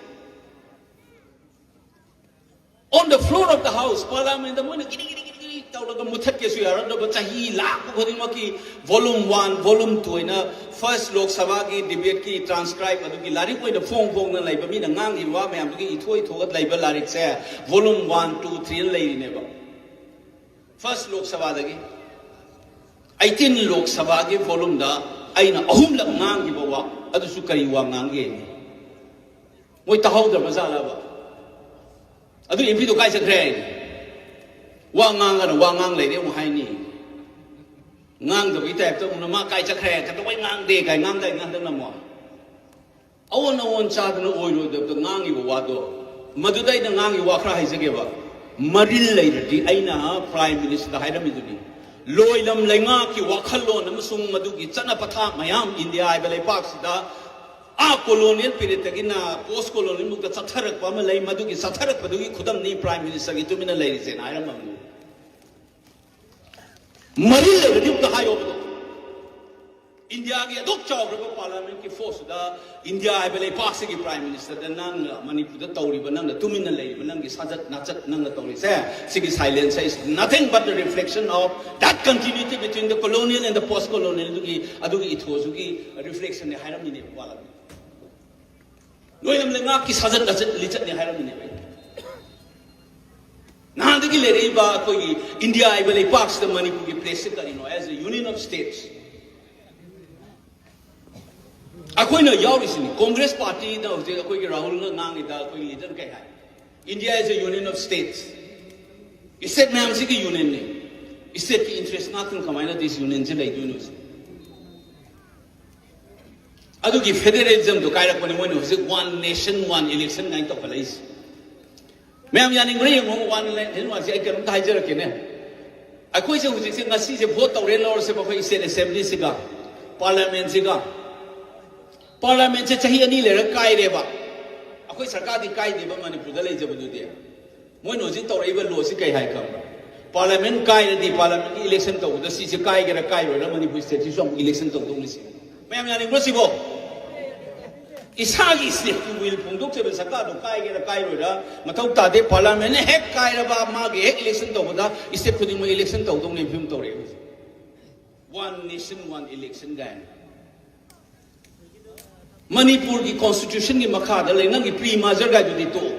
The floor of the house, Parliament ꯗ ꯃꯣꯏꯅ ꯒꯤꯔꯤ ꯒꯤꯔꯤ ꯒꯤꯔꯤ ꯒꯤꯔꯤ ꯇꯧꯔꯒ ꯃꯨꯊꯠꯀꯦꯁꯨ ꯌꯥꯔꯝꯗꯕ, ꯆꯍꯤ ꯂꯥꯛꯄ ꯈꯨꯗꯤꯡꯃꯛꯀꯤ volume one, volume two ꯍꯥꯏꯅ first ꯂꯣꯛ ꯁꯚꯥꯒꯤ debate ꯀꯤ transcribe ꯑꯗꯨꯒꯤ ꯂꯥꯏꯔꯤꯛ ꯑꯣꯏꯅ ꯐꯣꯡ ꯐꯣꯡꯅ ꯂꯩꯕ, ꯃꯤꯅ ꯉꯥꯡꯈꯤꯕ ꯋꯥ ꯃꯌꯥꯝꯗꯨꯒꯤ ꯏꯊꯣꯛ ꯏꯊꯣꯛꯑ ꯂꯩꯕ ꯂꯥꯏꯔꯤꯛꯁꯦ volume one, two, three ꯂꯩꯔꯤꯅꯦꯕ꯫ First ꯂꯣꯛ ꯁꯚꯥꯗꯒꯤ eighteen ꯂꯣꯛ ꯁꯚꯥꯒꯤ volume ꯗ ꯑꯩꯅ ꯑꯍꯨꯝꯂꯛ ꯉꯥꯡꯈꯤꯕ ꯋꯥ, ꯑꯗꯨꯁꯨ ꯀꯔꯤ ꯋꯥ ꯉꯥꯡꯒꯦ? ꯃꯣꯏ ꯇꯥꯍꯧꯗ꯭ꯔꯕ ꯖꯥꯠꯂꯕ? ꯑꯗꯨ M P ꯗꯣ ꯀꯥꯏ ꯆꯠꯈ꯭ꯔꯦ? ꯋꯥ ꯉꯥꯡꯒꯅ ꯋꯥ ꯉꯥꯡ ꯂꯩꯔꯦ ꯑꯃꯨꯛ ꯍꯥꯏꯅꯤ꯫ ꯉꯥꯡꯗꯕꯒꯤ type ꯇ ꯑꯃꯨꯛꯅ ꯃꯥ ꯀꯥꯏ ꯆꯠꯈ꯭ꯔꯦ, ꯀꯩꯗꯧꯕꯩ ꯉꯥꯡꯗꯦ ꯀꯥꯏ ꯉꯥꯡꯗꯥꯏ ꯉꯥꯡꯗꯅ ꯑꯃꯨꯛ꯫ ꯑꯑꯣꯟ ꯑꯑꯣꯟ ꯆꯥꯗꯅ ꯑꯣꯏꯔꯣꯏꯗꯕꯗ ꯉꯥꯡꯉꯤꯕ ꯋꯥꯗꯣ꯫ ꯃꯗꯨꯗ ꯑꯩꯅ ꯉꯥꯡꯉꯤ ꯋꯥ ꯈꯔ ꯍꯥꯏꯖꯒꯦꯕ꯫ ꯃꯔꯤꯜ ꯂꯩꯔꯗꯤ ꯑꯩꯅ Prime Minister ꯗ ꯍꯥꯏꯔꯝꯃꯤꯗꯨꯅꯤ꯫ ꯂꯣꯏꯂꯝ ꯂꯩꯉꯥꯛꯀꯤ ꯋꯥꯈꯜꯂꯣꯟ ꯑꯃꯁꯨꯡ ꯃꯗꯨꯒꯤ ꯆꯠꯅ ꯄꯊꯥꯞ ꯃꯌꯥꯝ ꯏꯟꯗꯤꯌꯥ ꯍꯥꯏꯕ ꯂꯩꯄꯥꯛꯁꯤꯗ ꯑꯥ colonial period ꯇꯒꯤꯅ post colonial ꯃꯨꯛꯇ ꯆꯠꯊꯔꯛꯄ ꯑꯃ ꯂꯩ꯫ ꯃꯗꯨꯒꯤ ꯆꯠꯊꯔꯛꯄꯗꯨꯒꯤ ꯈꯨꯗꯝꯅꯤ Prime Minister ꯒꯤ ꯇꯨꯃꯤꯟꯅ ꯂꯩꯔꯤꯁꯦꯅ ꯍꯥꯏꯔꯝꯃꯕꯅꯤ꯫ ꯃꯔꯤꯜ ꯂꯩꯔꯗꯤ ꯑꯝꯇ ꯍꯥꯏꯌꯣꯕꯗꯣ꯫ ꯏꯟꯗꯤꯌꯥꯒꯤ ꯑꯗꯨꯛ ꯆꯥꯎꯈ꯭ꯔꯕ Parliament ꯀꯤ force ꯇꯨꯗ ꯏꯟꯗꯤꯌꯥ ꯍꯥꯏꯕ ꯂꯩꯄꯥꯛꯁꯤꯒꯤ Prime Minister ꯗ ꯅꯪꯅ ꯃꯅꯤꯄꯨꯔꯗ ꯇꯧꯔꯤꯕ, ꯅꯪꯅ ꯇꯨꯃꯤꯟꯅ ꯂꯩꯔꯤꯕ, ꯅꯪꯒꯤ ꯁꯥꯖꯠ ꯅꯥꯆꯠ ꯅꯪꯅ ꯇꯧꯔꯤꯁꯦ, ꯁꯤꯒꯤ silence is nothing but the reflection of that continuity between the colonial and the post colonial ꯗꯨꯒꯤ, ꯑꯗꯨꯒꯤ ꯏꯊꯣꯁꯇꯨꯒꯤ reflection ꯅꯦ ꯍꯥꯏꯔꯝꯃꯤꯅꯦꯕ ꯋꯥꯂꯥ꯫ ꯂꯣꯏꯅꯃꯛ ꯂꯩꯉꯥꯛꯀꯤ ꯁꯥꯖꯠ ꯂꯤꯆꯠ-, ꯂꯤꯆꯠꯅꯤ ꯍꯥꯏꯔꯝꯃꯤꯅꯦꯕ ꯑꯩ꯫ ꯅꯍꯥꯟꯗꯒꯤ ꯂꯩꯔꯛꯏꯕ ꯑꯩꯈꯣꯏꯒꯤ ꯏꯟꯗꯤꯌꯥ ꯍꯥꯏꯕ ꯂꯩꯄꯥꯛꯁꯤꯗ ꯃꯅꯤꯄꯨꯔꯒꯤ place ꯁꯦ ꯀꯔꯤꯅꯣ? As a union of states꯫ ꯑꯩꯈꯣꯏꯅ ꯌꯥꯎꯔꯤꯁꯤꯅꯤ꯫ Congress party ꯅ ꯍꯧꯖꯤꯛ ꯑꯩꯈꯣꯏꯒꯤ ꯔꯥꯍꯨꯜꯅ ꯉꯥꯡꯉꯤꯗ ꯑꯩꯈꯣꯏꯒꯤ leader ꯀꯩ ꯍꯥꯏ? India is a union of states꯫ State ꯃꯌꯥꯝꯁꯤꯒꯤ union ꯅꯤ꯫ State ꯀꯤ interest ꯉꯥꯛꯇꯅ ꯀꯃꯥꯏꯅ this union ꯁꯦ ꯂꯩꯗꯣꯏꯅꯣ ꯁꯤ? ꯑꯗꯨꯒꯤ federalism ꯗꯣ ꯀꯥꯏꯔꯛꯄꯅꯤ ꯃꯣꯏꯅ ꯍꯧꯖꯤꯛ one nation one election ꯀꯥꯏꯅ ꯇꯧꯈꯠꯂꯛꯏꯁꯦ꯫ ꯃꯌꯥꯝ ꯌꯥꯅꯤꯡꯕ꯭ꯔꯥ ꯌꯦꯡꯉꯣ, one nation one ꯁꯦ꯫ ꯑꯩ ꯀꯩꯅꯣꯝꯇ ꯍꯥꯏꯖꯔꯛꯀꯦꯅꯦ꯫ ꯑꯩꯈꯣꯏꯁꯦ ꯍꯧꯖꯤꯛꯁꯦ, ꯉꯁꯤꯁꯦ vote ꯇꯧꯔꯦ ꯂꯧꯔꯁꯦꯕ, ꯑꯩꯈꯣꯏ state assembly ꯁꯤꯒ, parliament ꯁꯤꯒ꯫ Parliament ꯁꯦ ꯆꯍꯤ ꯑꯅꯤ ꯂꯩꯔꯒ ꯀꯥꯏꯔꯦꯕ꯫ ꯑꯩꯈꯣꯏ ꯁꯔꯀꯥꯔꯗꯤ ꯀꯥꯏꯗꯦꯕ ꯃꯅꯤꯄꯨꯔꯗ ꯂꯩꯖꯕꯗꯨꯗꯤ꯫ ꯃꯣꯏꯅ ꯍꯧꯖꯤꯛ ꯇꯧꯔꯛꯏꯕ law ꯁꯤ ꯀꯩ ꯍꯥꯏ ꯈꯪꯕ꯭ꯔꯥ? Parliament ꯀꯥꯏꯔꯗꯤ parliament ꯀꯤ election ꯇꯧꯕꯗ ꯁꯤꯁꯦ ꯀꯥꯏꯒꯦꯔꯥ ꯀꯥꯏꯔꯣꯏꯔꯥ ꯃꯅꯤꯄꯨꯔ state ꯁꯤꯁꯨ ꯑꯃꯨꯛ election ꯇꯧꯗꯧꯅꯤ ꯁꯤ꯫ ꯃꯌꯥꯝ ꯌꯥꯅꯤꯡꯕ꯭ꯔꯣ ꯁꯤꯕꯣ? ꯏꯁꯥꯒꯤ ꯁ꯭ꯇꯦꯠꯀꯤ ꯋꯤꯜ ꯐꯣꯡꯗꯣꯛꯆꯕ ꯁꯔꯀꯥꯔꯗꯨ ꯀꯥꯏꯒꯦꯔꯥ ꯀꯥꯏꯔꯣꯏꯔꯥ ꯃꯊꯧ ꯇꯥꯗꯦ꯫ ꯄꯥꯔꯂꯤꯌꯥꯃꯦꯟꯅ ꯍꯦꯛ ꯀꯥꯏꯔꯕ ꯃꯥꯒꯤ ꯍꯦꯛ ꯏꯂꯦꯛꯁꯟ ꯇꯧꯕꯗ ꯁ꯭ꯇꯦꯠ ꯈꯨꯗꯤꯡꯃꯛ ꯏꯂꯦꯛꯁꯟ ꯇꯧꯗꯧꯅꯦ ꯐꯤꯕꯝ ꯇꯧꯔꯛꯑꯦ ꯍꯧꯖꯤꯛ꯫ One nation, one election ꯀꯥꯏꯅ꯫ ꯃꯅꯤꯄꯨꯔꯒꯤ ꯀꯣꯟꯁꯇꯤꯇ꯭ꯌꯨꯁꯟꯒꯤ ꯃꯈꯥꯗ ꯂꯩ꯫ ꯅꯪꯒꯤ ꯄ꯭ꯔꯤ ꯃꯥꯖꯔ ꯀꯥꯏꯗꯨꯗꯤ ꯇꯣꯛꯑꯣ꯫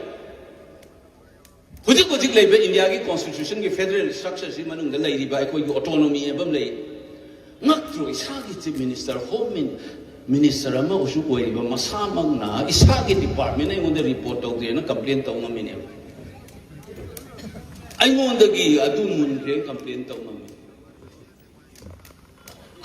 ꯍꯧꯖꯤꯛ ꯍꯧꯖꯤꯛ ꯂꯩꯕ ꯏꯟꯗꯤꯌꯥꯒꯤ ꯀꯣꯟꯁꯇꯤꯇ꯭ꯌꯨꯁꯟꯒꯤ ꯐꯦꯗꯔꯦꯜ ꯁ꯭ꯇ꯭ꯔꯛꯆꯔꯁꯤ ꯃꯅꯨꯡꯗ ꯂꯩꯔꯤꯕ ꯑꯩꯈꯣꯏꯒꯤ ꯑꯣꯇꯣꯅꯣꯃꯤ ꯍꯥꯏꯕ ꯑꯃ ꯂꯩ꯫ ꯉꯛꯇ꯭ꯔꯣ? ꯏꯁꯥꯒꯤ ꯆꯤꯐ ꯃꯤꯅꯤꯁꯇꯔ, ꯍꯣꯝ ꯃꯤꯅꯤꯁꯇꯔ ꯑꯃ ꯑꯣꯏꯁꯨ ꯑꯣꯏꯔꯤꯕ ꯃꯁꯥꯃꯛꯅ ꯏꯁꯥꯒꯤ ꯗꯤꯄꯥꯔꯠꯃꯦꯟ ꯑꯩꯉꯣꯟꯗ ꯔꯤꯄꯣꯔꯠ ꯇꯧꯗꯦꯅ ꯀꯝꯄ꯭ꯂꯦꯟ ꯇꯧ ꯉꯝꯃꯤꯅꯦꯕ꯫ ꯑꯩꯉꯣꯟꯗꯒꯤ ꯑꯗꯨ ꯃꯨꯟꯈ꯭ꯔꯦꯅ ꯀꯝꯄ꯭ꯂꯦꯟ ꯇꯧ ꯉꯝꯃꯤ꯫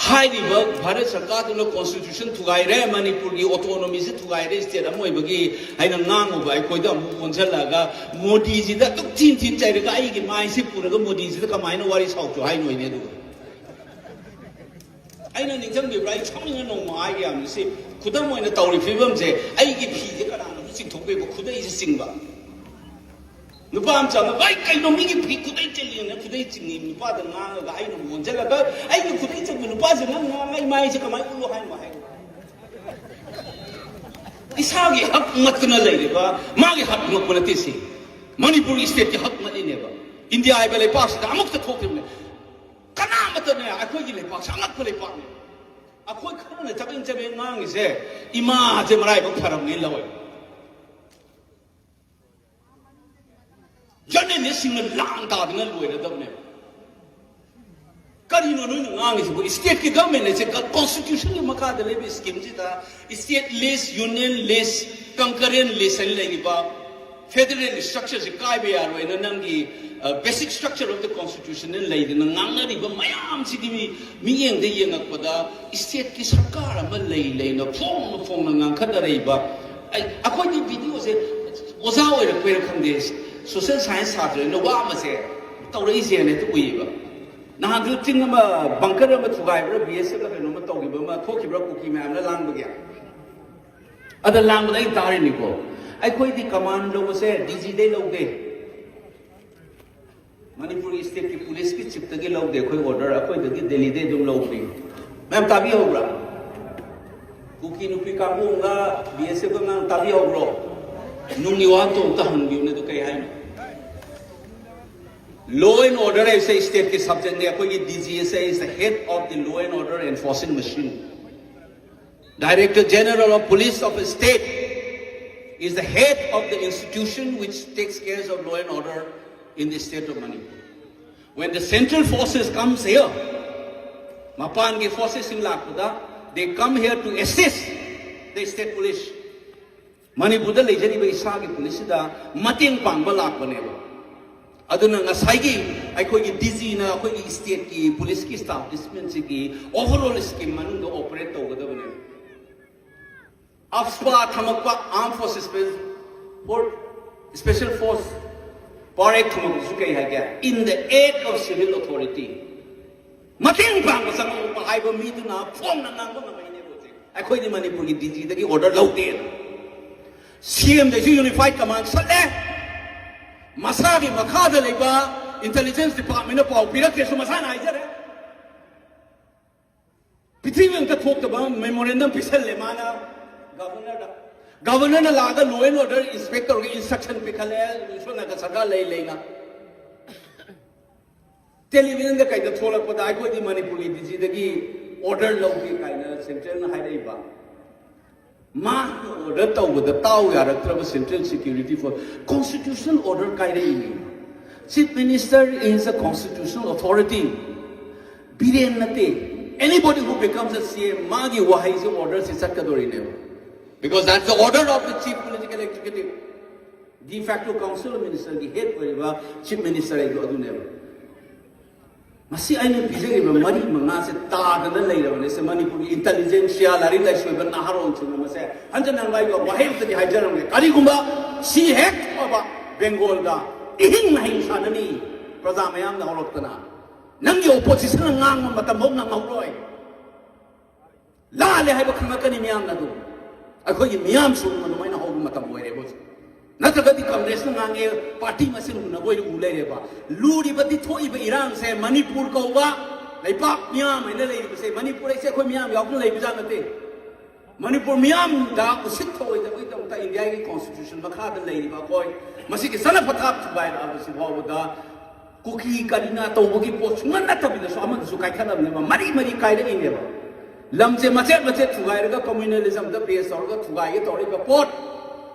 ꯍꯥꯏꯔꯤꯕ ꯚꯥꯔꯠ ꯁꯔꯀꯥꯔꯗꯨꯅ ꯀꯣꯟꯁꯇꯤꯇ꯭ꯌꯨꯁꯟ ꯊꯨꯒꯥꯏꯔꯦ, ꯃꯅꯤꯄꯨꯔꯒꯤ ꯑꯣꯇꯣꯅꯣꯃꯤꯁꯤ ꯊꯨꯒꯥꯏꯔꯦ, ꯁ꯭ꯇꯦꯠ ꯑꯃ ꯑꯣꯏꯕꯒꯤ ꯍꯥꯏꯅ ꯉꯥꯡꯉꯨꯕ ꯑꯩꯈꯣꯏꯗ ꯑꯃꯨꯛ ꯑꯣꯟꯁꯤꯜꯂꯒ ꯃꯣꯗꯤꯁꯤꯗ ꯑꯗꯨꯝ ꯊꯤꯟ ꯊꯤꯟ ꯆꯩꯔꯒ ꯑꯩꯒꯤ ꯃꯥꯏꯁꯤ ꯄꯨꯔꯒ ꯃꯣꯗꯤꯁꯤꯗ ꯀꯃꯥꯏꯅ ꯋꯥꯔꯤ ꯁꯥꯎꯆꯣ ꯍꯥꯏꯅꯣꯏꯅꯦ? ꯑꯗꯨꯒ ꯑꯩꯅ ꯅꯤꯡꯁꯤꯡꯕꯤꯕ꯭ꯔꯥ? ꯑꯩ ꯁꯥꯎꯅꯤꯡꯅ ꯅꯣꯡꯃ ꯍꯥꯏꯒꯦ ꯌꯥꯝꯅ꯫ ꯁꯤ ꯈꯨꯗꯝ ꯑꯣꯏꯅ ꯇꯧꯔꯤ ꯐꯤꯕꯝꯁꯦ, ꯑꯩꯒꯤ ꯐꯤꯁꯦ ꯀꯅꯥꯅꯣꯝ ꯆꯤꯡꯊꯣꯛꯄꯤꯕ, ꯈꯨꯗꯩꯁꯦ ꯆꯤꯡꯕ꯫ ꯅꯨꯄꯥ ꯑꯃ ꯆꯪꯉꯒ, "ꯑꯩ ꯀꯩꯅꯣ ꯃꯤꯒꯤ ꯐꯤ ꯈꯨꯗꯩ ꯆꯤꯡꯉꯤꯅ?" ꯈꯨꯗꯩ ꯆꯤꯡꯉꯤ ꯅꯨꯄꯥꯗ ꯉꯥꯡꯉꯒ ꯑꯩꯅ ꯑꯣꯟꯁꯤꯜꯂꯒ, "ꯑꯩꯅ ꯈꯨꯗꯩ ꯆꯤꯡꯕ ꯅꯨꯄꯥꯁꯤꯅ ꯉꯥꯡꯉ ꯑꯩ ꯃꯥꯏꯁꯦ ꯀꯃꯥꯏꯅ ꯎꯠꯂꯣ ꯍꯥꯏꯅꯣ?" ꯍꯥꯏ꯫ ꯏꯁꯥꯒꯤ ꯍꯛ ꯉꯛꯇꯅ ꯂꯩꯔꯤꯕ, ꯃꯥꯒꯤ ꯍꯛ ꯉꯛꯄ ꯅꯠꯇꯦ ꯁꯤ꯫ ꯃꯅꯤꯄꯨꯔꯒꯤ ꯁ꯭ꯇꯦꯠꯀꯤ ꯍꯛ ꯉꯛꯏꯅꯦꯕ꯫ ꯏꯟꯗꯤꯌꯥ ꯍꯥꯏꯕ ꯂꯩꯄꯥꯛꯁꯤꯗ ꯑꯃꯨꯛꯇ ꯊꯣꯛꯇ꯭ꯔꯤꯕꯅꯦ꯫ ꯀꯅꯥꯃꯠꯇꯅꯦ, ꯑꯩꯈꯣꯏꯒꯤ ꯂꯩꯄꯥꯛꯁꯦ ꯑꯉꯛꯄ ꯂꯩꯄꯥꯛꯅꯦ꯫ ꯑꯩꯈꯣꯏ ꯈꯔꯅ ꯆꯕꯦꯡ ꯆꯕꯦꯡ ꯉꯥꯡꯉꯤꯁꯦ ꯏꯃꯥꯁꯦ ꯃꯔꯥꯏꯕꯛ ꯐꯔꯝꯅꯦꯅ ꯂꯧꯋꯦ꯫ ꯖꯔꯅꯦꯂꯤꯁꯁꯤꯡꯅ ꯂꯥꯡ ꯇꯥꯗꯅ ꯂꯣꯏꯔꯗꯕꯅꯦ꯫ ꯀꯔꯤꯅꯣ ꯅꯣꯏꯅ ꯉꯥꯡꯉꯤꯁꯤꯕꯨ? ꯁ꯭ꯇꯦꯠꯀꯤ ꯒꯚꯔꯟꯃꯦꯟ ꯑꯁꯦ ꯀ-, ꯀꯣꯟꯁꯇꯤꯇ꯭ꯌꯨꯁꯟꯒꯤ ꯃꯈꯥꯗ ꯂꯩꯕ ꯁ꯭ꯀꯤꯝꯁꯤꯗ ꯁ꯭ꯇꯦꯠ ꯂꯤꯁ, ꯌꯨꯅꯤꯌꯟ ꯂꯤꯁ, ꯀꯟꯀꯔꯦꯟ ꯂꯤꯁ ꯍꯥꯏꯅ ꯂꯩꯔꯤꯕ ꯐꯦꯗꯔꯦꯜ ꯁ꯭ꯇ꯭ꯔꯛꯆꯔꯁꯤ ꯀꯥꯏꯕ ꯌꯥꯔꯣꯏꯅ ꯅꯪꯒꯤ, ꯑ, basic structure of the constitution ꯂꯩꯗꯅ ꯉꯥꯡꯅꯔꯤꯕ ꯃꯌꯥꯝꯁꯤꯒꯤ ꯃꯤ-, ꯃꯤꯠꯌꯦꯡꯗ ꯌꯦꯡꯉꯛꯄꯗ ꯁ꯭ꯇꯦꯠꯀꯤ ꯁꯔꯀꯥꯔ ꯑꯃ ꯂꯩ ꯂꯩꯅ ꯐꯣꯡꯅ ꯐꯣꯡꯅ ꯉꯥꯡꯈꯠꯅꯔꯛꯏꯕ꯫ ꯑꯩ, ꯑꯩꯈꯣꯏꯗꯤ ꯚꯤꯗꯤꯑꯣꯁꯦ ꯑꯣꯖꯥ ꯑꯣꯏꯔꯛꯄꯩꯔꯥ ꯈꯪꯗꯦ, ꯁꯣꯁꯦꯜ ꯁꯥꯏꯟꯁ ꯁꯥꯇ꯭ꯔꯅ ꯋꯥ ꯑꯃꯁꯦ ꯇꯧꯔꯛꯏꯁꯦꯅ ꯍꯦꯛꯇ ꯎꯏꯌꯦꯕ꯫ ꯅꯍꯥꯟꯁꯨ ꯆꯤꯡ ꯑꯃ, ꯕꯪꯀꯔ ꯑꯃ ꯊꯨꯒꯥꯏꯕ꯭ꯔꯥ, ꯕꯤ ꯑꯦꯁ ꯑꯦꯐꯅ ꯀꯩꯅꯣꯝꯃ ꯇꯧꯈꯤꯕ ꯑꯃ ꯊꯣꯛꯈꯤꯕ꯭ꯔꯥ, ꯀꯨꯀꯤ ꯃꯌꯥꯝꯅ ꯂꯥꯡꯕꯒꯤ? ꯑꯗ ꯂꯥꯡꯕꯗ ꯑꯩ ꯇꯥꯔꯤꯅꯤꯀꯣ꯫ ꯑꯩꯈꯣꯏꯗꯤ ꯀꯃꯥꯟ ꯂꯧꯕꯁꯦ ꯗꯤ ꯖꯤꯗꯩ ꯂꯧꯗꯦ, ꯃꯅꯤꯄꯨꯔꯒꯤ ꯁ꯭ꯇꯦꯠꯀꯤ ꯄꯨꯂꯤꯁꯀꯤ ꯆꯤꯐꯇꯒꯤ ꯂꯧꯗꯦ ꯑꯩꯈꯣꯏ ꯑꯣꯔꯗꯔ, ꯑꯩꯈꯣꯏꯗꯒꯤ ꯗꯦꯜꯂꯤꯗꯩ ꯑꯗꯨꯝ ꯂꯧꯕꯅꯤ꯫ ꯃꯌꯥꯝ ꯇꯥꯕꯤꯍꯧꯕ꯭ꯔꯥ? ꯀꯨꯀꯤ ꯅꯨꯄꯤ ꯀꯥꯡꯕꯨ ꯑꯃꯒ ꯕꯤ ꯑꯦꯁ ꯑꯦꯐ ꯑꯉꯥꯡ ꯇꯥꯕꯤꯍꯧꯕ꯭ꯔꯣ? ꯅꯨꯡꯒꯤ ꯋꯥ ꯑꯝꯇ ꯑꯝꯇ ꯍꯪꯕꯤꯌꯨꯅꯦ, ꯑꯗꯨ ꯀꯩ ꯍꯥꯏꯅꯣ? Law and order ꯍꯥꯏꯁꯦ ꯁ꯭ꯇꯦꯠꯀꯤ ꯁꯕꯖꯦꯛꯅꯦ꯫ ꯑꯩꯈꯣꯏꯒꯤ D G ꯑꯁꯦ is the head of the law and order enforcing machine. Director General of Police of a state is the head of the institution which takes care of law and order in the state of Manipur. When the central forces comes here, ꯃꯄꯥꯟꯒꯤ ꯐꯣꯔꯁꯦꯁꯁꯤꯡ ꯂꯥꯛꯄꯗ, they come here to assist the state police. ꯃꯅꯤꯄꯨꯔꯗ ꯂꯩꯖꯔꯤꯕ ꯏꯁꯥꯒꯤ ꯄꯨꯂꯤꯁꯁꯤꯗ ꯃꯇꯦꯡ ꯄꯥꯡꯕ ꯂꯥꯛꯄꯅꯦꯕ꯫ ꯑꯗꯨꯅ ꯉꯁꯥꯏꯒꯤ ꯑꯩꯈꯣꯏꯒꯤ D G ꯅ ꯑꯩꯈꯣꯏꯒꯤ ꯁ꯭ꯇꯦꯠꯀꯤ ꯄꯨꯂꯤꯁꯀꯤ ꯁ꯭ꯇꯥꯐ ꯗꯤꯁꯤꯄ꯭ꯂꯤꯟꯁꯤꯒꯤ overall scheme ꯃꯅꯨꯡꯗ ꯑꯣꯄꯔꯦꯠ ꯇꯧꯒꯗꯕꯅꯦꯕ꯫ ꯑꯐꯁ꯭ꯄꯥ ꯊꯝꯃꯛꯄ, Armed Forces Special Force, Special Force Power Act ꯊꯝꯃꯛꯄꯁꯨ ꯀꯩ ꯍꯥꯏꯒꯦ? In the aid of civil authority. ꯃꯇꯦꯡ ꯄꯥꯡꯕ ꯆꯪꯉꯛꯄ ꯍꯥꯏꯕ ꯃꯤꯗꯨꯅ ꯐꯣꯡꯅ ꯉꯥꯡꯕ ꯉꯝꯃꯛꯏꯅꯦꯕ ꯍꯧꯖꯤꯛ꯫ ꯑꯩꯈꯣꯏꯗꯤ ꯃꯅꯤꯄꯨꯔꯒꯤ D G ꯗꯒꯤ ꯑꯣꯔꯗꯔ ꯂꯧꯗꯦꯅ꯫ C M ꯗꯁꯨ unified command ꯆꯠꯂꯦ꯫ ꯃꯁꯥꯒꯤ ꯃꯈꯥꯗ ꯂꯩꯕ intelligence department ꯅ ꯄꯥꯎ ꯄꯤꯔꯛꯇꯦꯁꯨ ꯃꯁꯥꯅ ꯍꯥꯏꯖꯔꯦ꯫ ꯄ꯭ꯔꯤꯊꯤꯕꯤ ꯑꯝꯇ ꯊꯣꯛꯇꯕ memorandum ꯄꯤꯁꯜꯂꯦ ꯃꯥꯅ ꯒꯚꯔꯅꯔꯗ꯫ ꯒꯚꯔꯅꯔꯅ ꯂꯥꯛꯑꯒ law and order inspect ꯇꯧꯔꯒ instruction ꯄꯤꯈꯠꯂꯦ, ꯏꯁꯣꯔꯅꯒ ꯁꯔꯀꯥꯔ ꯂꯩ ꯂꯩꯅ꯫ ꯇꯦꯂꯤꯚꯤꯖꯟꯗ ꯀꯩꯗ ꯊꯣꯛꯂꯛꯄꯗ ꯑꯩꯈꯣꯏꯗꯤ ꯃꯅꯤꯄꯨꯔꯒꯤ D G ꯗꯒꯤ ꯑꯣꯔꯗꯔ ꯂꯧꯗꯦ ꯀꯥꯏꯅ ꯁꯦꯟꯇ꯭ꯔꯦꯜꯅ ꯍꯥꯏꯔꯛꯏꯕ꯫ ꯃꯥꯅ ꯑꯣꯔꯗꯔ ꯇꯧꯕꯗ ꯇꯥꯎ ꯌꯥꯔꯛꯇ꯭ꯔꯕ central security force. Constitutional order ꯀꯥꯏꯔꯛꯏꯅꯤ꯫ Chief Minister is a constitutional authority. Biren ꯅꯠꯇꯦ꯫ Anybody who becomes a C M, ꯃꯥꯒꯤ ꯋꯥꯍꯩꯁꯦ ꯑꯣꯔꯗꯔꯁꯦ ꯆꯠꯀꯗꯣꯔꯤꯅꯦꯕ꯫ Because that's the order of the chief political executive. De facto council ministerꯒꯤ head ꯑꯣꯏꯔꯤꯕ chief minister ꯍꯥꯏꯗꯣ ꯑꯗꯨꯅꯦꯕ꯫ ꯃꯁꯤ ꯑꯩꯅ ꯄꯤꯖꯔꯤꯕ ꯃꯔꯤ ꯃꯉꯥꯁꯦ ꯇꯥꯗꯅ ꯂꯩꯔꯕꯅꯦ꯫ ꯁꯦ ꯃꯅꯤꯄꯨꯔꯒꯤ intelligentsia, ꯂꯥꯏꯔꯤꯛ ꯂꯥꯏꯁꯨ ꯑꯣꯏꯕ ꯅꯍꯥꯔꯣꯜꯁꯤꯡꯅ ꯃꯁꯦ ꯍꯟꯖꯟ ꯍꯟꯕ ꯑꯩꯒ ꯋꯥꯍꯩ ꯑꯃꯇꯗꯤ ꯍꯥꯏꯖꯔꯝꯒꯦ꯫ ꯀꯔꯤꯒꯨꯝꯕ ꯁꯤ ꯍꯦꯛ ꯐꯕ ꯕꯦꯡꯒꯣꯜꯗ ꯏꯍꯤꯡ ꯅꯥꯍꯤꯡ ꯁꯥꯟꯅꯅꯤ, ꯄ꯭ꯔꯖꯥ ꯃꯌꯥꯝꯅ ꯍꯧꯔꯛꯇꯅ ꯅꯪꯒꯤ oppositionꯅ ꯉꯥꯡꯕ ꯃꯇꯝꯐꯥꯎ ꯅꯪꯍꯧꯔꯣꯏ꯫ ꯂꯥꯜꯂꯦ ꯍꯥꯏꯕ ꯈꯪꯉꯛꯀꯅꯤ ꯃꯤꯌꯥꯝꯅ꯫ ꯑꯗꯨꯝ ꯑꯩꯈꯣꯏꯒꯤ ꯃꯤꯌꯥꯝꯁꯨ ꯑꯗꯨꯃꯥꯏꯅ ꯍꯧꯕ ꯃꯇꯝ ꯑꯣꯏꯔꯦꯕ ꯍꯧꯖꯤꯛ꯫ ꯅꯠꯇ꯭ꯔꯒꯗꯤ ꯀꯪꯒ꯭ꯔꯦꯁꯅ ꯉꯥꯡꯉꯦ, ꯄꯥꯔꯇꯤ ꯃꯁꯦꯟ ꯎꯅꯕ ꯑꯣꯏꯅ ꯎ ꯂꯩꯔꯦꯕ꯫ ꯂꯨꯔꯤꯕꯗꯤ ꯊꯣꯛꯏꯕ ꯏꯔꯥꯡꯁꯦ ꯃꯅꯤꯄꯨꯔ ꯀꯧꯕ ꯂꯩꯄꯥꯛ ꯃꯤꯌꯥꯝ ꯍꯥꯏꯅ ꯂꯩꯔꯤꯕꯁꯦ, ꯃꯅꯤꯄꯨꯔ ꯍꯥꯏꯁꯦ ꯑꯩꯈꯣꯏ ꯃꯤꯌꯥꯝ ꯌꯥꯎꯗꯅ ꯂꯩꯕꯖꯥꯠ ꯅꯠꯇꯦ꯫ ꯃꯅꯤꯄꯨꯔ ꯃꯤꯌꯥꯝꯗ ꯎꯁꯤꯠ ꯊꯑꯣꯏꯗꯕꯒꯤꯗꯃꯛꯇ ꯏꯟꯗꯤꯌꯥꯒꯤ ꯀꯣꯟꯁꯇꯤꯇ꯭ꯌꯨꯁꯟ ꯃꯈꯥꯗ ꯂꯩꯔꯤꯕ ꯑꯩꯈꯣꯏ ꯃꯁꯤꯒꯤ ꯆꯠꯅ ꯄꯊꯥꯞ ꯊꯨꯒꯥꯏꯔꯛꯑꯕꯁꯤ ꯐꯥꯎꯕꯗ ꯀꯨꯀꯤ ꯀꯔꯤꯅ ꯇꯧꯕꯒꯤ ꯄꯣꯠ ꯁꯨꯡꯍꯟ ꯅꯠꯇꯕꯤꯗꯁꯨ ꯑꯃꯗꯁꯨ ꯀꯥꯏꯈꯠꯂꯝꯅꯦꯕ, ꯃꯔꯤ ꯃꯔꯤ ꯀꯥꯏꯔꯛꯏꯅꯦꯕ꯫ ꯂꯝꯁꯦ ꯃꯆꯦꯠ ꯃꯆꯦꯠ ꯊꯨꯒꯥꯏꯔꯒ ꯀꯝꯃ꯭ꯌꯨꯅꯦꯂꯤꯖꯝꯗ ꯕꯦꯁ ꯇꯧꯔꯒ ꯊꯨꯒꯥꯏꯒꯦ ꯇꯧꯔꯛꯏꯕ ꯄꯣꯠ,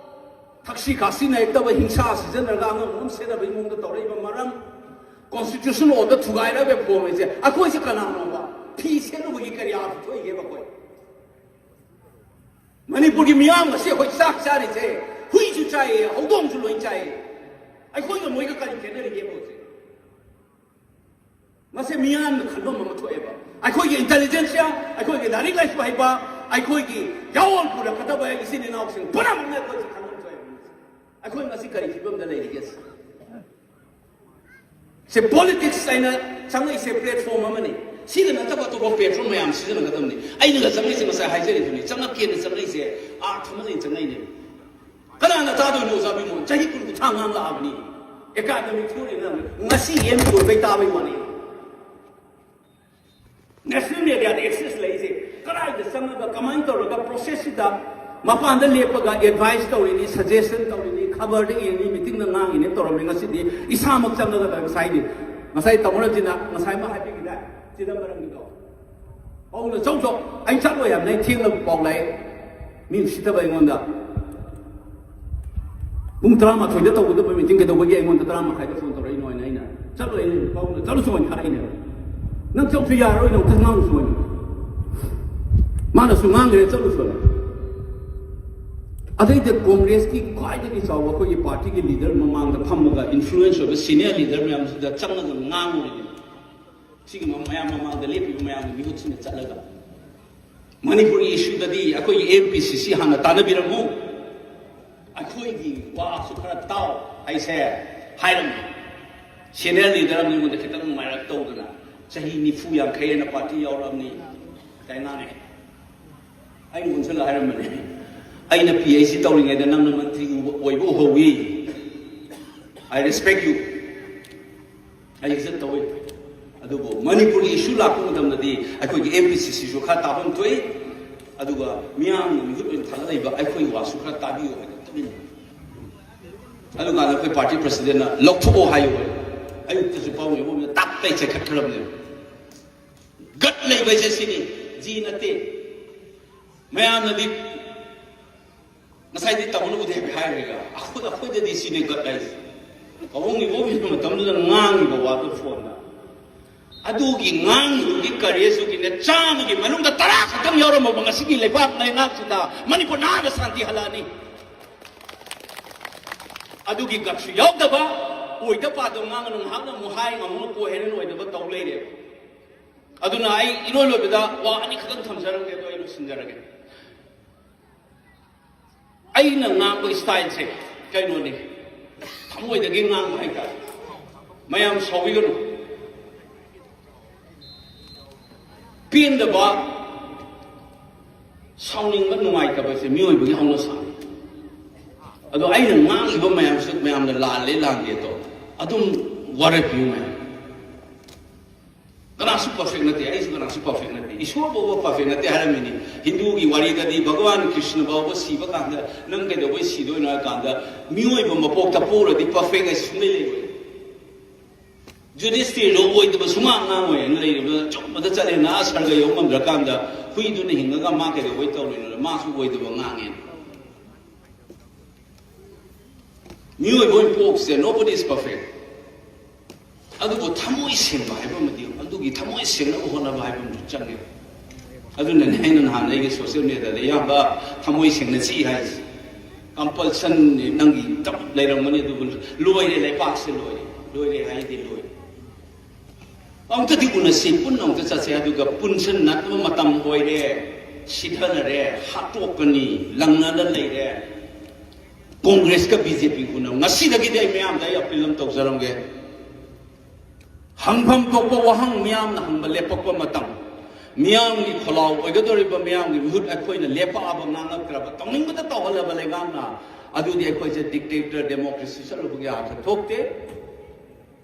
ꯊꯛꯁꯤ ꯈꯥꯁꯤ ꯅꯥꯏꯔꯛꯇꯕ ꯍꯤꯡꯁꯥ ꯁꯤꯖꯤꯟꯅꯔꯒ ꯑꯉꯝ ꯑꯉꯝ ꯁꯦꯠꯅꯕꯒꯤ ꯃꯑꯣꯡꯗ ꯇꯧꯔꯛꯏꯕ ꯃꯔꯝ, ꯀꯣꯟꯁꯇꯤꯇ꯭ꯌꯨꯁꯟ ꯑꯣꯐ ꯗ ꯊꯨꯒꯥꯏꯔꯛꯏꯕ ꯐꯣꯝ ꯍꯥꯏꯁꯦ ꯑꯩꯈꯣꯏꯁꯦ ꯀꯅꯥꯅꯣꯕ? ꯐꯤ ꯁꯦꯠꯂꯨꯕꯒꯤ ꯀꯔꯤ ꯑꯥꯔꯊ ꯊꯣꯛꯏꯒꯦꯕ ꯑꯩꯈꯣꯏ? ꯃꯅꯤꯄꯨꯔꯒꯤ ꯃꯤꯌꯥꯝ ꯑꯁꯤ ꯑꯩꯈꯣꯏ ꯆꯥꯛ ꯆꯥꯔꯤꯁꯦ, ꯍꯨꯏꯁꯨ ꯆꯥꯏꯌꯦ, ꯍꯧꯗꯣꯡꯁꯨ ꯂꯣꯏ ꯆꯥꯏꯌꯦ꯫ ꯑꯩꯈꯣꯏꯒ ꯃꯣꯏꯒ ꯀꯔꯤ ꯈꯦꯠꯅꯔꯤꯒꯦꯕ ꯍꯧꯖꯤꯛ? ꯃꯁꯤ ꯃꯤꯌꯥꯝꯅ ꯈꯟꯐꯝ ꯑꯃ ꯊꯣꯛꯑꯦꯕ꯫ ꯑꯩꯈꯣꯏꯒꯤ ꯏꯟꯇꯦꯂꯤꯖꯦꯟꯁꯤꯌꯥ, ꯑꯩꯈꯣꯏꯒꯤ ꯂꯥꯏꯔꯤꯛ ꯂꯥꯏꯁꯨ ꯍꯩꯕ, ꯑꯩꯈꯣꯏꯒꯤ ꯌꯥꯑꯣꯜ ꯄꯨꯔꯛꯀꯗꯕ ꯏꯆꯤꯟ ꯏꯅꯥꯎꯁꯤꯡ ꯄꯨꯝꯅꯃꯛꯅ ꯑꯩꯈꯣꯏꯁꯦ ꯈꯟꯐꯝ ꯊꯣꯛꯑꯦꯕ꯫ ꯑꯩꯈꯣꯏ ꯉꯁꯤ ꯀꯔꯤ ꯐꯤꯕꯝꯗ ꯂꯩꯔꯤꯒꯦ? ꯁꯦ, ꯄꯣꯂꯤꯇꯤꯛꯁ ꯍꯥꯏꯅ ꯆꯪꯉꯛꯏꯁꯦ ꯄ꯭ꯂꯦꯠꯐꯣꯝ ꯑꯃꯅꯤ꯫ ꯁꯤꯗ ꯅꯠꯇꯕ ꯑꯇꯣꯞꯄ ꯄ꯭ꯂꯦꯠꯐꯣꯝ ꯃꯌꯥꯝ ꯁꯤꯖꯤꯟꯅꯒꯗꯕꯅꯤ꯫ ꯑꯩꯅꯒ ꯆꯪꯉꯛꯏꯁꯦ ꯉꯁꯥꯏ ꯍꯥꯏꯖꯔꯤꯗꯨꯅꯤ, ꯆꯪꯉꯛꯀꯦꯅ ꯆꯪꯉꯛꯏꯁꯦ ꯑꯥꯔꯊ ꯑꯃ ꯂꯩꯅ ꯆꯪꯉꯛꯏꯅꯦ꯫ ꯀꯅꯥꯅ ꯇꯥꯗꯣꯏꯅꯣ ꯑꯣꯖꯥ ꯕꯤꯃꯣꯜ? ꯆꯍꯤ ꯀꯨꯟ ꯀꯨꯟꯊ꯭ꯔꯥ ꯉꯥꯡꯂꯛꯑꯕꯅꯤ꯫ ꯑꯦꯀꯥꯗꯃꯤꯛ ꯊꯤꯑꯣꯔꯤ ꯉꯥꯡ-, ꯉꯁꯤ ꯑꯦꯝ ꯂꯣꯏꯕꯩ ꯇꯥꯕꯩ ꯋꯥꯅꯤ꯫ ꯅꯦꯁꯅꯦꯜ ꯃꯦꯗꯤꯌꯥꯗ ꯑꯦꯛꯁꯦꯁ ꯂꯩꯔꯤꯁꯦ ꯀꯗꯥꯏꯗ ꯆꯪꯉꯒ ꯀꯃꯥꯏꯅ ꯇꯧꯔꯒ ꯄ꯭ꯔꯣꯁꯦꯁꯁꯤꯗ ꯃꯄꯥꯟꯗ ꯂꯦꯞꯄꯒ ꯑꯦꯗꯚꯥꯏꯁ ꯇꯧꯔꯤꯅꯤ, ꯁꯖꯦꯁꯟ ꯇꯧꯔꯤꯅꯤ, ꯈꯕꯔꯗ ꯌꯦꯡꯉꯤ, ꯃꯤꯇꯤꯡꯗ ꯉꯥꯡꯉꯤꯅꯦ ꯇꯧꯔꯝꯃꯤ꯫ ꯉꯁꯤꯗꯤ ꯏꯁꯥꯃꯛ ꯆꯪꯉꯒ ꯉꯁꯥꯏꯗꯤ, ꯉꯁꯥꯏ ꯇꯥꯃꯣ ꯔꯟꯖꯤꯅ ꯉꯁꯥꯏ ꯑꯃ ꯍꯥꯏꯕꯤꯈꯤꯗꯥꯏ ꯆꯤꯗꯝꯕꯔꯝꯒꯤꯗꯣ? ꯄꯥꯎꯅ ꯆꯧ ꯆꯧ, ꯑꯩ ꯆꯠꯂꯣꯏ ꯍꯥꯏꯕꯅꯦ, ꯑꯩ ꯊꯦꯡꯅꯕ ꯄꯥꯎ ꯂꯥꯛꯑꯦ꯫ ꯃꯤ ꯎꯁꯤꯠꯇꯕ ꯑꯩꯉꯣꯟꯗ꯫ ꯄꯨꯡ ꯇꯔꯥꯃꯥꯊꯣꯏꯗ ꯇꯧꯒꯗꯕ ꯃꯤꯇꯤꯡ ꯀꯩꯗꯧꯕꯒꯤ ꯑꯩꯉꯣꯟꯗ ꯇꯔꯥ ꯃꯈꯥꯏꯗ ꯐꯣꯟ ꯇꯧꯔꯛꯏꯅꯣ ꯍꯥꯏꯅ ꯑꯩꯅ ꯆꯠꯂꯣꯏ, ꯄꯥꯎꯅ ꯆꯠꯂꯨꯁꯨ ꯍꯥꯏꯅ ꯊꯥꯔꯛꯏꯅꯦꯕ꯫ ꯅꯪ ꯆꯠꯁꯨ ꯌꯥꯔꯣꯏ, ꯅꯪ ꯈꯔ ꯉꯥꯡꯉꯨꯁꯨ ꯍꯥꯏꯅ꯫ ꯃꯥꯅꯁꯨ ꯉꯥꯡꯈ꯭ꯔꯦ, ꯆꯠꯂꯨꯁꯨ ꯍꯥꯏꯅ꯫ ꯑꯗꯩꯗ ꯀꯣꯡꯒ꯭ꯔꯦꯁꯀꯤ ꯈ꯭ꯋꯥꯏꯗꯒꯤ ꯆꯥꯎꯕ ꯑꯩꯈꯣꯏꯒꯤ ꯄꯥꯔꯇꯤꯒꯤ ꯂꯤꯗꯔ ꯃꯃꯥꯡꯗ ꯐꯝꯃꯒ ꯏꯟꯐ꯭ꯂꯨꯌꯦꯟꯁ ꯑꯣꯏꯕ ꯁꯤꯅꯤꯌꯔ ꯂꯤꯗꯔ ꯃꯌꯥꯝꯁꯤꯗ ꯆꯪꯉꯒ ꯉꯥꯡꯉꯨꯔꯤꯅꯦ꯫ ꯁꯤꯒꯤ ꯃꯌꯥꯝ ꯃꯃꯥꯡꯗ ꯂꯦꯞꯄꯤꯕ ꯃꯌꯥꯝꯒꯤ ꯃꯤꯍꯨꯠꯁꯤꯡꯅ ꯆꯠꯂꯒ ꯃꯅꯤꯄꯨꯔꯒꯤ ꯏꯁꯨꯗꯗꯤ ꯑꯩꯈꯣꯏꯒꯤ ꯑꯦꯝ ꯄꯤ ꯁꯤ ꯁꯤ ꯍꯥꯟꯅ ꯇꯥꯟꯅꯕꯤꯔꯝꯃꯨ, ꯑꯩꯈꯣꯏꯒꯤ ꯋꯥꯁꯨ ꯈꯔ ꯇꯥꯎ ꯍꯥꯏꯁꯦ ꯍꯥꯏꯔꯝꯃꯤ꯫ ꯁꯦꯅꯤꯌꯔ ꯂꯤꯗꯔ ꯑꯃ ꯑꯩꯉꯣꯟꯗ ꯈꯤꯇꯪ ꯅꯨꯡꯉꯥꯏꯔꯛ ꯇꯧꯗꯅ ꯆꯍꯤ ꯅꯤꯐꯨ ꯌꯥꯡꯈꯩ ꯍꯦꯟꯅ ꯄꯥꯔꯇꯤ ꯌꯥꯎꯔꯛꯑꯕꯅꯤ ꯀꯥꯏ ꯉꯥꯡꯉꯦ꯫ ꯑꯩꯅ ꯑꯣꯟꯁꯤꯜꯂ ꯍꯥꯏꯔꯝꯕꯅꯦ, "ꯑꯩꯅ ꯄꯤ ꯑꯩꯆ ꯗꯤ ꯇꯧꯔꯤꯉꯩꯗ ꯅꯪꯅ ꯃꯟꯇ꯭ꯔꯤ ꯑꯣꯏꯕ ꯎꯍꯧꯋꯤ, I respect you, ꯑꯩ ꯏꯖꯠ ꯇꯧꯋꯤ꯫ ꯑꯗꯨꯕꯨ ꯃꯅꯤꯄꯨꯔꯒꯤ ꯏꯁꯨ ꯂꯥꯛꯄ ꯃꯇꯝꯗꯗꯤ ꯑꯩꯈꯣꯏꯒꯤ ꯑꯦꯝ ꯄꯤ ꯁꯤ ꯁꯤꯁꯨ ꯈꯔ ꯇꯥꯐꯝ ꯊꯣꯛꯏ, ꯑꯗꯨꯒ ꯃꯤꯌꯥꯝꯅ ꯃꯤꯍꯨꯠ ꯑꯣꯏꯅ ꯊꯥꯒꯠꯂꯛꯏꯕ ꯑꯩꯈꯣꯏ ꯋꯥꯁꯨ ꯈꯔ ꯇꯥꯕꯤꯌꯨ ꯍꯥꯏꯅ ꯇꯨꯃꯤꯟꯅ꯫ ꯑꯗꯨꯀꯥꯟꯗ ꯑꯩꯈꯣꯏ ꯄꯥꯔꯇꯤ ꯄ꯭ꯔꯁꯤꯗꯦꯟꯅ "ꯂꯧꯊꯣꯛꯑꯣ" ꯍꯥꯏꯌꯨ꯫ ꯑꯌꯨꯛꯇꯁꯨ ꯄꯥꯎꯃꯤ ꯑꯃꯅ ꯇꯞ ꯇꯩ ꯆꯦꯟꯈꯠꯈ꯭ꯔꯕꯅꯦꯕ꯫ ꯒꯠ ꯂꯩꯕ ꯍꯥꯏꯁꯦ ꯁꯤꯅꯤ, ꯖꯤ ꯅꯠꯇꯦ꯫ ꯃꯌꯥꯝꯅꯗꯤ ꯉꯁꯥꯏꯗꯤ ꯇꯥꯃꯣꯅ ꯎꯗꯦ ꯍꯥꯏꯔꯒ ꯑꯩꯈꯣꯏ, ꯑꯩꯈꯣꯏꯗꯗꯤ ꯁꯤꯅꯦ ꯒꯠ ꯍꯥꯏꯁꯦ꯫ ꯄꯥꯕꯨꯡ ꯏꯕꯣꯕꯤꯅ ꯃꯇꯝꯗꯨꯗ ꯉꯥꯡꯉꯤꯕ ꯋꯥꯗꯣ ꯐꯣꯟꯗ꯫ ꯑꯗꯨꯒꯤ ꯉꯥꯡꯉꯤꯕꯒꯤ ꯀꯔꯦꯖꯇꯨꯒꯤꯅꯦ, ꯆꯥꯝꯃꯒꯤ ꯃꯅꯨꯡꯗ ꯇꯔꯥ ꯈꯛꯇꯪ ꯌꯥꯎꯔꯝꯃꯕ ꯉꯁꯤꯒꯤ ꯂꯩꯕꯥꯛ ꯂꯩꯉꯥꯛꯁꯤꯗ ꯃꯅꯤꯄꯨꯔ ꯅꯥꯟꯅ ꯁꯥꯟꯇꯤ ꯍꯜꯂꯛꯑꯅꯤ꯫ ꯑꯗꯨꯒꯤ ꯒꯠꯁꯨ ꯌꯥꯎꯗꯕ, ꯑꯣꯏꯗ ꯄꯥꯗꯕ ꯉꯥꯡꯉꯅꯨ, ꯉꯥꯏꯍꯥꯛꯅ ꯑꯃꯨꯛ ꯍꯥꯏ, ꯑꯃꯨꯛ ꯀꯣ ꯍꯦꯔꯦꯟ ꯑꯣꯏꯗꯕ ꯇꯧ ꯂꯩꯔꯦꯕ꯫ ꯑꯗꯨꯅ ꯑꯩ ꯏꯔꯣꯏ ꯂꯣꯏꯕꯗ ꯋꯥ ꯑꯅꯤ ꯈꯛꯇꯪ ꯊꯝꯖꯔꯝꯒꯦ, ꯑꯗꯣ ꯑꯩ ꯂꯣꯏꯁꯤꯟꯖꯔꯒꯦ꯫ ꯑꯩꯅ ꯉꯥꯡꯕ ꯏꯁꯇꯥꯏꯜꯁꯦ ꯀꯩꯅꯣꯅꯤ, ꯊꯃꯣꯏꯗꯒꯤ ꯉꯥꯡꯕ ꯍꯥꯏꯇꯥꯔꯦ꯫ ꯃꯌꯥꯝ ꯁꯥꯎꯕꯤꯒꯅꯨ꯫ ꯄꯦꯟꯗꯕ, ꯁꯥꯎꯅꯤꯡꯕ, ꯅꯨꯡꯉꯥꯏꯇꯕꯁꯦ ꯃꯤꯑꯣꯏꯕꯒꯤ ꯍꯧꯅꯁꯥꯅꯤ꯫ ꯑꯗꯣ ꯑꯩꯅ ꯉꯥꯡꯂꯤꯕ ꯃꯌꯥꯝꯁꯦ ꯃꯌꯥꯝꯅ ꯂꯥꯜꯂꯦ ꯂꯥꯟꯗꯦ ꯑꯗꯣ ꯑꯗꯨꯝ ꯋꯥꯔꯛꯄꯤꯌꯨ ꯃꯌꯥꯝ꯫ ꯀꯅꯥꯁꯨ ꯄꯔꯐꯦꯛ ꯅꯠꯇꯦ, ꯑꯩꯁꯨ ꯀꯅꯥꯁꯨ ꯄꯔꯐꯦꯛ ꯅꯠꯇꯦ꯫ ꯏꯁꯣꯔ ꯐꯥꯎꯕ ꯄꯔꯐꯦꯛ ꯅꯠꯇꯦ ꯍꯥꯏꯔꯝꯃꯤꯅꯤ꯫ ꯍꯤꯟꯗꯨꯒꯤ ꯋꯥꯔꯤꯗꯗꯤ ꯚꯒꯋꯥꯟ ꯀ꯭ꯔꯤꯁꯅ ꯐꯥꯎꯕ ꯁꯤꯕ ꯀꯥꯟꯗ "ꯅꯪ ꯀꯩꯗꯧꯕꯩ ꯁꯤꯗꯣꯏꯅꯣ?" ꯍꯥꯏ ꯀꯥꯟꯗ ꯃꯤꯑꯣꯏꯕ ꯃꯄꯣꯛꯇ ꯄꯣꯛꯂꯗꯤ ꯄꯔꯐꯦꯛ ꯍꯥꯏꯁꯤ ꯁꯨꯡꯂꯩ ꯂꯩꯔꯣꯏ꯫ ꯖꯨꯗꯤꯁꯇꯤꯔꯗꯣ ꯑꯣꯏꯗꯕ ꯁꯨꯡꯉꯥꯡ ꯉꯥꯡꯉꯣꯏꯅ ꯂꯩꯔꯤꯕ, ꯑꯆꯨꯝꯕꯗ ꯆꯠꯂꯦꯅ ꯑꯥ ꯁꯔꯒ ꯌꯧ ꯉꯝꯗ꯭ꯔꯀꯥꯟꯗ ꯍꯨꯏꯗꯨꯅ ꯍꯤꯡꯉꯒ ꯃꯥ ꯀꯩꯗꯧꯕꯩ ꯇꯧꯔꯤꯅꯣ? ꯃꯥꯁꯨ ꯑꯣꯏꯗꯕ ꯉꯥꯡꯉꯦꯅ꯫ ꯃꯤꯑꯣꯏꯕ ꯑꯣꯏꯅ ꯄꯣꯛꯁꯦ, nobody is perfect꯫ ꯑꯗꯨꯕꯨ ꯊꯃꯣꯏ ꯁꯦꯡꯕ ꯍꯥꯏꯕ ꯑꯃꯗꯤ, ꯑꯗꯨꯒꯤ ꯊꯃꯣꯏ ꯁꯦꯡꯅꯕ ꯍꯣꯠꯅꯕ ꯍꯥꯏꯕ ꯑꯃꯁꯨ ꯆꯪꯉꯦ꯫ ꯑꯗꯨꯅꯅꯦ ꯑꯩꯅ ꯅꯍꯥꯟ ꯑꯩꯒꯤ ꯁꯣꯁꯤꯌꯦꯜ ꯃꯦꯗꯤꯌꯥꯗ "ꯏꯌꯥꯝꯕ, ꯊꯃꯣꯏ ꯁꯦꯡꯅ ꯆꯤ" ꯍꯥꯏꯁꯦ꯫ ꯀꯝꯄꯜꯁꯟꯅꯤ, ꯅꯪꯒꯤ ꯇꯞ ꯂꯩꯔꯝꯒꯅꯤ, ꯑꯗꯨꯕꯨ ꯂꯣꯏꯔꯦ, ꯂꯩꯄꯥꯛꯁꯦ ꯂꯣꯏꯔꯦ꯫ ꯂꯣꯏꯔꯦ ꯍꯥꯏꯗꯤ ꯂꯣꯏꯔꯦ꯫ ꯑꯃꯨꯛꯇꯗꯤ ꯎꯅꯁꯤ, ꯄꯨꯟꯅ ꯑꯃꯨꯛꯇ ꯆꯠꯁꯤ꯫ ꯑꯗꯨꯒ ꯄꯨꯟꯁꯤꯟꯅꯕ ꯃꯇꯝ ꯑꯣꯏꯔꯦ, ꯁꯤꯊꯅꯔꯦ, ꯍꯥꯠꯇꯣꯛꯀꯅꯤ, ꯂꯪꯅꯗ ꯂꯩꯔꯦ꯫ ꯀꯣꯡꯒ꯭ꯔꯦꯁꯀ ꯕꯤ ꯖꯦ ꯄꯤ ꯎꯅ, ꯉꯁꯤꯗꯒꯤꯗꯤ ꯑꯩ ꯃꯌꯥꯝꯗ ꯑꯩ ꯑꯄꯤꯜ ꯑꯃ ꯇꯧꯖꯔꯝꯒꯦ꯫ ꯍꯪꯐꯝ ꯊꯣꯛꯄ ꯋꯥꯍꯪ ꯃꯤꯌꯥꯝꯅ ꯍꯪꯕ ꯂꯦꯞꯄꯛꯄ ꯃꯇꯝ, ꯃꯤꯌꯥꯝꯒꯤ ꯈꯣꯜꯂꯥꯎ ꯑꯣꯏꯒꯗꯧꯔꯤꯕ ꯃꯤꯌꯥꯝꯒꯤ ꯃꯤꯍꯨꯠ ꯑꯩꯈꯣꯏꯅ ꯂꯦꯞꯄꯛꯑꯕ, ꯉꯥꯡꯉꯛꯇ꯭ꯔꯕ, ꯇꯧꯅꯤꯡꯕꯗ ꯇꯧꯍꯜꯂꯕ ꯂꯩꯉꯥꯛꯅ, ꯑꯗꯨꯗꯤ ꯑꯩꯈꯣꯏꯁꯦ dictator democracy ꯆꯠꯂꯨꯕꯒꯤ ꯑꯥꯔꯊ ꯊꯣꯛꯇꯦ꯫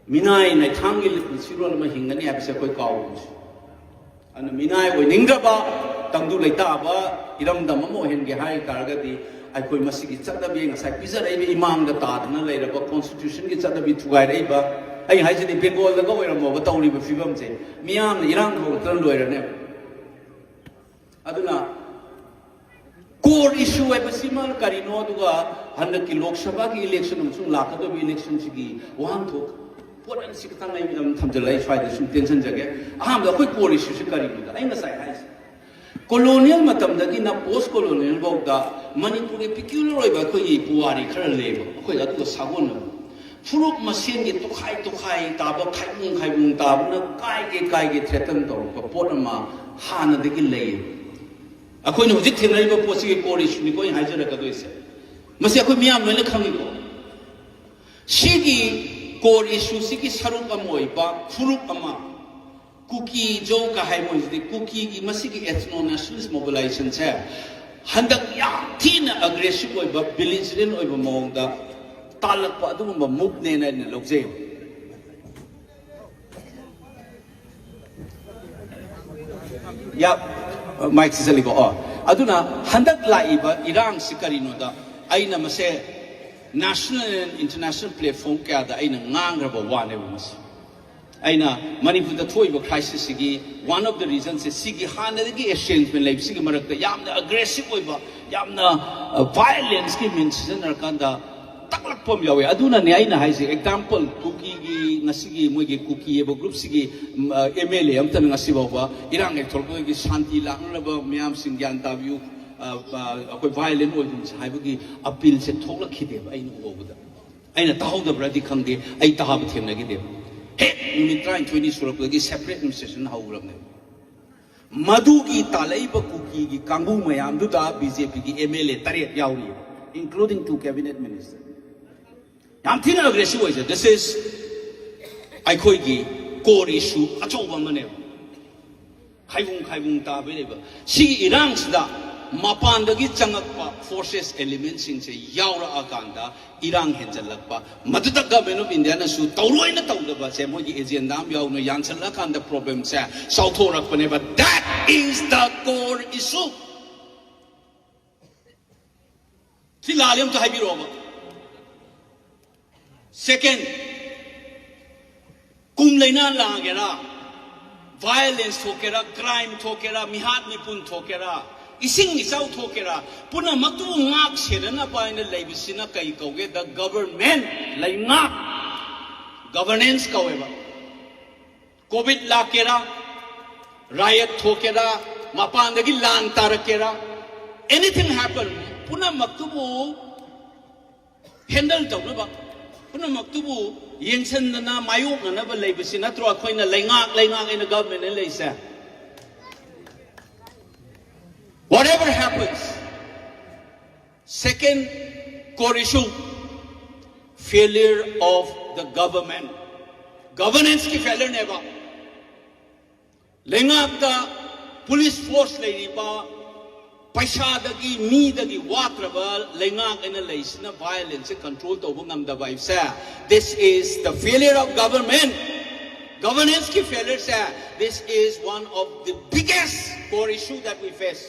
ꯃꯤꯅꯥꯏ ꯅꯩꯊꯥꯡꯒꯤ ꯂꯤꯇꯔꯦꯆꯔ ꯑꯃ ꯍꯤꯡꯒꯅꯤ ꯍꯥꯏꯕꯁꯦ ꯑꯩꯈꯣꯏ ꯀꯥꯎꯔꯨꯕꯁꯦ꯫ ꯑꯗꯨꯅ ꯃꯤꯅꯥꯏ ꯑꯣꯏꯅꯤꯡꯗ꯭ꯔꯕ, ꯇꯪꯗꯨ ꯂꯩꯇꯥꯕ ꯏꯔꯝꯗꯝ ꯑꯃ ꯑꯣꯏꯍꯟꯒꯦ ꯍꯥꯏ ꯇꯥꯔꯒꯗꯤ, ꯑꯩꯈꯣꯏ ꯃꯁꯤꯒꯤ ꯆꯠꯅꯕꯤ, ꯉꯁꯥꯏ ꯄꯤꯖꯔꯛꯏꯕ ꯏꯃꯥꯡꯗ ꯇꯥꯗꯅ ꯂꯩꯔꯕ ꯀꯣꯟꯁꯇꯤꯇ꯭ꯌꯨꯁꯟꯒꯤ ꯆꯠꯅꯕꯤ ꯊꯨꯒꯥꯏꯔꯛꯏꯕ, ꯑꯩ ꯍꯥꯏꯁꯤꯗꯤ ꯕꯦꯡꯒꯣꯜꯗꯒ ꯑꯣꯏꯔꯝꯃꯣꯕ ꯇꯧꯔꯤꯕ ꯐꯤꯕꯝꯁꯦ, ꯃꯤꯌꯥꯝꯅ ꯏꯔꯥꯡ ꯍꯧꯔꯛꯇꯅ ꯂꯣꯏꯔꯅꯦꯕ꯫ ꯑꯗꯨꯅ core issue ꯍꯥꯏꯕꯁꯤꯃ ꯀꯔꯤꯅꯣ, ꯑꯗꯨꯒ ꯍꯟꯗꯛꯀꯤ ꯂꯣꯛ ꯁꯚꯥꯒꯤ ꯏꯂꯦꯛꯁꯟ ꯑꯃꯁꯨꯡ ꯂꯥꯛꯀꯗꯧꯔꯤꯕ ꯏꯂꯦꯛꯁꯟꯁꯤꯒꯤ ꯋꯥꯍꯟꯊꯣꯛ, ꯄꯣꯠ ꯑꯁꯤ ꯈꯤꯇꯪ ꯑꯩ ꯑꯗꯨꯝ ꯊꯝꯖꯤꯜꯂꯛꯑꯦ, ꯁ꯭ꯋꯥꯏꯗ ꯁꯨꯝ ꯇꯦꯟꯁꯤꯟꯖꯒꯦ꯫ ꯑꯍꯥꯟꯕꯗ ꯑꯩꯈꯣꯏ core issue ꯁꯤ ꯀꯔꯤꯅꯣꯗ ꯑꯩ ꯉꯁꯥꯏ ꯍꯥꯏꯁꯦ, ꯀꯣꯂꯣꯅꯤꯌꯦꯜ ꯃꯇꯝꯗꯒꯤꯅ ꯄꯣꯁ ꯀꯣꯂꯣꯅꯤꯌꯦꯜ ꯐꯥꯎꯗ ꯃꯅꯤꯄꯨꯔꯒꯤ ꯄꯤꯀ꯭ꯌꯨꯂꯔ ꯑꯣꯏꯕ ꯑꯩꯈꯣꯏꯒꯤ ꯄꯨꯋꯥꯔꯤ ꯈꯔ ꯂꯩꯌꯦꯕ, ꯑꯩꯈꯣꯏ ꯑꯗꯨꯒ ꯁꯥꯒꯣꯟꯅꯕ꯫ ꯐꯨꯔꯨꯞ ꯃꯁꯦꯟꯒꯤ ꯇꯣꯈꯥꯏ ꯇꯣꯈꯥꯏ ꯇꯥꯕ, ꯈꯥꯏꯕꯨꯡ ꯈꯥꯏꯕꯨꯡ ꯇꯥꯕꯅ ꯀꯥꯏꯒꯦ ꯀꯥꯏꯒꯦ ꯊ꯭ꯔꯦꯇꯟ ꯇꯧꯔꯛꯄ ꯄꯣꯠ ꯑꯃ ꯍꯥꯟꯅꯗꯒꯤ ꯂꯩꯌꯦꯕ꯫ ꯑꯩꯈꯣꯏꯅ ꯍꯧꯖꯤꯛ ꯊꯦꯡꯅꯔꯤꯕ ꯄꯣꯠꯁꯤꯒꯤ core issue ꯅꯤꯀꯣ ꯑꯩꯅ ꯍꯥꯏꯖꯔꯛꯀꯗꯣꯏꯁꯦ꯫ ꯃꯁꯤ ꯑꯩꯈꯣꯏ ꯃꯤꯌꯥꯝ ꯂꯣꯏꯅ ꯈꯪꯉꯤꯀꯣ꯫ ꯁꯤꯒꯤ core issue ꯁꯤꯒꯤ ꯁꯔꯨꯛ ꯑꯃ ꯑꯣꯏꯕ ꯐꯨꯔꯨꯞ ꯑꯃ, ꯀꯨꯀꯤ ꯖꯣ ꯀ ꯍꯥꯏ ꯃꯣꯏꯁꯤꯗꯤ, ꯀꯨꯀꯤꯒꯤ ꯃꯁꯤꯒꯤ ethno nationalist mobilization ꯁꯦ ꯍꯟꯗꯛ ꯌꯥꯝ ꯊꯤꯅ ꯑꯒ꯭ꯔꯦꯁꯤꯚ ꯑꯣꯏꯕ, ꯕꯦꯂꯤꯖꯔꯦꯟ ꯑꯣꯏꯕ ꯃꯑꯣꯡꯗ ꯇꯥꯜꯂꯛꯄ ꯑꯗꯨꯒꯨꯝꯕ ꯃꯨꯚꯅꯦꯅ ꯑꯩꯅ ꯂꯧꯖꯩ꯫ ꯌꯥ, ꯃꯥꯏꯛꯁꯤ ꯆꯠꯂꯤꯀꯣ꯫ ꯑꯣ, ꯑꯗꯨꯅ ꯍꯟꯗꯛ ꯂꯥꯛꯏꯕ ꯏꯔꯥꯡꯁꯤ ꯀꯔꯤꯅꯣꯗ, ꯑꯩꯅ ꯃꯁꯦ national and international platform ꯀꯌꯥꯗ ꯑꯩꯅ ꯉꯥꯡꯈ꯭ꯔꯕ ꯋꯥꯅꯦꯕ ꯃꯁꯤ꯫ ꯑꯩꯅ ꯃꯅꯤꯄꯨꯔꯗ ꯊꯣꯛꯏꯕ crisis ꯁꯤꯒꯤ one of the reason ꯁꯦ ꯁꯤꯒꯤ ꯍꯥꯟꯅꯗꯒꯤ estrangement ꯂꯩꯕꯁꯤꯒꯤ ꯃꯔꯛꯇ ꯌꯥꯝꯅ ꯑꯒ꯭ꯔꯦꯁꯤꯚ ꯑꯣꯏꯕ, ꯌꯥꯝꯅ violence ꯀꯤ means ꯁꯤꯖꯤꯟꯅꯔꯀꯥꯟꯗ ꯇꯥꯛꯂꯛꯄ ꯑꯃ ꯌꯥꯎꯋꯦ꯫ ꯑꯗꯨꯅꯅꯦ ꯑꯩꯅ ꯍꯥꯏꯁꯦ, example, ꯀꯨꯀꯤꯒꯤ, ꯉꯁꯤꯒꯤ ꯃꯣꯏꯒꯤ ꯀꯨꯀꯤ ꯍꯥꯏꯕ group ꯁꯤꯒꯤ, ꯎꯝ, ꯑ, ꯑꯦꯝ ꯑꯦꯜ ꯑꯦ ꯑꯝꯇꯅ ꯉꯁꯤ ꯐꯥꯎꯕ ꯏꯔꯥꯡ ꯍꯦꯛ ꯊꯣꯛꯂꯛꯄꯗꯒꯤ ꯁꯥꯟꯇꯤ ꯂꯥꯛꯅꯅꯕ ꯃꯌꯥꯝꯁꯤꯡ ꯒ꯭ꯌꯥꯟ ꯇꯥꯕꯤꯌꯨ, ꯑ, ꯑ, ꯑꯩꯈꯣꯏ violent ꯑꯣꯏꯒꯨꯝꯁꯦ ꯍꯥꯏꯕꯒꯤ appeal ꯁꯦ ꯊꯣꯛꯂꯛꯈꯤꯗꯦꯕ ꯑꯩꯅ ꯎꯍꯧꯕꯗ꯫ ꯑꯩꯅ ꯇꯥꯍꯧꯗꯕ꯭ꯔꯗꯤ ꯈꯪꯗꯦ, ꯑꯩ ꯇꯥꯕ ꯊꯦꯡꯅꯈꯤꯗꯦꯕ꯫ ꯍꯦꯛ ꯅꯨꯃꯤꯠ ꯇꯔꯥꯅꯤꯊꯣꯏꯅꯤ ꯁꯨꯔꯛꯄꯗꯒꯤ separate administration ꯍꯧꯈ꯭ꯔꯕꯅꯦꯕ꯫ ꯃꯗꯨꯒꯤ ꯇꯥꯜꯂꯛꯏꯕ ꯀꯨꯀꯤꯒꯤ ꯀꯥꯡꯕꯨ ꯃꯌꯥꯝꯗꯨꯗ ꯕꯤ ꯖꯦ ꯄꯤꯒꯤ ꯑꯦꯝ ꯑꯦꯜ ꯑꯦ ꯇꯔꯦꯠ ꯌꯥꯎꯔꯤ, including two cabinet minister꯫ ꯌꯥꯝ ꯊꯤꯅ ꯑꯒ꯭ꯔꯦꯁꯤꯚ ꯑꯣꯏꯖꯩ꯫ This is ꯑꯩꯈꯣꯏꯒꯤ core issue ꯑꯆꯧꯕ ꯑꯃꯅꯦꯕ꯫ ꯈꯥꯏꯕꯨꯡ ꯈꯥꯏꯕꯨꯡ ꯇꯥꯕꯩ ꯂꯩꯕ ꯁꯤꯒꯤ ꯏꯔꯥꯡꯁꯤꯗ ꯃꯄꯥꯟꯗꯒꯤ ꯆꯪꯉꯛꯄ forces elementꯁꯤꯡꯁꯦ ꯌꯥꯎꯔꯛꯑꯀꯥꯟꯗ ꯏꯔꯥꯡ ꯍꯦꯟꯖꯜꯂꯛꯄ, ꯃꯗꯨꯗ Government of Indiaꯅꯁꯨ ꯇꯧꯔꯣꯏꯅ ꯇꯧꯗꯕꯁꯦ ꯃꯣꯏꯒꯤ agenda ꯑꯃ ꯌꯥꯎꯅ ꯌꯥꯟꯁꯜꯂꯀꯥꯟꯗ problemꯁꯦ ꯆꯥꯎꯊꯣꯔꯛꯄꯅꯦꯕ. That is the core issue. ꯁꯤ ꯂꯥꯜꯂꯦ ꯑꯝꯇ ꯍꯥꯏꯕꯤꯔꯛꯑꯣꯕ. Second, ꯀꯨꯝ ꯂꯩꯅꯥ ꯂꯥꯛꯒꯦꯔꯥ, violence ꯊꯣꯛꯀꯦꯔꯥ, crime ꯊꯣꯛꯀꯦꯔꯥ, ꯃꯤꯍꯥꯠ ꯃꯤꯄꯨꯟ ꯊꯣꯛꯀꯦꯔꯥ, ꯏꯁꯤꯡ ꯏꯆꯥꯎ ꯊꯣꯛꯀꯦꯔꯥ, ꯄꯨꯝꯅꯃꯛꯇꯨꯕꯨ ꯉꯥꯛ ꯁꯦꯟꯅꯅꯕ ꯍꯥꯏꯅ ꯂꯩꯕꯁꯤꯅ ꯀꯩ ꯀꯧꯒꯦꯗ? Government, ꯂꯩꯉꯥꯛ, governance ꯀꯧꯋꯦꯕ. Covid ꯂꯥꯛꯀꯦꯔꯥ, riot ꯊꯣꯛꯀꯦꯔꯥ, ꯃꯄꯥꯟꯗꯒꯤ ꯂꯥꯟ ꯇꯥꯔꯛꯀꯦꯔꯥ, anything happen, ꯄꯨꯝꯅꯃꯛꯇꯨꯕꯨ handle ꯇꯧꯅꯕ, ꯄꯨꯝꯅꯃꯛꯇꯨꯕꯨ ꯌꯦꯡꯁꯤꯟꯗꯅ ꯃꯥꯌꯣꯛꯅꯅꯕ ꯂꯩꯕꯁꯤ ꯅꯠꯇ꯭ꯔꯣ ꯑꯩꯈꯣꯏꯅ ꯂꯩꯉꯥꯛ, ꯂꯩꯉꯥꯛ ꯑꯩꯅ government ꯑꯩꯅ ꯂꯩꯁꯦ? Whatever happens, second core issue, failure of the government. Governanceꯀꯤ failureꯅꯦꯕ. ꯂꯩꯉꯥꯛꯇ police force ꯂꯩꯔꯤꯕ, ꯄꯩꯁꯥꯗꯒꯤ ꯃꯤꯗꯒꯤ ꯋꯥꯠꯇ꯭ꯔꯕ ꯂꯩꯉꯥꯛ ꯑꯩꯅ ꯂꯩꯁꯤꯅ violenceꯁꯦ control ꯇꯧꯕ ꯉꯝꯗꯕ ꯍꯥꯏꯕꯁꯦ, this is the failure of government. Governanceꯀꯤ failureꯁꯦ, this is one of the biggest core issue that we face.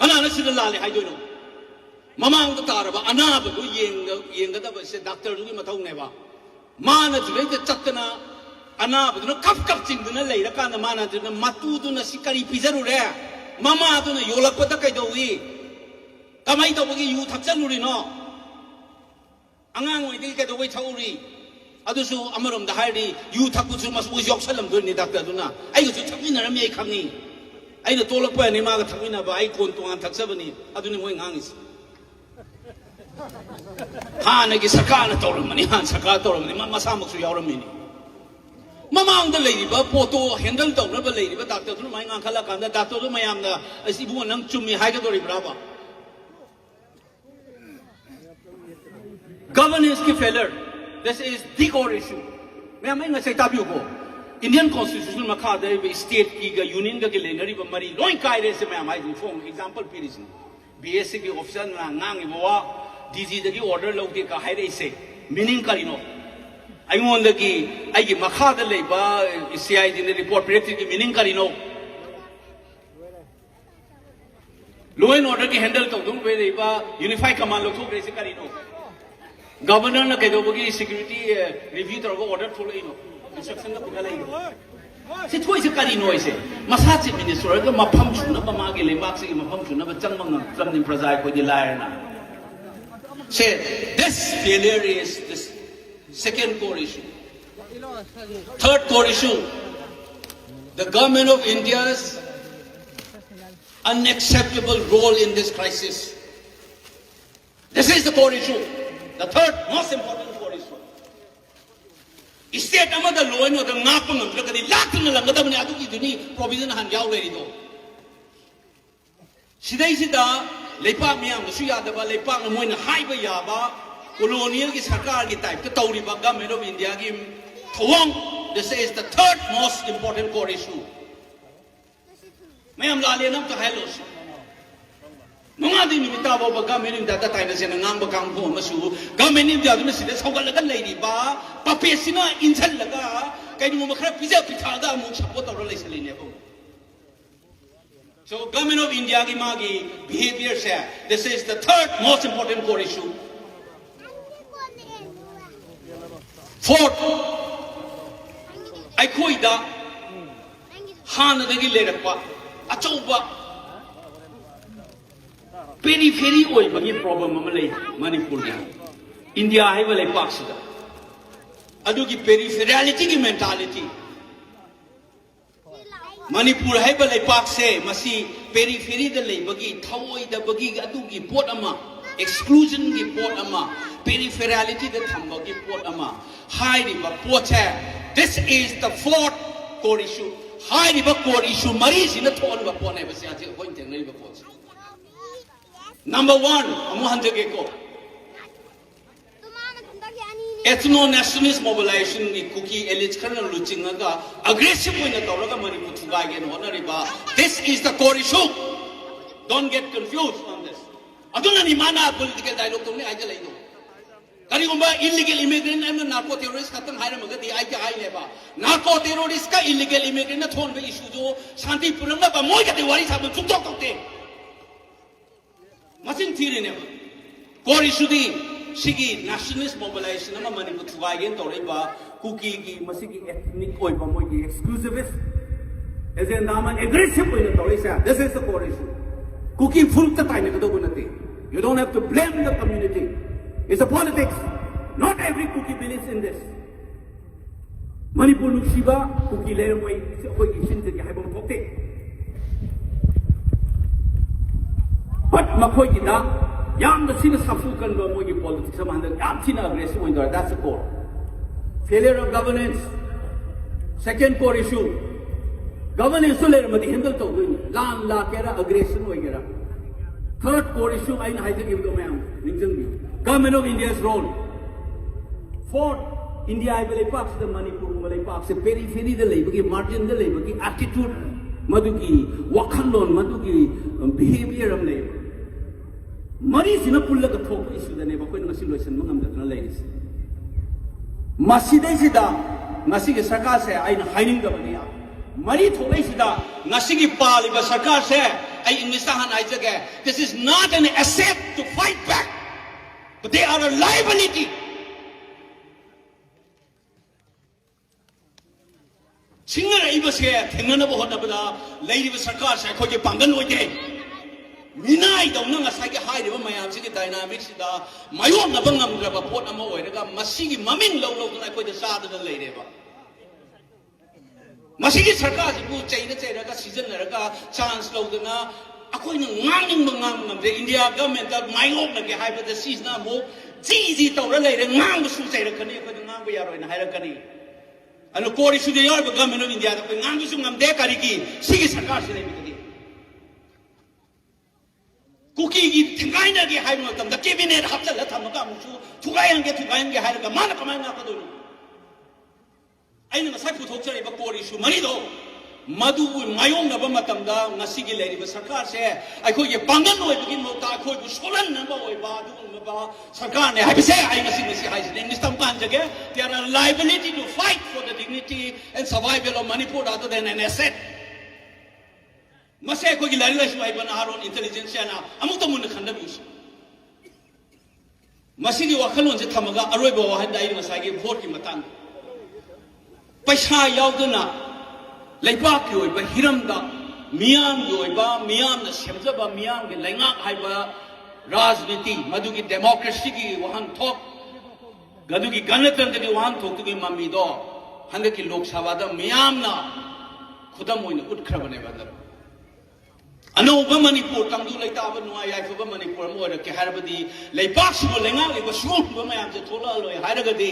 ꯀꯅꯥꯅ ꯁꯤꯗ ꯂꯥꯜꯂꯦ ꯍꯥꯏꯗꯣꯏꯅꯣ? ꯃꯃꯥꯡꯗ ꯇꯥꯔꯕ ꯑꯅꯥꯕꯗꯨ ꯌꯦꯡꯒ-, ꯌꯦꯡꯒꯗꯕꯁꯦ doctorꯗꯨꯒꯤ ꯃꯊꯧꯅꯦꯕ. ꯃꯥꯅ ꯁꯤꯗꯩꯗ ꯆꯠꯇꯅ ꯑꯅꯥꯕꯗꯨꯅ ꯀꯞ ꯀꯞ ꯆꯤꯡꯗꯨꯅ ꯂꯩꯔꯀꯥꯟꯗ ꯃꯥꯅ ꯑꯗꯨꯅ ꯃꯇꯨꯗꯨꯅ ꯁꯤ ꯀꯔꯤ ꯄꯤꯖꯔꯨꯔꯦ? ꯃꯃꯥꯗꯨꯅ ꯌꯣꯜꯂꯛꯄꯗ ꯀꯩꯗꯧꯏ? ꯀꯃꯥꯏ ꯇꯧꯕꯒꯤ ꯌꯨ ꯊꯛꯆꯜꯂꯨꯔꯤꯅꯣ? ꯑꯉꯥꯡ ꯑꯣꯏꯔꯤꯉꯩꯗꯒꯤ ꯀꯩꯗꯧꯕꯩ ꯊꯛꯎꯔꯤ? ꯑꯗꯨꯁꯨ ꯑꯃꯔꯣꯝꯗ ꯍꯥꯏꯔꯗꯤ ꯌꯨ ꯊꯛꯄꯁꯨ ꯃꯁꯨ ꯌꯥꯎꯁꯜꯂꯝꯗꯣꯏꯅꯤ doctorꯗꯨꯅ꯫ ꯑꯩꯒꯁꯨ ꯊꯛꯃꯤꯟꯅꯔꯝꯃꯤ, ꯑꯩ ꯈꯪꯉꯤ꯫ ꯑꯩꯅ ꯇꯣꯂꯛꯄ ꯌꯥꯅꯤ ꯃꯥꯒ ꯊꯛꯃꯤꯟꯅꯕ, ꯑꯩ ꯀꯣꯟ ꯇꯣꯉꯥꯟ ꯊꯛꯆꯕꯅꯤ꯫ ꯑꯗꯨꯅꯤ ꯃꯣꯏ ꯉꯥꯡꯉꯤꯁꯦ꯫ ꯍꯥꯟꯅꯒꯤ ꯁꯔꯀꯥꯔꯅ ꯇꯧꯔꯝꯕꯅꯤ, ꯍꯥꯟꯅ ꯁꯔꯀꯥꯔ ꯇꯧꯔꯝꯕꯅꯤ, ꯃꯥ ꯃꯁꯥꯃꯛꯁꯨ ꯌꯥꯎꯔꯝꯃꯤꯅꯤ꯫ ꯃꯃꯥꯡꯗ ꯂꯩꯔꯤꯕ ꯄꯣꯠꯇꯣ handle ꯇꯧꯅꯕ ꯂꯩꯔꯤꯕ doctorꯗꯨꯅ ꯃꯥꯏ ꯉꯥꯡꯈꯠꯂꯀꯥꯟꯗ doctorꯗꯨ ꯃꯌꯥꯝꯅ, "ꯑꯁ ꯏꯕꯨꯡꯉꯣ ꯅꯪ ꯆꯨꯝꯃꯤ" ꯍꯥꯏꯒꯗꯧꯔꯤꯕ꯭ꯔꯥꯕ? Governanceꯀꯤ failure, this is the core issue. ꯃꯌꯥꯝ ꯑꯩ ꯉꯁꯥꯏ ꯇꯥꯕꯤꯌꯨꯀꯣ꯫ Indian Constitution ꯃꯈꯥꯗ ꯂꯩꯔꯤꯕ stateꯀꯤꯒ unionꯒꯒꯤ ꯂꯩꯅꯔꯤꯕ ꯃꯔꯤ ꯂꯣꯏ ꯀꯥꯏꯔꯦ꯫ ꯁꯤ ꯃꯌꯥꯝ ꯍꯥꯏꯁꯤꯅꯤ꯫ For example ꯄꯤꯔꯤꯁꯤꯅꯤ꯫ BSCꯒꯤ officerꯅ ꯉꯥꯡꯉꯤꯕ ꯋꯥ, DGꯗꯒꯤ order ꯂꯧꯗꯦ ꯀ ꯍꯥꯏꯔꯛꯏꯁꯦ meaning ꯀꯔꯤꯅꯣ? ꯑꯩꯉꯣꯟꯗꯒꯤ, ꯑꯩꯒꯤ ꯃꯈꯥꯗ ꯂꯩꯕ CIDꯅ report ꯄꯤꯔꯛꯇ꯭ꯔꯤꯒꯤ meaning ꯀꯔꯤꯅꯣ? Law and orderꯒꯤ handle ꯇꯧꯗꯧꯕ ꯂꯩꯕ unified command ꯂꯧꯊꯣꯛꯈ꯭ꯔꯤꯁꯦ ꯀꯔꯤꯅꯣ? Governorꯅ ꯀꯩꯗꯧꯕꯒꯤ security review ꯇꯧꯔꯒ order ꯊꯣꯛꯂꯛꯏꯅꯣ? Instructionꯒ ꯄꯤꯈꯠꯂꯛꯏꯅꯣ? ꯁꯤ ꯊꯣꯛꯏꯁꯦ ꯀꯔꯤꯅꯣ? ꯑꯩꯁꯦ ꯃꯁꯥ chief ministerꯒ ꯃꯐꯝ ꯁꯨꯅꯕ, ꯃꯥꯒꯤ ꯂꯩꯕꯥꯛꯁꯤꯒꯤ ꯃꯐꯝ ꯁꯨꯅꯕ ꯆꯪꯕ ꯉꯝꯗ꯭ꯔꯕꯅꯤ꯫ ꯄ꯭ꯔꯖꯥ ꯑꯩꯈꯣꯏꯗꯤ ꯂꯥꯏꯔꯅ꯫ ꯁꯦ, this failure is this second core issue. Third core issue, the government of India's unacceptable role in this crisis. This is the core issue. The third most important core issue. State ꯑꯃꯗ law and order ꯉꯥꯛꯄ ꯉꯝꯗ꯭ꯔꯒꯗꯤ ꯂꯥꯛꯇꯅ ꯂꯪꯒꯗꯕꯅꯤ꯫ ꯑꯗꯨꯒꯤꯗꯨꯅꯤ provision ꯍꯥꯟꯅ ꯌꯥꯎ ꯂꯩꯔꯤꯗꯣ꯫ ꯁꯤꯗꯩꯁꯤꯗ ꯂꯩꯄꯥꯛ ꯃꯤꯌꯥꯝꯅꯁꯨ ꯌꯥꯗꯕ, ꯂꯩꯄꯥꯛꯅ ꯃꯣꯏꯅ ꯍꯥꯏꯕ ꯌꯥꯕ, colonialꯒꯤ ꯁꯔꯀꯥꯔꯒꯤ typeꯇ ꯇꯧꯔꯤꯕ government of Indiaꯒꯤ ꯊꯧꯑꯣꯡ꯫ This is the third most important core issue. ꯃꯌꯥꯝ ꯂꯥꯜꯂꯦꯅ ꯑꯝꯇ ꯍꯥꯏꯍꯜꯂꯣꯁꯤ꯫ ꯅꯣꯡꯉꯥꯟꯗꯩ ꯅꯨꯃꯤꯠ ꯇꯥꯕ ꯐꯥꯎꯕ government of Indiaꯗ ꯇꯥꯏꯅꯁꯦꯅ ꯉꯥꯡꯕ ꯀꯥꯡꯕꯨ ꯑꯃꯁꯨ, government of Indiaꯗꯨꯅ ꯁꯤꯗ ꯁꯧꯒꯠꯂꯒ ꯂꯩꯔꯤꯕ puppetꯁꯤꯅ ꯏꯟꯁꯤꯜꯂꯒ ꯀꯩꯅꯣꯝꯃ ꯈꯔ ꯄꯤꯖ ꯄꯤꯊꯛꯑꯒ ꯑꯃꯨꯛ support ꯇꯧꯔ ꯂꯩꯁꯜꯂꯤꯅꯦꯕ꯫ So government of Indiaꯒꯤ ꯃꯥꯒꯤ behaviourꯁꯦ, this is the third most important core issue. Fourth, ꯑꯩꯈꯣꯏꯗ ꯍꯥꯟꯅꯗꯒꯤ ꯂꯩꯔꯛꯄ ꯑꯆꯧꯕ periphery ꯑꯣꯏꯕꯒꯤ problem ꯑꯃ ꯂꯩ ꯃꯅꯤꯄꯨꯔꯒꯤ꯫ India ꯍꯥꯏꯕ ꯂꯩꯄꯥꯛꯁꯤꯗ ꯑꯗꯨꯒꯤ peripheralityꯒꯤ mentality, ꯃꯅꯤꯄꯨꯔ ꯍꯥꯏꯕ ꯂꯩꯄꯥꯛꯁꯦ, ꯃꯁꯤ peripheryꯗ ꯂꯩꯕꯒꯤ, ꯊꯧꯑꯣꯏꯗꯕꯒꯤ ꯑꯗꯨꯒꯤ ꯄꯣꯠ ꯑꯃ, exclusionꯒꯤ ꯄꯣꯠ ꯑꯃ, peripheralityꯗ ꯊꯝꯕꯒꯤ ꯄꯣꯠ ꯑꯃ ꯍꯥꯏꯔꯤꯕ ꯄꯣꯠꯁꯦ, this is the fourth core issue꯫ ꯍꯥꯏꯔꯤꯕ core issue ꯃꯔꯤꯁꯤꯅ ꯊꯣꯛꯍꯟꯕ ꯄꯣꯠꯅꯦꯕ ꯁꯤ ꯍꯧꯖꯤꯛ ꯑꯩꯈꯣꯏꯅ ꯊꯦꯡꯅꯔꯤꯕ ꯄꯣꯠꯁꯦ꯫ Number one ꯑꯃꯨꯛ ꯍꯟꯖꯒꯦꯀꯣ꯫ Ethno nationalist mobilization ꯒꯤ ꯀꯨꯀꯤ elites ꯈꯔꯅ ꯂꯨꯆꯤꯡꯉꯒ aggressive ꯑꯣꯏꯅ ꯇꯧꯔꯒ ꯃꯅꯤꯄꯨꯔ ꯊꯨꯒꯥꯏꯒꯦꯅ ꯍꯣꯠꯅꯔꯤꯕ, this is the core issue. Don't get confused on this. ꯑꯗꯨꯅꯅꯤ ꯃꯥꯅ political dialogue ꯇꯧꯅꯤ ꯍꯥꯏꯖꯜꯂꯛꯏꯗꯣ. ꯀꯔꯤꯒꯨꯝꯕ illegal immigrant ꯑꯃꯅ narco terrorist ꯈꯛꯇꯪ ꯍꯥꯏꯔꯝꯃꯒꯗꯤ ꯑꯩꯗꯤ ꯍꯥꯏꯅꯦꯕ, narco terrorist ꯀ illegal immigrant ꯅ ꯊꯣꯛꯍꯟꯕ issue ꯗꯨ ꯁꯥꯟꯇꯤ ꯄꯨꯔꯛꯅꯕ ꯃꯣꯏꯒꯗꯤ ꯋꯥꯔꯤ ꯁꯥꯕ ꯁꯨꯡꯊꯣꯛ ꯊꯣꯛꯇꯦ꯫ ꯃꯆꯤꯟ ꯊꯤꯔꯤꯅꯦꯕ꯫ Core issue ꯗꯤ ꯁꯤꯒꯤ nationalist mobilization ꯑꯃ ꯃꯅꯤꯄꯨꯔ ꯊꯨꯒꯥꯏꯒꯦꯅ ꯇꯧꯔꯛꯏꯕ ꯀꯨꯀꯤꯒꯤ ꯃꯁꯤꯒꯤ ethnic ꯑꯣꯏꯕ ꯃꯣꯏꯒꯤ exclusivist agenda ꯑꯃ aggressive ꯑꯣꯏꯅ ꯇꯧꯔꯛꯏꯁꯦ, this is the core issue. ꯀꯨꯀꯤ ꯐꯨꯔꯨꯞꯇ ꯇꯥꯏꯅꯒꯗꯧꯕ ꯅꯠꯇꯦ. You don't have to blame the community. It's a politics. Not every Kuki believes in this. Manipur ꯅꯨꯡꯁꯤꯕ ꯀꯨꯀꯤ ꯂꯩꯔꯝꯃꯣꯏ, ꯑꯩꯈꯣꯏꯒꯤ ꯏꯆꯤꯟꯗꯒꯤ ꯍꯥꯏꯕ ꯑꯃ ꯊꯣꯛꯇꯦ꯫ But ꯃꯈꯣꯏꯒꯤꯗ ꯌꯥꯝꯅ ꯊꯤꯅ ꯁꯥꯐꯨ ꯀꯟꯕ ꯃꯣꯏꯒꯤ politics ꯑꯃ ꯍꯟꯗꯛ ꯌꯥꯝ ꯊꯤꯅ aggressive ꯑꯣꯏꯅ ꯇꯧꯔꯦ꯫ That's the core. Failure of governance. Second core issue. Governance two ꯂꯩꯔꯝꯃꯗꯤ handle ꯇꯧꯗꯣꯏꯅꯤ꯫ ꯂꯥꯟ ꯂꯥꯛꯀꯦꯔꯥ, aggression ꯑꯣꯏꯒꯦꯔꯥ꯫ Third core issue ꯑꯩꯅ ꯍꯥꯏꯖꯈꯤꯕꯗꯣ ꯃꯌꯥꯝ ꯅꯤꯡꯁꯤꯡꯕꯤꯌꯨ꯫ Government of India's role. Fourth, India ꯍꯥꯏꯕ ꯂꯩꯄꯥꯛꯁꯤꯗ ꯃꯅꯤꯄꯨꯔꯒꯨꯝꯕ ꯂꯩꯄꯥꯛꯁꯦ periphery ꯗ ꯂꯩꯕꯒꯤ, margin ꯗ ꯂꯩꯕꯒꯤ attitude, ꯃꯗꯨꯒꯤ ꯋꯥꯈꯜꯂꯣꯟ, ꯃꯗꯨꯒꯤ behavior ꯑꯃ ꯂꯩꯌꯦꯕ꯫ ꯃꯔꯤꯁꯤꯅ ꯄꯨꯜꯂꯒ ꯊꯣꯛꯄ issue ꯗꯅꯦꯕ ꯑꯩꯈꯣꯏꯅ ꯉꯁꯤ ꯂꯣꯏꯁꯤꯟꯕ ꯉꯝꯗꯗꯅ ꯂꯩꯔꯤꯁꯦ꯫ ꯃꯁꯤꯗꯩꯁꯤꯗ ꯉꯁꯤꯒꯤ ꯁꯔꯀꯥꯔꯁꯦ ꯑꯩꯅ ꯍꯥꯏꯅꯤꯡꯗꯕꯅꯤ꯫ ꯃꯔꯤ ꯊꯣꯛꯂꯛꯏꯁꯤꯗ ꯉꯁꯤꯒꯤ ꯄꯥꯜꯂꯤꯕ ꯁꯔꯀꯥꯔꯁꯦ, ꯑꯩ English ꯇ ꯍꯥꯟꯅ ꯍꯥꯏꯖꯒꯦ, this is not an asset to fight back, but they are a liability. ꯁꯤꯡꯅꯔꯛꯏꯕꯁꯦ ꯊꯦꯡꯅꯅꯕ ꯍꯣꯠꯅꯕꯗ ꯂꯩꯔꯤꯕ ꯁꯔꯀꯥꯔꯁꯦ ꯑꯩꯈꯣꯏꯒꯤ ꯄꯥꯡꯒꯜ ꯑꯣꯏꯗꯦ꯫ ꯃꯤꯅꯥꯏꯗꯧꯅ ꯉꯁꯥꯏꯒꯤ ꯍꯥꯏꯔꯤꯕ ꯃꯌꯥꯝꯁꯤꯒꯤ dynamic ꯁꯤꯗ ꯃꯥꯌꯣꯛꯅꯕ ꯉꯝꯗ꯭ꯔꯕ ꯄꯣꯠ ꯑꯃ ꯑꯣꯏꯔꯒ ꯃꯁꯤꯒꯤ ꯃꯃꯤꯡ ꯂꯧ ꯂꯧꯗꯅ ꯑꯩꯈꯣꯏꯗ ꯆꯥꯗꯅ ꯂꯩꯔꯦꯕ꯫ ꯃꯁꯤꯒꯤ ꯁꯔꯀꯥꯔꯁꯤꯕꯨ ꯆꯩꯔ ꯆꯩꯔꯒ ꯁꯤꯖꯤꯟꯅꯔꯒ chance ꯂꯧꯗꯅ ꯑꯩꯈꯣꯏꯅ ꯉꯥꯡꯅꯤꯡꯕ ꯉꯥꯡꯕ ꯉꯝꯗ꯭ꯔꯦ꯫ India government ꯇ ꯃꯥꯌꯣꯛꯅꯒꯦ ꯍꯥꯏꯕꯗ ꯁꯤꯁꯤꯅ ꯑꯃꯨꯛ ꯖꯤ ꯖꯤ ꯇꯧꯔ ꯂꯩꯔꯦ, ꯉꯥꯡꯕꯁꯨ ꯆꯩꯔꯛꯀꯅꯤ, ꯑꯩꯈꯣꯏꯅ ꯉꯥꯡꯕ ꯌꯥꯔꯣꯏꯅ ꯍꯥꯏꯔꯛꯀꯅꯤ꯫ ꯑꯗꯨꯅ core issue ꯗ ꯌꯥꯎꯔꯤꯕ Government of India ꯗ ꯑꯩꯈꯣꯏ ꯉꯥꯡꯕꯁꯨ ꯉꯝꯗꯦ꯫ ꯀꯔꯤꯒꯤ? ꯁꯤꯒꯤ ꯁꯔꯀꯥꯔꯁꯤ ꯂꯩꯕꯗꯒꯤ꯫ ꯀꯨꯀꯤꯒꯤ ꯊꯤꯡꯒꯥꯏꯅꯒꯦ ꯍꯥꯏꯕ ꯃꯇꯝꯗ ꯀꯦꯕꯤꯅꯦꯠ ꯍꯥꯞꯆꯜꯂ ꯊꯝꯃꯒ ꯑꯃꯨꯛꯁꯨ ꯊꯨꯒꯥꯏꯍꯟꯒꯦ, ꯊꯨꯒꯥꯏꯍꯟꯒꯦ ꯍꯥꯏꯔꯒ ꯃꯥꯅ ꯀꯃꯥꯏꯅ ꯉꯥꯛꯀꯗꯣꯏꯅꯣ? ꯑꯩꯅ ꯉꯁꯥꯏ ꯄꯨꯊꯣꯛꯆꯔꯤꯕ core issue ꯃꯔꯤꯗꯣ, ꯃꯗꯨꯕꯨ ꯃꯥꯌꯣꯛꯅꯕ ꯃꯇꯝꯗ ꯉꯁꯤꯒꯤ ꯂꯩꯔꯤꯕ ꯁꯔꯀꯥꯔꯁꯦ ꯑꯩꯈꯣꯏꯒꯤ ꯄꯥꯡꯒꯜ ꯑꯣꯏꯕꯒꯤ ꯃꯍꯨꯠꯇ ꯑꯩꯈꯣꯏꯕꯨ ꯁꯣꯜꯍꯟꯅꯕ ꯑꯣꯏꯕ ꯑꯗꯨꯒꯨꯝꯂꯕ ꯁꯔꯀꯥꯔꯅꯦ ꯍꯥꯏꯕꯁꯦ ꯑꯩ ꯉꯁꯤ, ꯉꯁꯤ ꯍꯥꯏꯁꯤꯅꯦ, English ꯇꯝ ꯀꯥꯟꯖꯒꯦ: "They are a liability to fight for the dignity and survival of Manipur rather than an asset." ꯃꯁꯤ ꯑꯩꯈꯣꯏꯒꯤ ꯂꯥꯏꯔꯤꯛ ꯂꯥꯏꯁꯨ ꯍꯩꯕ ꯅꯍꯥꯔꯣꯜ intelligentsiaꯅ ꯑꯃꯨꯛꯇ ꯃꯨꯟꯅ ꯈꯟꯊꯕꯤꯌꯨꯁꯤ꯫ ꯃꯁꯤꯒꯤ ꯋꯥꯈꯜꯂꯣꯟꯁꯦ ꯊꯝꯃꯒ ꯑꯔꯣꯏꯕ ꯋꯥꯍꯪꯗ ꯑꯩꯅ ꯉꯁꯥꯏꯒꯤ voteꯀꯤ ꯃꯇꯥꯡꯗ, ꯄꯩꯁꯥ ꯌꯥꯎꯗꯅ ꯂꯩꯕꯥꯛꯀꯤ ꯑꯣꯏꯕ ꯍꯤꯔꯝꯗ ꯃꯤꯌꯥꯝꯒꯤ ꯑꯣꯏꯕ, ꯃꯤꯌꯥꯝꯅ ꯁꯦꯝꯖꯕ ꯃꯤꯌꯥꯝꯒꯤ ꯂꯩꯉꯥꯛ ꯍꯥꯏꯕ ꯔꯥꯖꯅꯤꯇꯤ, ꯃꯗꯨꯒꯤ democracyꯒꯤ ꯋꯥꯍꯟꯊꯣꯛ, ꯑꯗꯨꯒꯤ ꯒꯅꯇꯟꯇ꯭ꯔꯒꯤ ꯋꯥꯍꯟꯊꯣꯛꯇꯨꯒꯤ ꯃꯃꯤꯗꯣ ꯍꯟꯗꯛꯀꯤ ꯂꯣꯛ ꯁꯚꯥꯗ ꯃꯤꯌꯥꯝꯅ ꯈꯨꯗꯝ ꯑꯣꯏꯅ ꯎꯠꯈ꯭ꯔꯕꯅꯦꯕ꯫ ꯍꯟꯗꯛ ꯑꯅꯧꯕ ꯃꯅꯤꯄꯨꯔ, ꯇꯪꯗꯨ ꯂꯩꯇꯥꯕ, ꯅꯨꯡꯉꯥꯏ ꯌꯥꯏꯐꯕ ꯃꯅꯤꯄꯨꯔ ꯑꯃ ꯑꯣꯏꯔꯛꯀꯦ ꯍꯥꯏꯔꯕꯗꯤ, ꯂꯩꯕꯥꯛꯁꯤꯕꯨ ꯂꯩꯉꯥꯛꯂꯤꯕ ꯁꯤꯒꯨꯝꯕ ꯃꯌꯥꯝꯁꯦ ꯊꯣꯛꯂꯛꯑꯂꯣꯏ ꯍꯥꯏꯔꯒꯗꯤ,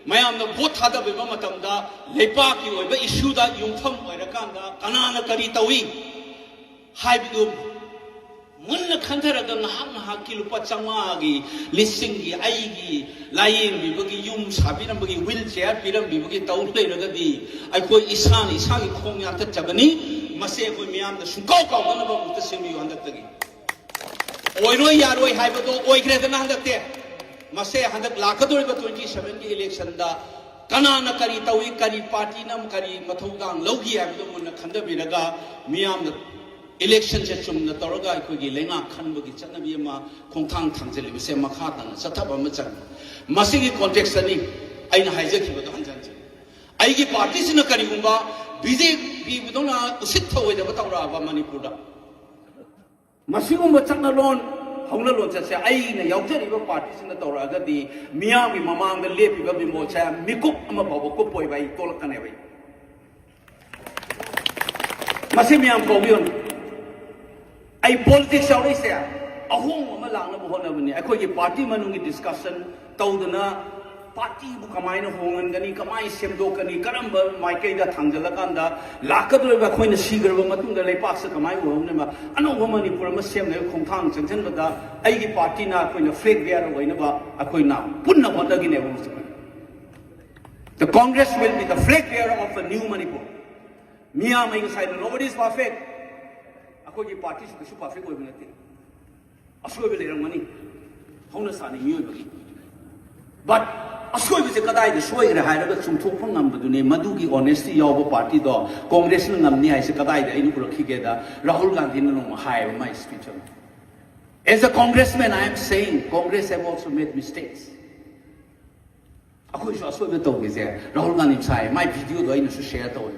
ꯃꯌꯥꯝꯅ vote ꯊꯥꯗꯕꯤꯕ ꯃꯇꯝꯗ ꯂꯩꯕꯥꯛꯀꯤ ꯑꯣꯏꯕ issueꯗ ꯌꯨꯝꯐꯝ ꯑꯣꯏꯔꯀꯥꯟꯗ ꯀꯅꯥꯅ ꯀꯔꯤ ꯇꯧꯏ ꯍꯥꯏꯕꯗꯨ ꯃꯨꯟꯅ ꯈꯟꯊꯔꯒ, ꯉꯥꯏꯍꯥꯛ ꯉꯥꯏꯍꯥꯛꯀꯤ ꯂꯨꯄꯥ ꯆꯥꯝꯃꯉꯥꯒꯤ, ꯂꯤꯁꯤꯡꯒꯤ, ꯑꯩꯒꯤ ꯂꯥꯏꯌꯦꯡꯕꯤꯕꯒꯤ, ꯌꯨꯝ ꯁꯥꯕꯤꯔꯝꯕꯒꯤ, wheelchair ꯄꯤꯔꯝꯕꯤꯕꯒꯤ ꯇꯧ ꯂꯩꯔꯒꯗꯤ, ꯑꯩꯈꯣꯏ ꯏꯁꯥꯅ ꯏꯁꯥꯒꯤ ꯈꯣꯡ ꯌꯥꯟꯊꯠꯆꯕꯅꯤ꯫ ꯃꯁꯤ ꯑꯩꯈꯣꯏ ꯃꯤꯌꯥꯝꯅ ꯁꯨꯡꯀꯥꯎ ꯀꯥꯎꯗꯅꯕ ꯑꯃꯨꯛꯇ ꯁꯦꯝꯕꯤꯌꯨ ꯍꯟꯗꯛꯇꯒꯤ꯫ ꯑꯣꯏꯔꯣꯏ ꯌꯥꯔꯣꯏ ꯍꯥꯏꯕꯗꯣ ꯑꯣꯏꯈ꯭ꯔꯦꯗꯅ ꯍꯟꯗꯛꯇꯤ꯫ ꯃꯁꯦ ꯍꯟꯗꯛ ꯂꯥꯛꯀꯗꯧꯔꯤꯕ twenty sevenꯒꯤ electionꯗ ꯀꯅꯥꯅ ꯀꯔꯤ ꯇꯧꯏ, ꯀꯔꯤ partyꯅ ꯀꯔꯤ ꯃꯊꯧꯗꯥꯡ ꯂꯧꯈꯤ ꯍꯥꯏꯕꯗꯨ ꯃꯨꯟꯅ ꯈꯟꯊꯕꯤꯔꯒ, ꯃꯤꯌꯥꯝꯅ electionꯁꯦ ꯆꯨꯝꯅ ꯇꯧꯔꯒ ꯑꯩꯈꯣꯏꯒꯤ ꯂꯩꯉꯥꯛ ꯈꯟꯕꯒꯤ ꯆꯠꯅꯕꯤ ꯑꯃ ꯈꯣꯡꯊꯥꯡ ꯊꯥꯡꯖꯤꯜꯂꯤꯕꯁꯦ ꯃꯈꯥ ꯇꯥꯅ ꯆꯠꯊꯕ ꯑꯃ ꯆꯪꯏ꯫ ꯃꯁꯤꯒꯤ contextꯇꯅꯤ ꯑꯩꯅ ꯍꯥꯏꯖꯈꯤꯕꯗꯣ ꯍꯟꯖꯤꯟ ꯍꯟꯖꯤꯟ꯫ ꯑꯩꯒꯤ partyꯁꯤꯅ ꯀꯔꯤꯒꯨꯝꯕ BJPꯕꯨꯗꯧꯅ ꯎꯁꯤꯠ ꯊꯑꯣꯏꯗꯕ ꯇꯧꯔꯛꯑꯕ ꯃꯅꯤꯄꯨꯔꯗ, ꯃꯁꯤꯒꯨꯝꯕ ꯆꯠꯅꯂꯣꯟ, ꯍꯧꯅ ꯂꯣꯟꯆꯠꯁꯦ ꯑꯩꯅ ꯌꯥꯎꯖꯔꯤꯕ partyꯁꯤꯅ ꯇꯧꯔꯛꯑꯒꯗꯤ, ꯃꯤꯌꯥꯝꯒꯤ ꯃꯃꯥꯡꯗ ꯂꯦꯞꯄꯤꯕ ꯕꯤꯃꯣꯜꯁꯦ ꯃꯤꯀꯨꯞ ꯑꯃ ꯐꯥꯎꯕ ꯀꯨꯞꯄꯣꯏꯕ, ꯑꯩ ꯇꯣꯛꯂꯛꯀꯅꯦꯕ ꯑꯩ꯫ ꯃꯁꯤ ꯃꯌꯥꯝ ꯀꯧꯕꯤꯌꯨꯅꯦ꯫ ꯑꯩ politics ꯌꯥꯎꯔꯛꯏꯁꯦ ꯑꯍꯣꯡꯕ ꯑꯃ ꯂꯥꯛꯅꯕ ꯍꯣꯠꯅꯕꯅꯤ꯫ ꯑꯩꯈꯣꯏꯒꯤ party ꯃꯅꯨꯡꯒꯤ discussion ꯇꯧꯗꯅ, ꯄꯥꯔꯇꯤꯕꯨ ꯀꯃꯥꯏꯅ ꯍꯣꯡꯍꯟꯒꯅꯤ, ꯀꯃꯥꯏꯅ ꯁꯦꯝꯗꯣꯛꯀꯅꯤ, ꯀꯔꯝꯕ ꯃꯥꯏꯀꯩꯗ ꯊꯥꯡꯖꯜꯂꯀꯥꯟꯗ ꯂꯥꯛꯀꯗꯧꯔꯤꯕ ꯑꯩꯈꯣꯏꯅ ꯁꯤꯈ꯭ꯔꯕ ꯃꯇꯨꯡꯗ ꯂꯩꯄꯥꯛꯁꯦ ꯀꯃꯥꯏꯅ ꯎꯍꯧꯅꯦꯕ? ꯑꯅꯧꯕ ꯃꯅꯤꯄꯨꯔ ꯑꯃ ꯁꯦꯝꯅꯕ ꯈꯣꯡꯊꯥꯡ ꯆꯪꯁꯤꯟꯕꯗ ꯑꯩꯒꯤ ꯄꯥꯔꯇꯤꯅ ꯑꯩꯈꯣꯏꯅ flag bearer ꯑꯣꯏꯅꯕ ꯑꯩꯈꯣꯏꯅ ꯄꯨꯟꯅ ꯍꯣꯠꯅꯒꯅꯦꯕ꯫ The Congress will be the flag bearer of a new Manipur. ꯃꯤꯌꯥꯝ ꯑꯩ ꯉꯁꯥꯏ, nobody is perfect. ꯑꯩꯈꯣꯏꯒꯤ ꯄꯥꯔꯇꯤꯁꯨ ꯀꯩꯁꯨ perfect ꯑꯣꯏꯕ ꯅꯠꯇꯦ꯫ ꯑꯁꯣꯏꯕ ꯂꯩꯔꯝꯒꯅꯤ, ꯍꯧꯅ ꯁꯥꯅꯤ ꯃꯤꯑꯣꯏꯕꯒꯤ꯫ But ꯑꯁꯣꯏꯕꯁꯦ ꯀꯗꯥꯏꯗ ꯁꯣꯏꯈ꯭ꯔꯦ ꯍꯥꯏꯔꯒ ꯆꯨꯝꯊꯣꯛꯄ ꯉꯝꯕꯗꯨꯅꯦ꯫ ꯃꯗꯨꯒꯤ honesty ꯌꯥꯎꯕ ꯄꯥꯔꯇꯤꯗꯣ ꯀꯣꯡꯒ꯭ꯔꯦꯁꯅ ꯉꯝꯅꯤ ꯍꯥꯏꯁꯦ ꯀꯗꯥꯏꯗ ꯑꯩꯅ ꯎꯔꯛꯈꯤꯒꯦꯗ, ꯔꯥꯍꯨꯜ ꯒꯥꯟꯙꯤꯅ ꯅꯣꯡꯃ ꯍꯥꯏꯌꯦꯕ ꯃꯥꯏ speech ꯑꯃ, "As a congressman, I am saying Congress have also made mistakes." ꯑꯩꯈꯣꯏꯁꯨ ꯑꯁꯣꯏꯕ ꯇꯧꯈꯤꯁꯦ ꯔꯥꯍꯨꯜ ꯒꯥꯟꯙꯤ ꯁꯥꯏ, ꯃꯥꯏ videoꯗꯣ ꯑꯩꯅꯁꯨ share ꯇꯧꯋꯦ꯫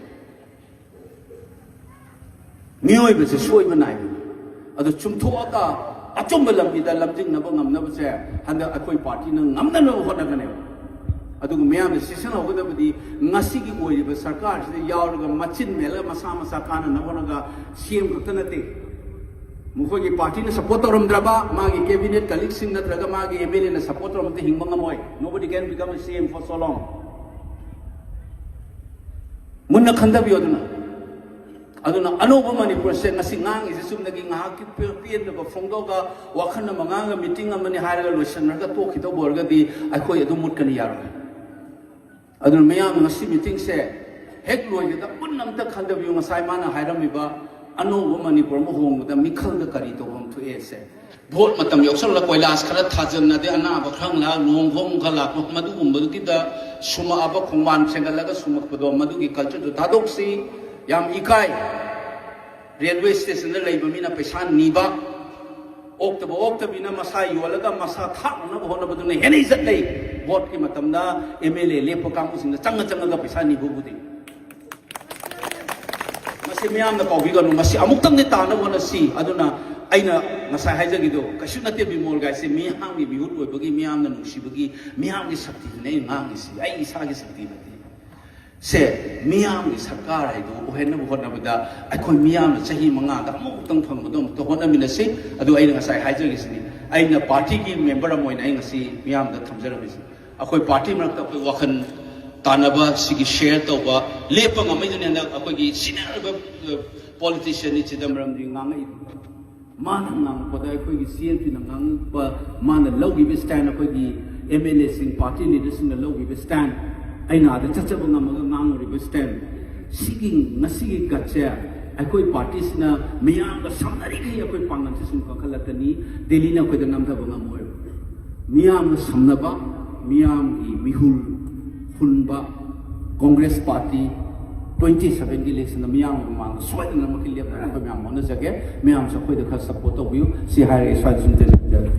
ꯃꯤꯑꯣꯏꯕꯁꯦ ꯁꯣꯏꯕ ꯅꯥꯏꯕꯅꯤ꯫ ꯑꯗꯨ ꯆꯨꯝꯊꯣꯛꯑꯒ ꯑꯆꯨꯝꯕ ꯂꯝꯕꯤꯗ ꯂꯝꯖꯤꯡꯅꯕ ꯉꯝꯅꯕꯁꯦ ꯍꯟꯗꯛ ꯑꯩꯈꯣꯏ ꯄꯥꯔꯇꯤꯅ ꯉꯝꯅꯅꯕ ꯍꯣꯠꯅꯒꯅꯦꯕ꯫ ꯑꯗꯨꯒ ꯃꯤꯌꯥꯝꯅ ꯆꯦꯛꯁꯤꯟꯍꯧꯒꯗꯕꯗꯤ, ꯉꯁꯤꯒꯤ ꯑꯣꯏꯔꯤꯕ ꯁꯔꯀꯥꯔꯁꯤꯗ ꯌꯥꯎꯔꯒ ꯃꯆꯤꯟ ꯃꯦꯜꯂꯒ ꯃꯁꯥ ꯃꯁꯥ ꯀꯥꯟꯅꯅꯕ ꯍꯣꯠꯅꯒ ꯁꯤ ꯑꯦꯝ ꯈꯛꯇ ꯅꯠꯇꯦ꯫ ꯃꯈꯣꯏꯒꯤ ꯄꯥꯔꯇꯤꯅ support ꯇꯧꯔꯝꯗ꯭ꯔꯕ, ꯃꯥꯒꯤ cabinet colleagueꯁꯤꯡ ꯅꯠꯇ꯭ꯔꯒ ꯃꯥꯒꯤ MLAꯅ support ꯇꯧꯔꯝꯗ꯭ꯔꯕ ꯍꯤꯡꯕ ꯉꯝꯃꯣꯏ꯫ Nobody can become a C M for so long. ꯃꯨꯟꯅ ꯈꯟꯊꯕꯤꯌꯨ꯫ ꯑꯗꯨꯅ, ꯑꯗꯨꯅ ꯑꯅꯧꯕ ꯃꯅꯤꯄꯨꯔꯁꯦ ꯉꯁꯤ ꯉꯥꯡꯉꯤꯁꯦ ꯆꯨꯝꯅꯒꯤ ꯉꯥꯏꯍꯥꯛꯀꯤ ꯄꯦ-, ꯄꯦꯟꯗꯕ ꯐꯣꯡꯗꯣꯛꯑꯒ ꯋꯥꯈꯜ ꯑꯃ ꯉꯥꯡꯉꯒ meeting ꯑꯃꯅꯤ ꯍꯥꯏꯔꯒ ꯂꯣꯏꯁꯤꯟꯅꯔꯒ ꯇꯣꯛꯈꯤꯗꯧꯕ ꯑꯣꯏꯔꯒꯗꯤ ꯑꯩꯈꯣꯏ ꯑꯗꯨꯝ ꯃꯨꯠꯀꯅꯤ, ꯌꯥꯔꯣꯏ꯫ ꯑꯗꯨꯅ ꯃꯌꯥꯝ ꯉꯁꯤ meetingꯁꯦ ꯍꯦꯛ ꯂꯣꯏꯕꯗ ꯄꯨꯟꯅ ꯑꯝꯇ ꯈꯟꯊꯕꯤꯌꯨ꯫ ꯉꯁꯥꯏ ꯃꯥꯅ ꯍꯥꯏꯔꯝꯃꯤꯕ ꯑꯅꯧꯕ ꯃꯅꯤꯄꯨꯔ ꯑꯃ ꯍꯣꯡꯕꯗ ꯃꯤꯈꯜꯗ ꯀꯔꯤ ꯇꯧꯐꯝ ꯊꯣꯛꯑꯦꯁꯦ꯫ Vote ꯃꯇꯝ ꯌꯧꯁꯜꯂꯛ, ꯀꯣꯏꯂꯥꯁ ꯈꯔ ꯊꯥꯖꯟꯅꯗꯦ, ꯑꯅꯥꯕ ꯈꯔ ꯂꯥꯛ, ꯂꯨꯍꯣꯡ ꯈꯣꯡ ꯈꯔ ꯂꯥꯛꯄ, ꯃꯗꯨꯒꯨꯝꯕꯗꯨꯒꯤꯗ ꯁꯨꯝꯃꯛꯑꯕ, ꯈꯣꯡꯕꯥꯟ ꯁꯦꯝꯒꯠꯂꯒ ꯁꯨꯝꯃꯛꯄꯗꯣ, ꯃꯗꯨꯒꯤ cultureꯗꯨ ꯊꯥꯗꯣꯛꯁꯤ꯫ ꯌꯥꯝ ꯏꯀꯥꯏ꯫ Railway stationꯗ ꯂꯩꯕ ꯃꯤꯅ ꯄꯩꯁꯥ ꯅꯤꯕ, ꯑꯣꯛꯇꯕ ꯑꯣꯛꯇꯕꯤꯅ ꯃꯁꯥ ꯌꯣꯜꯂꯒ ꯃꯁꯥ ꯊꯥꯛꯅꯅꯕ ꯍꯣꯠꯅꯕꯗꯨꯅ ꯍꯦꯟꯅ ꯏꯖꯠ ꯂꯩ꯫ Voteꯀꯤ ꯃꯇꯝꯗ MLA ꯂꯦꯞꯄ ꯀꯥꯡꯕꯨꯁꯤꯡꯗ ꯆꯪꯉ ꯆꯪꯉꯒ ꯄꯩꯁꯥ ꯅꯤꯕꯕꯨꯗꯤ꯫ ꯃꯁꯤ ꯃꯤꯌꯥꯝꯅ ꯀꯥꯎꯕꯤꯒꯅꯨ, ꯃꯁꯤ ꯑꯃꯨꯛꯇꯪꯗꯤ ꯇꯥꯅꯕ ꯍꯣꯠꯅꯁꯤ꯫ ꯑꯗꯨꯅ ꯑꯩꯅ ꯉꯁꯥꯏ ꯍꯥꯏꯖꯈꯤꯗꯣ, ꯀꯩꯁꯨ ꯅꯠꯇꯦ ꯕꯤꯃꯣꯜ ꯒꯥꯏꯁꯦ, ꯃꯤꯌꯥꯝꯒꯤ ꯃꯤꯍꯨꯠ ꯑꯣꯏꯕꯒꯤ, ꯃꯤꯌꯥꯝꯅ ꯅꯨꯡꯁꯤꯕꯒꯤ, ꯃꯤꯌꯥꯝꯒꯤ ꯁꯛꯇꯤꯗꯨꯅꯦ ꯑꯩꯅ ꯉꯥꯡꯉꯤꯁꯤ, ꯑꯩ ꯏꯁꯥꯒꯤ ꯁꯛꯇꯤ ꯅꯠꯇꯦ꯫ ꯁꯦ, ꯃꯤꯌꯥꯝꯒꯤ ꯁꯔꯀꯥꯔ ꯍꯥꯏꯗꯨ ꯑꯣꯏꯍꯟꯅꯕ ꯍꯣꯠꯅꯕꯗ ꯑꯩꯈꯣꯏ ꯃꯤꯌꯥꯝꯅ ꯆꯍꯤ ꯃꯉꯥꯗ ꯑꯃꯨꯛꯇꯪ ꯐꯪꯕꯗꯣ ꯑꯃꯨꯛꯇ ꯍꯣꯠꯅꯃꯤꯟꯅꯁꯤ꯫ ꯑꯗꯨ ꯑꯩꯅ ꯉꯁꯥꯏ ꯍꯥꯏꯖꯈꯤꯁꯤꯅꯤ, ꯑꯩꯅ ꯄꯥꯔꯇꯤꯒꯤ ꯃꯦꯝꯕꯔ ꯑꯃ ꯑꯣꯏꯅ ꯑꯩ ꯉꯁꯤ ꯃꯤꯌꯥꯝꯗ ꯊꯝꯖꯔꯝꯃꯤꯁꯤ꯫ ꯑꯩꯈꯣꯏ ꯄꯥꯔꯇꯤ ꯃꯔꯛꯇ ꯑꯩꯈꯣꯏ ꯋꯥꯈꯜ ꯇꯥꯟꯅꯕ, ꯁꯤꯒꯤ ꯁꯤꯌꯔ ꯇꯧꯕ, ꯂꯦꯞꯄ ꯉꯝꯃꯛꯏꯗꯨꯅ ꯍꯟꯗꯛ ꯑꯩꯈꯣꯏꯒꯤ ꯁꯤꯅꯤꯌꯔ ꯑꯣꯏꯕ ꯄꯣꯂꯤꯇꯤꯁꯤꯌꯟꯅꯤ ꯆꯤꯗꯝꯕꯔꯝꯖꯤ ꯉꯥꯡꯉꯛꯏꯗꯨ꯫ ꯃꯥꯅ ꯉꯥꯡꯉꯛꯄꯗ ꯑꯩꯈꯣꯏꯒꯤ ꯁꯤ ꯑꯦꯜ ꯄꯤꯅ ꯉꯥꯡꯉꯛꯄ, ꯃꯥꯅ ꯂꯧꯈꯤꯕ ꯁ꯭ꯇꯦꯟ, ꯑꯩꯈꯣꯏꯒꯤ ꯑꯦꯝ ꯑꯦꯜ ꯑꯦꯁꯤꯡ, ꯄꯥꯔꯇꯤ ꯂꯤꯗꯔꯁꯤꯡꯅ ꯂꯧꯈꯤꯕ ꯁ꯭ꯇꯦꯟ, ꯑꯩꯅ ꯑꯥꯗ ꯆꯠꯆꯕ ꯉꯝꯃꯒ ꯉꯥꯡꯉꯨꯔꯤꯕ ꯁ꯭ꯇꯦꯟ, ꯁꯤꯒꯤ ꯉꯁꯤꯒꯤ ꯒꯠꯁꯦ ꯑꯩꯈꯣꯏ ꯄꯥꯔꯇꯤꯁꯤꯅ ꯃꯤꯌꯥꯝꯒ ꯁꯝꯅꯔꯤꯈꯩ ꯑꯩꯈꯣꯏ ꯄꯥꯡꯒꯜꯁꯦ ꯁꯨꯝ ꯀꯟꯈꯠꯂꯛꯀꯅꯤ꯫ ꯗꯦꯜꯂꯤꯅ ꯑꯩꯈꯣꯏꯗ ꯅꯝꯊꯕ ꯉꯝꯃꯣꯏ꯫ ꯃꯤꯌꯥꯝꯒ ꯁꯝꯅꯕ, ꯃꯤꯌꯥꯝꯒꯤ ꯃꯤꯍꯨꯜ ꯍꯨꯟꯕ ꯀꯣꯡꯒ꯭ꯔꯦꯁ ꯄꯥꯔꯇꯤ ꯇ꯭ꯋꯦꯟꯇꯤ ꯁꯚꯦꯟꯒꯤ ꯏꯂꯦꯛꯁꯟꯗ ꯃꯤꯌꯥꯝꯒꯤ ꯃꯃꯥꯡꯗ ꯁꯣꯏꯗꯅꯃꯛꯀꯤ ꯂꯦꯞꯅꯅꯕ ꯃꯌꯥꯝ ꯍꯣꯠꯅꯖꯒꯦ꯫ ꯃꯌꯥꯝꯁꯨ ꯑꯩꯈꯣꯏꯗ ꯈꯔ ꯁꯞꯄꯣꯔꯠ ꯇꯧꯕꯤꯌꯨ꯫ ꯁꯤ ꯍꯥꯏꯔꯒ ꯑꯩ ꯁ꯭ꯋꯥꯏꯗ ꯁꯨꯝ ꯇꯦꯟꯖꯔꯒꯦ꯫